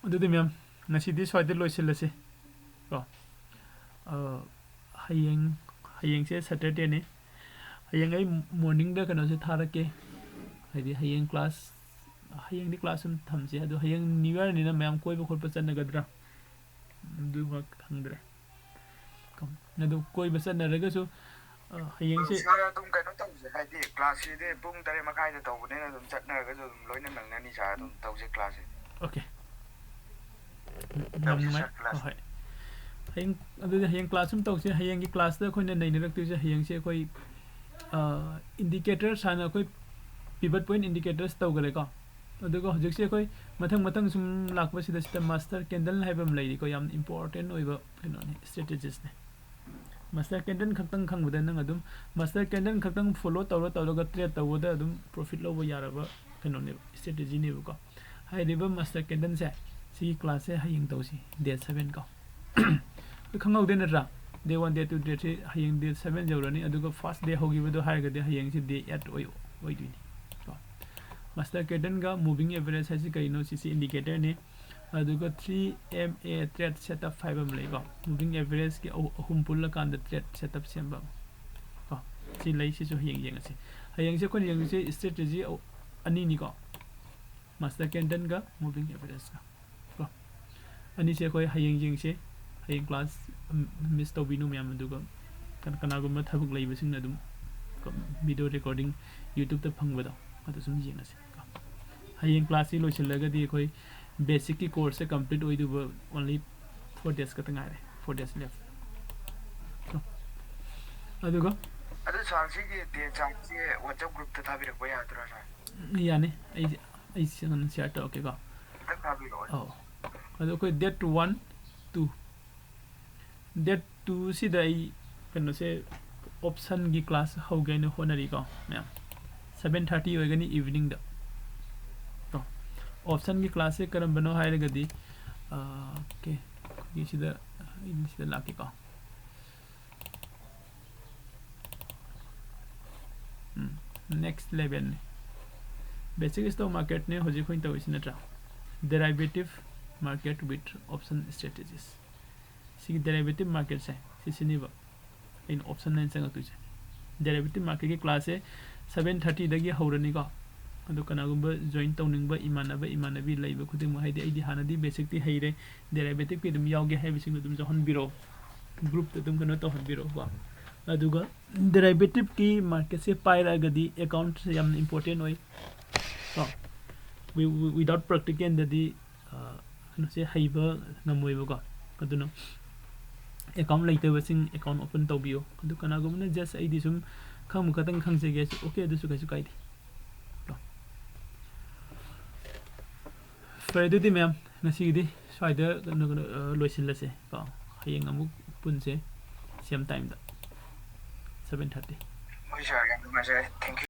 ꯑꯗꯨꯗꯤ ꯃꯦꯝ, ꯉꯁꯤꯗꯤ ꯁ꯭ꯋꯥꯏꯗ ꯂꯣꯏꯁꯤꯜꯂꯁꯤ ꯀꯣ꯫ ꯑ, ꯍꯌꯦꯡ, ꯍꯌꯦꯡꯁꯦ ꯁꯦꯇꯔꯗꯦꯅꯤ꯫ ꯍꯌꯦꯡ ꯑꯩ ꯃꯣꯔꯅꯤꯡꯗ ꯀꯩꯅꯣꯁꯦ ꯊꯥꯔꯛꯀꯦ, ꯍꯥꯏꯗꯤ ꯍꯌꯦꯡ ꯀ꯭ꯂꯥꯁ, ꯍꯌꯦꯡꯗꯤ ꯀ꯭ꯂꯥꯁ ꯑꯗꯨꯝ ꯊꯝꯁꯦ꯫ ꯑꯗꯣ ꯍꯌꯦꯡ ꯅ꯭ꯌꯨ ꯌꯔꯅꯤꯅ ꯃꯌꯥꯝ ꯀꯣꯏꯕ ꯈꯣꯠꯄ ꯆꯠꯅꯒꯗ꯭ꯔꯥ? ꯑꯗꯨꯃꯛ ꯈꯪꯗ꯭ꯔꯦ꯫ ꯑꯗꯨ ꯀꯣꯏꯕ ꯆꯠꯅꯔꯒꯁꯨ, ꯑ, ꯍꯌꯦꯡꯁꯦ ꯁꯥꯔ, ꯑꯗꯨꯝ ꯀꯩꯅꯣ ꯇꯧꯁꯦ, ꯍꯥꯏꯗꯤ ꯀ꯭ꯂꯥꯁꯁꯤꯗꯤ ꯄꯨꯡ ꯇꯔꯦꯠ ꯃꯈꯥꯏꯗ ꯇꯧꯕꯅꯤꯅ ꯑꯗꯨꯝ ꯆꯠꯅꯔꯒꯁꯨ ꯑꯗꯨꯝ ꯂꯣꯏꯅ ꯅꯪꯅꯅꯤ ꯁꯥꯔ, ꯑꯗꯨꯝ ꯇꯧꯁꯦ ꯀ꯭ꯂꯥꯁꯁꯤꯗꯤ꯫ ꯑꯣꯀꯦ꯫ ꯌꯥꯝ ꯇꯧꯁꯦ ꯅꯨꯡꯉꯥꯏ꯫ ꯁꯥꯔ, ꯀ꯭ꯂꯥꯁ꯫ ꯍꯣꯏ, ꯍꯣꯏ꯫ ꯍꯌꯦꯡ, ꯑꯗꯨꯗꯤ ꯍꯌꯦꯡ ꯀ꯭ꯂꯥꯁ ꯑꯃ ꯇꯧꯁꯦ꯫ ꯍꯌꯦꯡꯒꯤ ꯀ꯭ꯂꯥꯁꯇ ꯑꯩꯈꯣꯏꯅ ꯅꯩꯅꯔꯛꯇꯣꯏꯁꯦ, ꯍꯌꯦꯡꯁꯦ ꯑꯩꯈꯣꯏ, ꯑ, ꯏꯟꯗꯤꯀꯦꯇꯔꯁ ꯍꯥꯏꯅ ꯑꯩꯈꯣꯏ pivot point indicators ꯇꯧꯈ꯭ꯔꯦꯀꯣ꯫ ꯑꯗꯨꯒ ꯍꯧꯖꯤꯛꯁꯦ ꯑꯩꯈꯣꯏ ꯃꯊꯪ ꯃꯊꯪ ꯁꯨꯝ ꯂꯥꯛꯄꯁꯤꯗ ꯁꯤꯗ ꯃꯥꯁꯇꯔ ꯀꯦꯟꯗꯜ ꯍꯥꯏꯕ ꯑꯃ ꯂꯩꯔꯤꯀꯣ, ꯌꯥꯝ ꯏꯝꯄꯣꯔꯇꯦꯟ ꯑꯣꯏꯕ ꯀꯩꯅꯣꯅꯤ, ꯁ꯭ꯇ꯭ꯔꯦꯇꯦꯖꯤꯁꯅꯦ꯫ ꯃꯥꯁꯇꯔ ꯀꯦꯟꯗꯜ ꯈꯛꯇꯪ ꯈꯪꯕꯗ ꯅꯪ ꯑꯗꯨꯝ ꯃꯥꯁꯇꯔ ꯀꯦꯟꯗꯜ ꯈꯛꯇꯪ ꯐꯣꯂꯣ ꯇꯧꯔ ꯇꯧꯔꯒ ꯇ꯭ꯔꯦꯠ ꯇꯧꯕꯗ ꯑꯗꯨꯝ ꯄ꯭ꯔꯣꯐꯤꯠ ꯂꯧꯕ ꯌꯥꯔꯕ ꯀꯩꯅꯣꯅꯦꯕ, ꯁ꯭ꯇ꯭ꯔꯦꯇꯦꯖꯤꯅꯦꯕꯀꯣ꯫ ꯍꯥꯏꯔꯤꯕ ꯃꯥꯁꯇꯔ ꯀꯦꯟꯗꯜꯁꯦ, ꯁꯤꯒꯤ ꯀ꯭ꯂꯥꯁꯁꯦ ꯍꯌꯦꯡ ꯇꯧꯁꯤ, ꯗꯦꯠ ꯁꯕꯦꯟ ꯀꯣ꯫ ꯑꯗꯨ ꯈꯪꯍꯧꯗꯦ ꯅꯠꯇ꯭ꯔꯥ? Date one, date two, date three, ꯍꯌꯦꯡ ꯗꯦꯠ ꯁꯕꯦꯟ ꯌꯧꯔꯅꯤ꯫ ꯑꯗꯨꯒ ꯐꯥꯔꯁ ꯗꯦ ꯍꯧꯈꯤꯕꯗꯣ ꯍꯥꯏꯔꯒꯗꯤ ꯍꯌꯦꯡꯁꯦ ꯗꯦꯠ ꯑꯩꯠ ꯑꯣꯏ-, ꯑꯣꯏꯗꯣꯏꯅꯤ ꯀꯣ꯫ ꯃꯥꯁꯇꯔ ꯀꯦꯟꯗꯜꯒ ꯃꯨꯚꯤꯡ ꯑꯦꯚꯔꯦꯖ ꯍꯥꯏꯁꯤ ꯀꯩꯅꯣ? ꯁꯤꯁꯤ ꯏꯟꯗꯤꯀꯦꯇꯔꯅꯤ꯫ ꯑꯗꯨꯒ three M A trade setup ꯍꯥꯏꯕ ꯑꯃ ꯂꯩꯀꯣ, ꯃꯨꯚꯤꯡ ꯑꯦꯚꯔꯦꯖꯀꯤ ꯑꯍꯨ-, ꯑꯍꯨꯝ ꯄꯨꯜꯂꯀꯥꯟꯗ ꯇ꯭ꯔꯦꯠ ꯁꯦꯠꯑꯞ ꯁꯦꯝꯕ ꯑꯃ ꯀꯣ꯫ ꯁꯤ ꯂꯩ, ꯁꯤꯁꯨ ꯍꯌꯦꯡ ꯌꯦꯡꯉꯁꯤ꯫ ꯍꯌꯦꯡꯁꯦ ꯑꯩꯈꯣꯏꯅ ꯌꯦꯡꯗꯣꯏꯁꯦ ꯁ꯭ꯇ꯭ꯔꯦꯇꯦꯖꯤ ꯑ-, ꯑꯅꯤꯅꯤꯀꯣ, ꯃꯥꯁꯇꯔ ꯀꯦꯟꯗꯜꯒ ꯃꯨꯚꯤꯡ ꯑꯦꯚꯔꯦꯖꯀ ꯀꯣ꯫ ꯑꯅꯤꯁꯦ ꯑꯩꯈꯣꯏ ꯍꯌꯦꯡ ꯌꯦꯡꯁꯦ꯫ ꯍꯌꯦꯡ ꯀ꯭ꯂꯥꯁ ꯃꯤꯁ ꯇꯧꯕꯤꯅꯨ ꯃꯌꯥꯝ꯫ ꯑꯗꯨꯒ ꯀꯅꯥ-, ꯀꯅꯥꯒꯨꯝꯕ ꯊꯕꯛ ꯂꯩꯕꯁꯤꯡꯅ ꯑꯗꯨꯝ ꯚꯤꯗꯤꯑꯣ ꯔꯦꯀꯣꯔꯗꯤꯡ ꯌꯨꯇ꯭ꯌꯨꯕꯇ ꯐꯪꯕꯗꯣ ꯑꯗꯨ ꯁꯨꯝ ꯌꯦꯡꯉꯁꯤ ꯀꯣ꯫ ꯍꯌꯦꯡ ꯀ꯭ꯂꯥꯁꯁꯤ ꯂꯣꯏꯁꯤꯜꯂꯒꯗꯤ ꯑꯩꯈꯣꯏ ꯕꯦꯁꯤꯛꯀꯤ ꯀꯣꯔꯁꯁꯦ ꯀꯝꯄ꯭ꯂꯤꯠ ꯑꯣꯏꯗꯧꯕ only four days ꯈꯛꯇ ꯉꯥꯏꯔꯦ, four days left꯫ ꯑꯗꯨꯒ ꯑꯗꯨ ꯁꯥꯔ, ꯁꯤꯒꯤ ꯗꯦꯠ ꯆꯥꯔꯠꯁꯦ WhatsApp ꯒ꯭ꯔꯨꯞꯇ ꯊꯥꯕꯤꯔꯛꯄ ꯌꯥꯗꯣꯏꯔꯥ ꯁꯥꯔ? ꯌꯥꯅꯤ, ꯑꯩ, ꯑꯩ ꯁꯤꯌꯥꯔ ꯇꯧꯔꯛꯀꯦꯀꯣ꯫ ꯈꯤꯇꯪ ꯊꯥꯕꯤꯔꯛꯑꯣ꯫ ꯑꯧ꯫ ꯑꯗꯣ ꯑꯩꯈꯣꯏ date one, two, date two ꯁꯤꯗ ꯑꯩ ꯀꯩꯅꯣꯁꯦ, ꯑꯣꯞꯁꯟꯒꯤ ꯀ꯭ꯂꯥꯁ ꯍꯧꯒꯦ ꯍꯥꯏꯅ ꯍꯣꯠꯅꯔꯤꯀꯣ ꯃꯌꯥꯝ꯫ Seven thirty ꯑꯣꯏꯒꯅꯤ ꯏꯚꯤꯅꯤꯡꯗ꯫ Option ꯒꯤ class ꯁꯦ ꯀꯔꯝꯕꯅꯣ ꯍꯥꯏꯔꯒꯗꯤ, ꯑꯣꯀꯦ, ꯑꯩꯈꯣꯏꯒꯤ ꯁꯤꯗ, ꯑꯩ ꯁꯤꯗ ꯂꯥꯛꯀꯦꯀꯣ꯫ ꯎꯝ, next level ꯅꯤ꯫ Basic stock market ꯅꯦ ꯍꯧꯖꯤꯛ ꯑꯩꯈꯣꯏꯅ ꯇꯧꯔꯤꯁꯤ ꯅꯠꯇ꯭ꯔꯥ? Derivative market with option strategies꯫ ꯁꯤꯒꯤ derivative market ꯁꯦ ꯁꯤꯁꯤꯅꯦꯕ ꯑꯩꯅ option ꯍꯥꯏꯅ ꯆꯪꯉꯛꯇꯣꯏꯁꯦ꯫ Derivative market ꯀꯤ class ꯁꯦ seven thirty ꯗꯒꯤ ꯍꯧꯔꯅꯤꯀꯣ꯫ ꯑꯗꯣ ꯀꯅꯥꯒꯨꯝꯕ join ꯇꯧꯅꯤꯡꯕ ꯏꯃꯥꯟꯅꯕ ꯏꯃꯥꯟꯅꯕꯤ ꯂꯩꯕ ꯈꯨꯗꯤꯡꯃꯛ, ꯍꯥꯏꯗꯤ ꯑꯩꯗꯤ ꯍꯥꯟꯅꯗꯤ basic ꯇꯤ ꯍꯩꯔꯦ, derivative ꯀꯤ ꯑꯗꯨꯝ ꯌꯥꯎꯒꯦ ꯍꯥꯏꯕꯁꯤꯡꯗꯣ ꯑꯗꯨꯝ ꯌꯥꯎꯍꯟꯕꯤꯔꯛꯑꯣ, group ꯇ ꯑꯗꯨꯝ ꯀꯩꯅꯣ ꯇꯧꯍꯟꯕꯤꯔꯛꯑꯣꯀꯣ꯫ ꯑꯗꯨꯒ derivative ꯀꯤ market ꯁꯦ ꯄꯥꯏꯔꯛꯑꯒꯗꯤ account ꯁꯦ ꯌꯥꯝꯅ important ꯑꯣꯏ ꯀꯣ꯫ Wi-, wi-, without practical ꯗꯗꯤ, ꯑ, ꯀꯩꯅꯣꯁꯦ ꯍꯩꯕ ꯉꯝꯃꯣꯏꯕꯀꯣ꯫ ꯑꯗꯨꯅ account ꯂꯩꯇꯕꯁꯤꯡ account open ꯇꯧꯕꯤꯌꯨ꯫ ꯑꯗꯨ ꯀꯅꯥꯒꯨꯝꯕꯅ just ꯑꯩꯗꯤ ꯁꯨꯝ ꯈꯪꯕ ꯈꯛꯇꯪ ꯈꯪꯖꯒꯦ ꯍꯥꯏꯁꯨ okay, ꯑꯗꯨꯁꯨ ꯀꯩꯁꯨ ꯀꯥꯏꯗꯦ ꯀꯣ꯫ ꯐꯔꯦ, ꯑꯗꯨꯗꯤ ꯃꯌꯥꯝ, ꯉꯁꯤꯒꯤꯗꯤ ꯁ꯭ꯋꯥꯏꯗ ꯀꯩꯅꯣ, ꯀꯩꯅꯣ, ꯑ, ꯂꯣꯏꯁꯤꯜꯂꯁꯦ ꯀꯣ꯫ ꯍꯌꯦꯡ ꯑꯃꯨꯛ ꯄꯨꯟꯁꯦ, same time ꯗ, seven thirty꯫ ꯍꯣꯏ sir, ꯌꯥꯝ ꯅꯨꯡꯉꯥꯏꯖꯔꯦ꯫ Thank you꯫